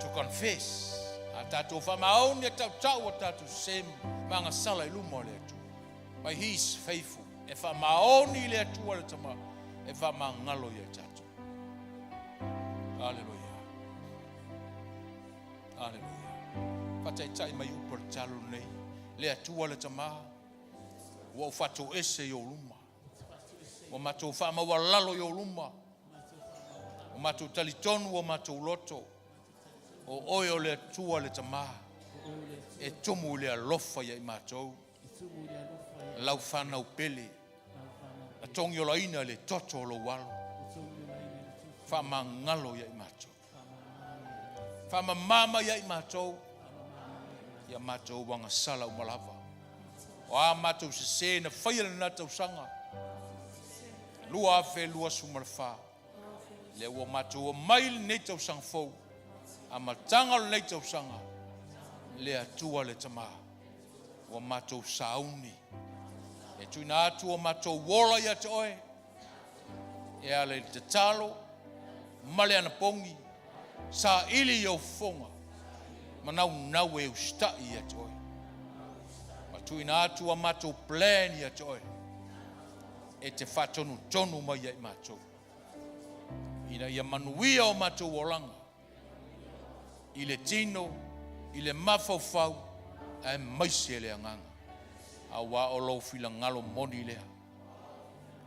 to confess, a tatou faamaoni e tautau o tatou sese ma agasala i luma o le Atua. But he is faithful. E faamaoni le Atua le Tama e faamagalo ia tatou. Hallelujah. Hallelujah. Faataitai mai upu o le talo lenei. Le Atua le Tama, ua ou faatoese i ou luma. Ua matou faamaualalo i ou luma. Ua matou talitonu ua matou loto. O oe o le Atua le Tama. E tumu i le alofa ia i matou. Lau fanau pele. Na togiolaina i le toto o lou alo. Faamagalo ia i matou. Faamamama ia i matou. Ia matou agasala uma lava. O a matou sesē na faia lena tausaga. 2024. Lea ua matou omai lenei tausaga fou. Amataga o lenei tausaga. Le Atua le Tama. Ua matou sauni. E tuuina atu o matou ola ia te oe. E ala i le tatalo ma le anapogi. Saili i ou fofoga. Ma naunau e usitai ia te oe. Ma tuuina atu a matou plan ia te oe. E te faatonutonu mai ia i matou. Ina ia manuia o matou olaga. I le tino, i le mafaufau, aemaise le agaga. Aua o lou finagalo moni lea.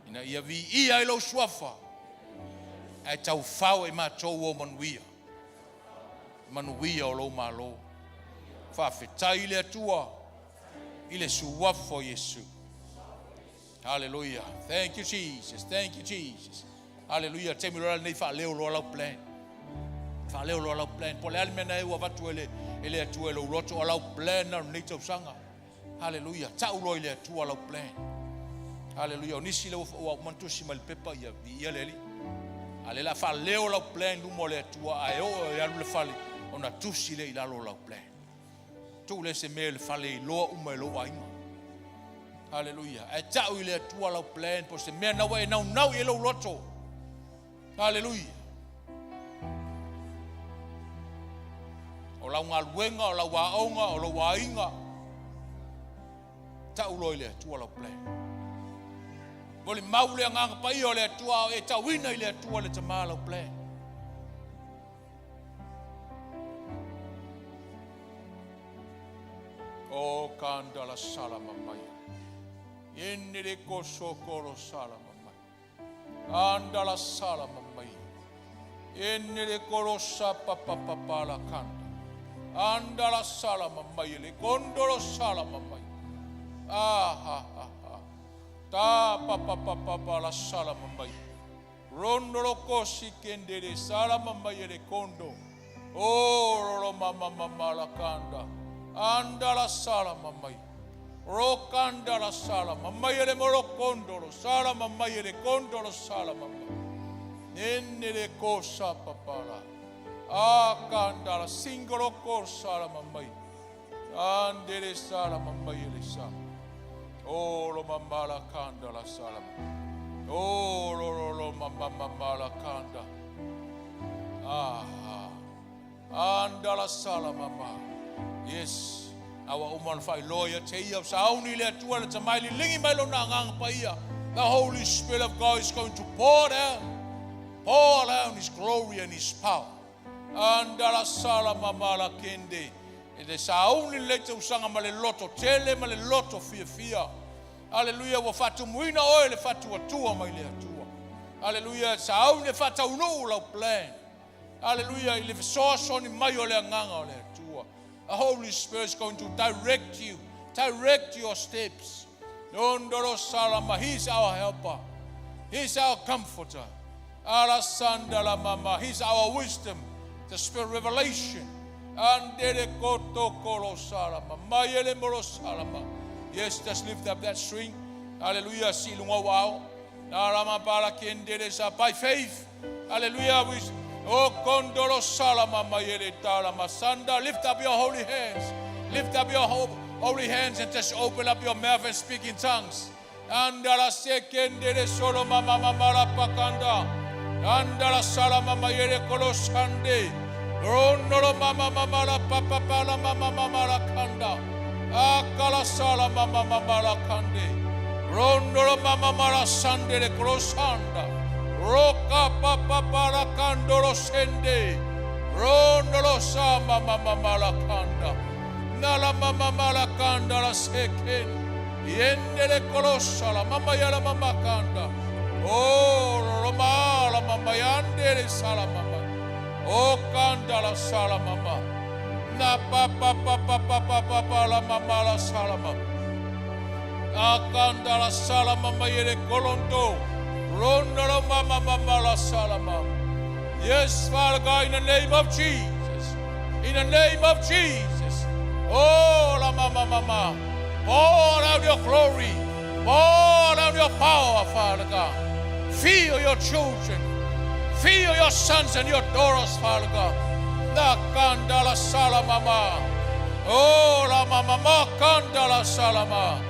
Ina ia viia ai lou suafa, ae taufao e matou ou manuia, manuia o lou Malo. Faafetai i le Atua i le suafa o Iesu. Hallelujah. Thank you, Jesus. Thank you, Jesus. Hallelujah. Taimi loa lenei faaleo loa lau plan. Faaleo loa lau plan. Po o le a le mea na e ua avatu e le, e le Atua i lou loto o lau plan na o lenei tausaga. Hallelujah. Tau loa i le Atua lau plan. Hallelujah. O nisi le ua uma ona tusi mai le pepa ia viia le Alii. A le la faaleo lau plan luma o le Atua ae oo e alu le fale ona tusi lea i lalo o lau plan. Tuu lea se mea i le fale e iloa uma e lou aiga. Hallelujah. Ae tau i le Atua lau plan po se mea na ua e naunau i ai lou loto. Hallelujah. O lau galuega, o lau aoga, o lou aiga. Tau loa i le Atua lau plan. Molimau le agaga paia o le Atua o e tauina i le Atua le Tama lau plan. O kandala sala mamai. Ene le koso koro sala mamai. Andala sala mamai. Ene le koro sa papa papa la kanda. Andala sala mamai le kondolo sala mamai. Ah ha ha ha. Ta papa papa papa la sala mamai. Rondolo kosi kendere sala mamai le kondo. O rolo mama mama la kanda. Andala sala mamai. Rokanda la sala mamai le moro kondolo sala mamai le kondolo sala mamai. Nene le kosa papala. Akanda la singolo kosa la mamai. Andele sala mamai le sa. O lo mama la kanda la sala. O lo lo lo mama mama la kanda. Ah. Andala sala mama. Yes. Aua uma ona faailoa ia te ia, sauni le Atua le Tama e liligi mai lona agaga paia. The Holy Spirit of God is going to pour down His glory and His power. Andala sala mama la kende. E le sauni le tausaga ma le loto tele ma le loto fiafia. Hallelujah, ua faatumuina oe le faatuatua mai le Atua. Hallelujah, sauni e faataunuu lau plan. Hallelujah, i le fesoasoani mai o le agaga o le Atua. The Holy Spirit is going to direct you, direct your steps. Dondoro salama, He's our helper. He's our comforter. Ala sandala mama, He's our wisdom, the spirit of revelation. Andere koto kolo salama. Mayele molo salama. Yes, just lift up that string. Hallelujah. Si lunga wao. Nalama para kendere sa by faith. Hallelujah. We Oh kondolo salama mayele talama sanda. Lift up your holy hands. Lift up your holy hands and just open up your mouth and speak in tongues. Andala sekendere solo mama mama la pakanda. Andala salama mayele kolo sande. Rondolo mama mama la papa pala mama mama la kanda. Akala sala mama mama la kande. Rondolo mama mala sande le kolo sanda. Roka papa pala kandolo sende. Rondolo sama mama mala kanda. Nala mama mala kanda la seken. Yendele kolosa la mama yala mama kanda. Oh, roma la mama yandele sala mama. Oh, kanda la sala mama. Na pa pa pa pa pa pa pa pa la mama la sala mama. Akanda la sala mama yele kolonto. Ronda la mama mama la sala mama. Yes, Father God, in the name of Jesus. In the name of Jesus. Oh, la mama mama. Pour out your glory. Pour out your power, Father God. Feel your children. Feel your sons and your daughters, Father God. Na kanda la sala mama. Oh, la mama ma kanda la salama.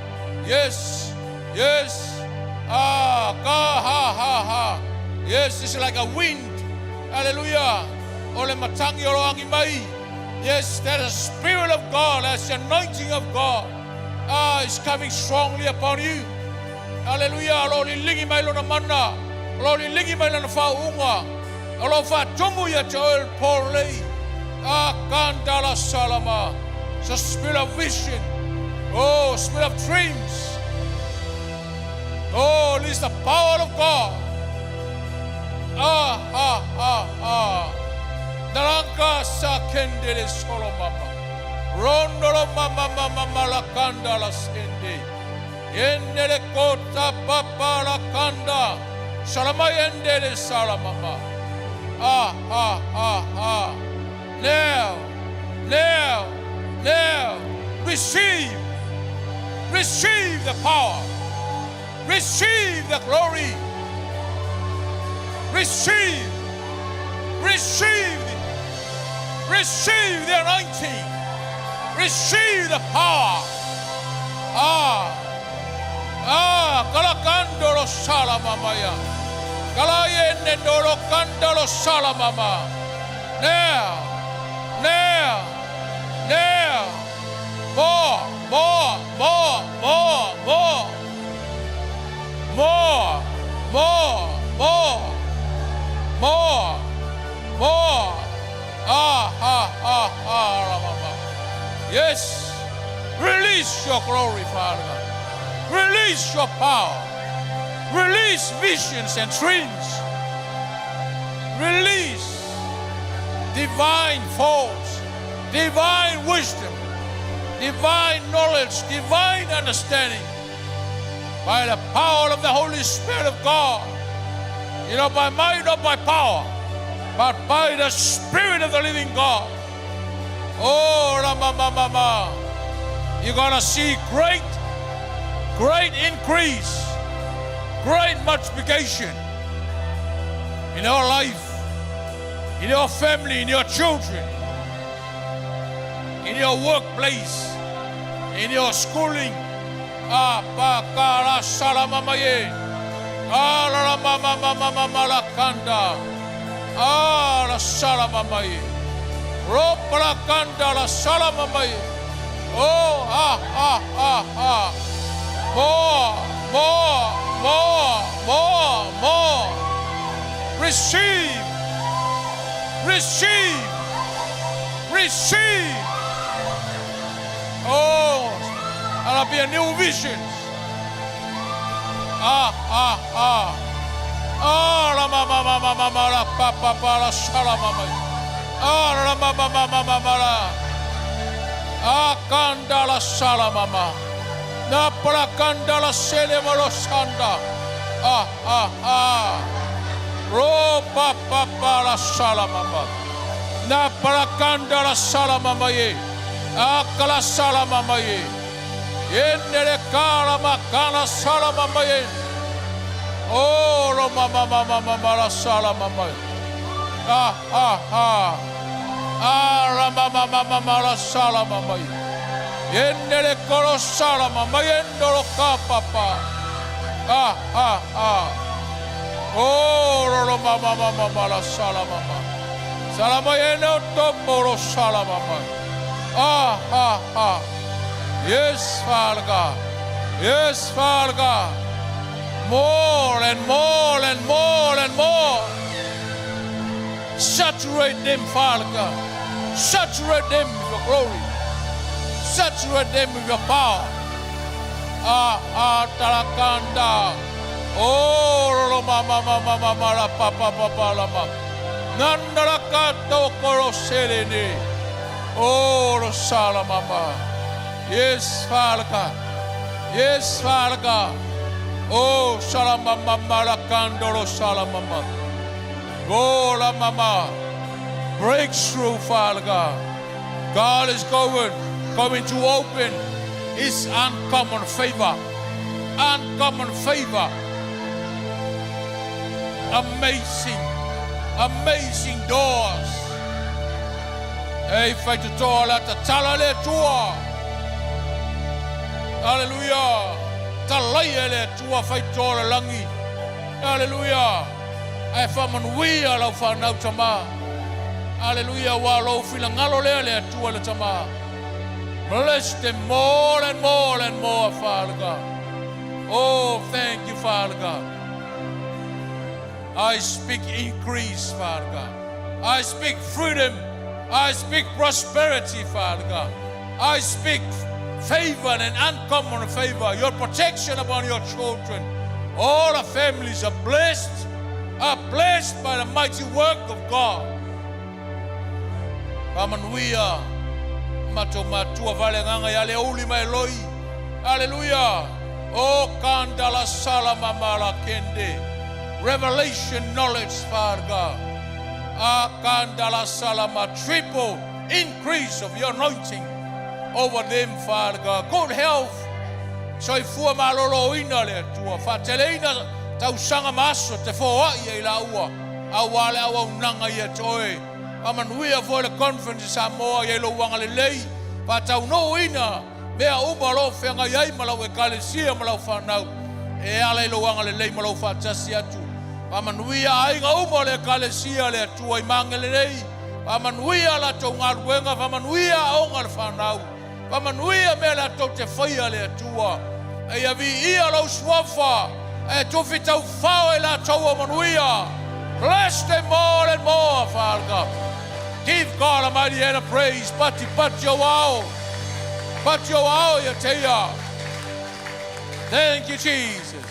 Yes, yes. Ah, ka ha ha ha. Yes, it's like a wind. Hallelujah. Ole matangi olo angi mai. Yes, that is the Spirit of God, that's the anointing of God. Ah, is coming strongly upon you. Hallelujah. Lo li lingi mai lona mana. Lo li lingi mai lona whaunga. Lo whatumu ia te oil Paul lei. Ah, kandala salama. It's a spirit of vision. Oh, spirit of dreams. Oh, release the power of God. Ah, ah, ah, ah. Naranga sa kendele solo mama. Rondolo mama mama mama la kanda la sende. Yendele kota papa la kanda. Salama yendele salamama. Ah, ah, ah, ah. Now, now, now, receive, receive the power, receive the glory, receive, receive, receive the anointing, receive the power. Ah, ah, kalakandolo salamamaya. Kalayene dolo kandolo salamama. Now, now, now, more, more, more, more, more, more, more, more, more, more. Ah, ah, ah, ah, la, mama. Yes, release your glory, Father. Release your power. Release visions and dreams. Release divine force, divine wisdom, divine knowledge, divine understanding by the power of the Holy Spirit of God. You know, by might not by power, but by the Spirit of the living God. Oh, la ma ma ma ma. You're gonna see great, great increase, great multiplication in your life, in your family, in your children, in your workplace, in your schooling. Ah, pa, ka, la, sa, la, ma, ma, ye. Ah, la, la, ma, ma, ma, ma, ma, ma, la, kanda. Ah, la, sa, la, ma, ma, ye. Ro, pa, la, kanda, la, sa, la, ma, ma, ye. Oh, ah, ah, ah, ah. More, more, more, more, more. Receive, receive, receive. Oh, there'll be a new vision. Ah, ah, ah. Ah, la ma ma ma ma ma ma la pa pa pa la sa la ma ma. Ah, la ma ma ma ma ma ma la. Ah, kanda la sa la ma ma. Na pa la kanda la sele ma lo sanda. Ah, ah, ah. Ro pa pa pa la sa la ma ma. Na parakanda la sala mama ye. Akala sala mama ye. Yenere kala makala sala mama ye. Oh, lo mama mama mama la sala mama ye. Ah ah ah. Ah la mama mama mama la sala mama ye. Yenere kolo sala mama yendolo kapapa. Ah ah ah. Oh, lo lo mama mama mama la sala mama. Salama yeno topo lo sala mama. Ah ah ah. Yes, Father God. Yes, Father God. More and more and more and more. Saturate them, Father God. Saturate them with your glory. Saturate them with your power. Ah, ah, talakanda. Oh, lo mama, mama, mama, la papa, papa, la ma. Nanda la kato koro selene. Oh, lo sala mama. Yes, Father God. Yes, Father God. Oh, salama mama la kandolo salamama. Oh, la mama. Breakthrough, Father God. God is going to open His uncommon favor. Uncommon favor. Amazing. Amazing doors. Hey, fight the door, la tatala le tua. Hallelujah. Talai le tua fight to la langi. Hallelujah. Ai fa manuia lau whanau tama. Hallelujah. Wa lo filangalo le le tua le tama. Bless them more and more and more, Father God. Oh, thank you, Father God. I speak increase, Father God. I speak freedom. I speak prosperity, Father God. I speak favor and uncommon favor, your protection upon your children. All our families are blessed by the mighty work of God. Hallelujah. Mato matua vale nganga ya le uli mai loi. Hallelujah. Oh, kandala salama mala kende. Revelation knowledge, Father God. Ah, kandala salama. Triple increase of your anointing over them, Father God. Good health. Soifua maloloina le Atua. Faateleina tausaga ma aso te foai ai laua. Auā le auaunaga ia te oe. Faamanuia foi le conference i Samoa ia i lou agalelei. Faataunuuina mea uma o loo feagai ai ma lau ekalesia ma lau fanau. E ala i lou agalelei ma lou faatasi atu. Faamanuia aiga uma o le ekalesia le Atua i Magelelei. Faamanuia latou galuega, faamanuia aoga le fanau. Faamanuia mea latou te faia le Atua. E ia viia lou suafa, e tufi taufao e latou o manuia. Bless them more and more, Father God. Give God a mighty hand of praise. Pati pati o ao. Pati o ao ia te ia. Thank you, Jesus.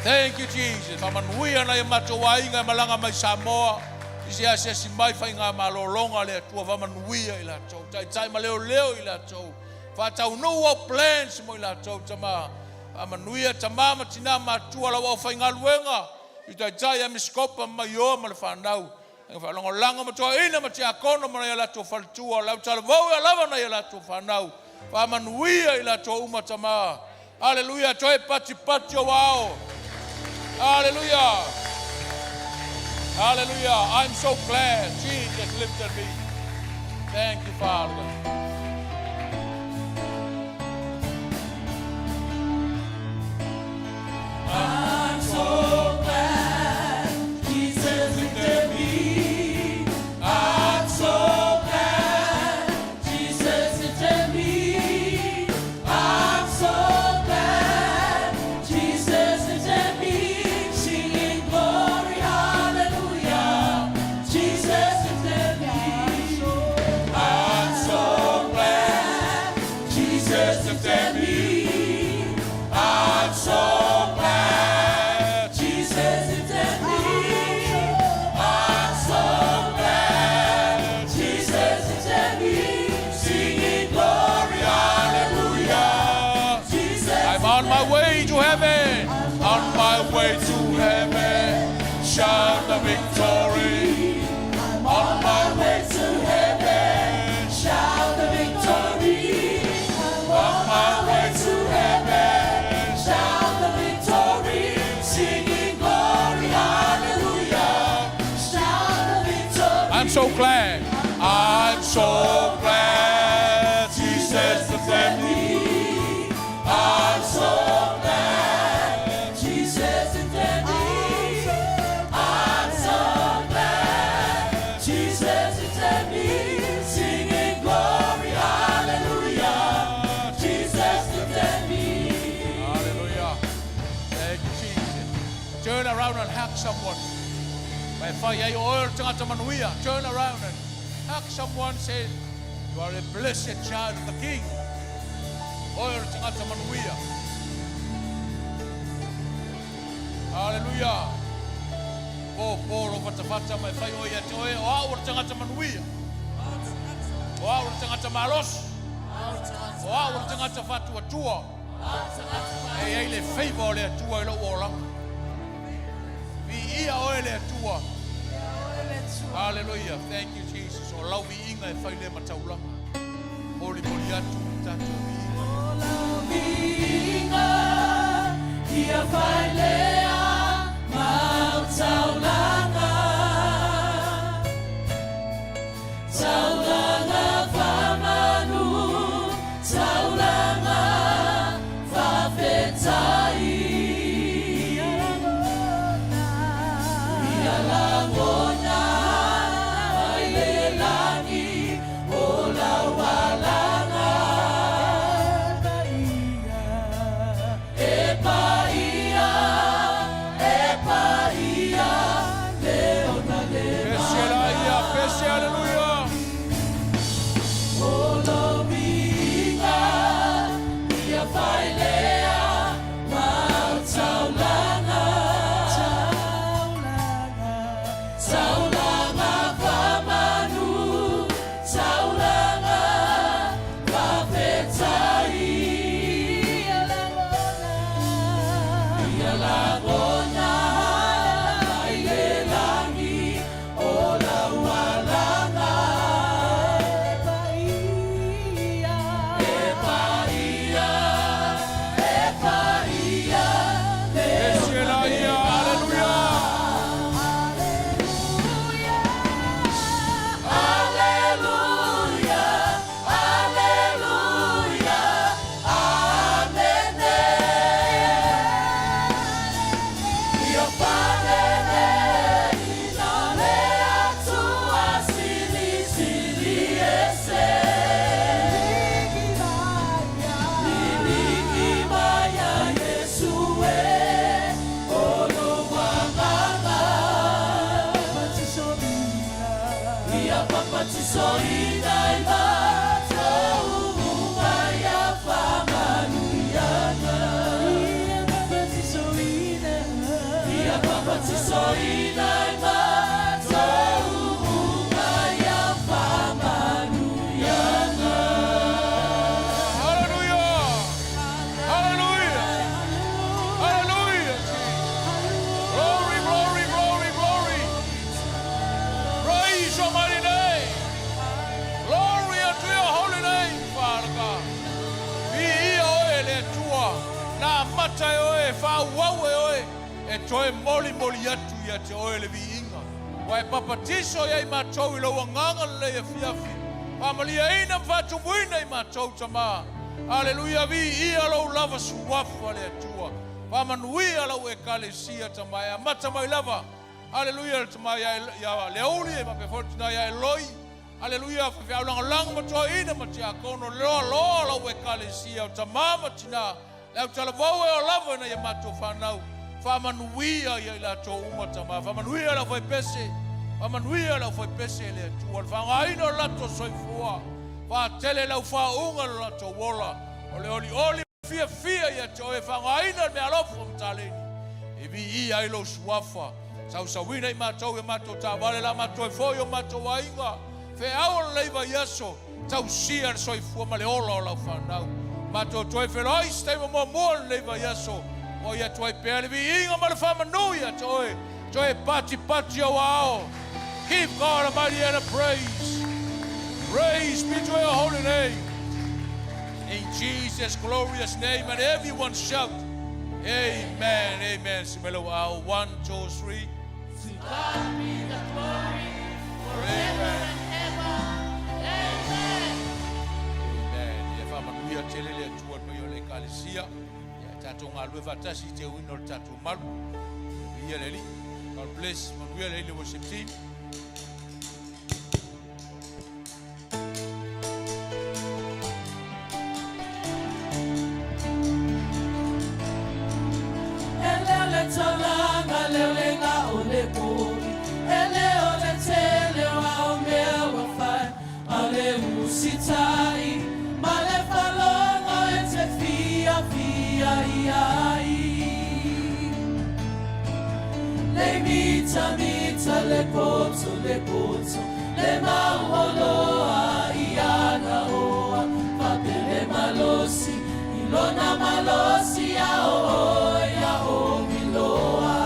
Thank you, Jesus. Faamanuia nai o matou aiga e malaga mai Samoa. I se asiasi mai faiga malologa le Atua faamanuia i latou. Taitai ma leoleo i latou. Faataunuu au plans mo i latou tama. Faamanuia tamā ma tinā matua lau aufaigaluega. I taitai a miskopa ma maioa ma le fanau. E faalagolago ma toeaina ma tiakono ma nai a latou faletua. Lau talavou ia lava nai a latou fanau. Faamanuia i latou uma tama. Hallelujah. Toe patipati o ao. Hallelujah. Hallelujah. I'm so glad Jesus lifted me. Thank you, Father. I'm so glad Jesus lifted me. I'm so glad Jesus lifted me. I'm so glad Jesus lifted me. Singing glory, hallelujah. Jesus lifted me. I'm so glad Jesus lifted me. I'm so glad Jesus lifted me. I'm so glad Jesus lifted me. Singing glory, hallelujah. Jesus, I'm on my way to heaven. On my way to heaven. Shout the victory. I'm on my way to so glad. I'm so glad Jesus lifted me. I'm so glad Jesus lifted me. I'm so glad Jesus lifted me. Singing glory, hallelujah. Jesus lifted me. Hallelujah. Thank you, Jesus. Turn around and hug someone. Mai fai ai o oe tangata manuia. Turn around and hug someone. Say, you are a blessed child of the King. Oe tangata manuia. Hallelujah. Po po ro fata fata mai fai o ia te oe o au tangata manuia. O au tangata malos. O au tangata fatua tua. E ai le favor o le Atua i lou olaga. Vi ia oe le Atua. Hallelujah. Thank you, Jesus. O lau viiga e fai le mataulaga. Moli moli atu i tatou viiga. Viiga, ia fai lea mau taulaga. Taulaga faamanu, taulaga faafetai. Ia lagona mai le lagi o lau alaga. E paia, e paia, le ona le Pese la ia, pese hallelujah. O lou viiga, ia fai lea mau taulaga. Taulaga faamanu, taulaga faafetai. Ia lagona mai le lagi o lau alaga. E paia, e paia, le Pese la ia, hallelujah. Alleluia, Alleluia, Amene. Ia faaleleina le Atua Silisili Ese. Liligi mai ia Iesu e, o lou Agaga. Ia papatisoina i matou uma ia faamanuiaga. Ia papatisoina i matou uma ia faamanuiaga. Hallelujah. Hallelujah. Hallelujah. Glory, glory, glory, glory. Praise your mighty name. Glory unto your holy name, Father God. Viia oe le Atua. Na mata e oe, faaauau e oe. E toe moli moli atu ia te oe le viiga. Ua e papatiso ia i matou i lou Agaga lelei afiafi. Faamaliaina ma faatumuina i matou tamā. Aleluia, viia lou lava suafa le Atua. Faamanuia lau ekalesia tamā. E amata mai lava. Aleluia, le tamā ia, ia Leuli e faapea foi le tina ia Eloi. Aleluia, faafeaulagalaga ma toaina ma tiakono. Loa loa lau ekalesia o tamā ma tina. Le au talavou e o lava na ia matou whanau. Faamanuia ia i latou uma tamā. Faamanuia lau faipese. Faamanuia lau faipese le Atua. Le faaaogaina o latou soifua. Faatele lau faauga lo latou ola. O le oli oli fia fia ia te oe faaaogaina le mea alofa ma taleni. E viia ai lou suafa. Sausauina i matou e matou taavale la matou e foi o matou aiga. Feau o le leiva i aso. Tausia le soifua ma le ola o lau whanau. Matou toe feloai se taimi muamua le leiva i aso. O ia tuai pea le viiga ma le faamanu ia te oe. Toe pati pati au ao. Keep God Almighty and a praise. Praise be to your holy name. In Jesus' glorious name, and everyone shout, Amen, amen. Simelo ao, 1, 2, 3. To God be the glory. Forever and ever. Amen. Amen. Ia faamanuia tele le Atua i le paia o le Ekalesia. Ia tatou galulue faatasi i teuina o le tatou malu. Viia le Alii. God bless. Manuia le Alii le worship team. E leo le taulaga, leo le gao le pogi. E leo le tele o ao mea ua fai. A o le usitai ma le faalogo e te fiafia i ai. Le mitamita le poto le poto le mauoloa i ana oa faapea le malosi i lona malosi a o oe a o miloa.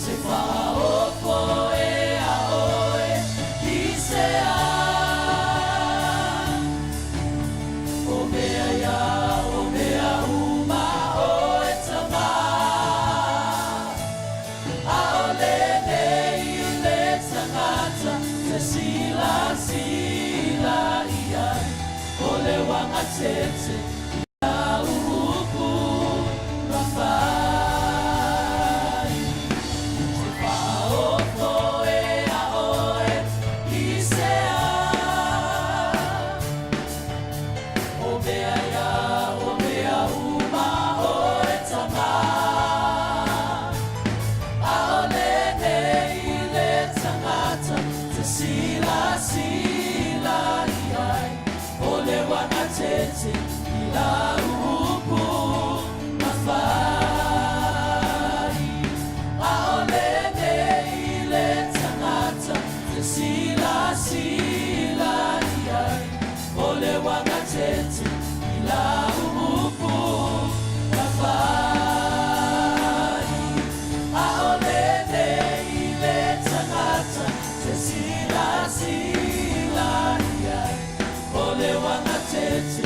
Te faaofo e a oe i se a O mea ia, o mea uma oe tamā. Aole nei le tagata te silasila i ai. O le uagatete i lau upu ma fai. Te faaofo e a oe i se a. O mea ia, o mea uma oe tamā. Aole nei le tagata te silasila i ai. O le uagatete i lau upu ma fai. Aole nei le tagata te silasila i ai. O le uagatete i lau upu ma fai. Aole nei le tagata te silasila i ai. O le uagatete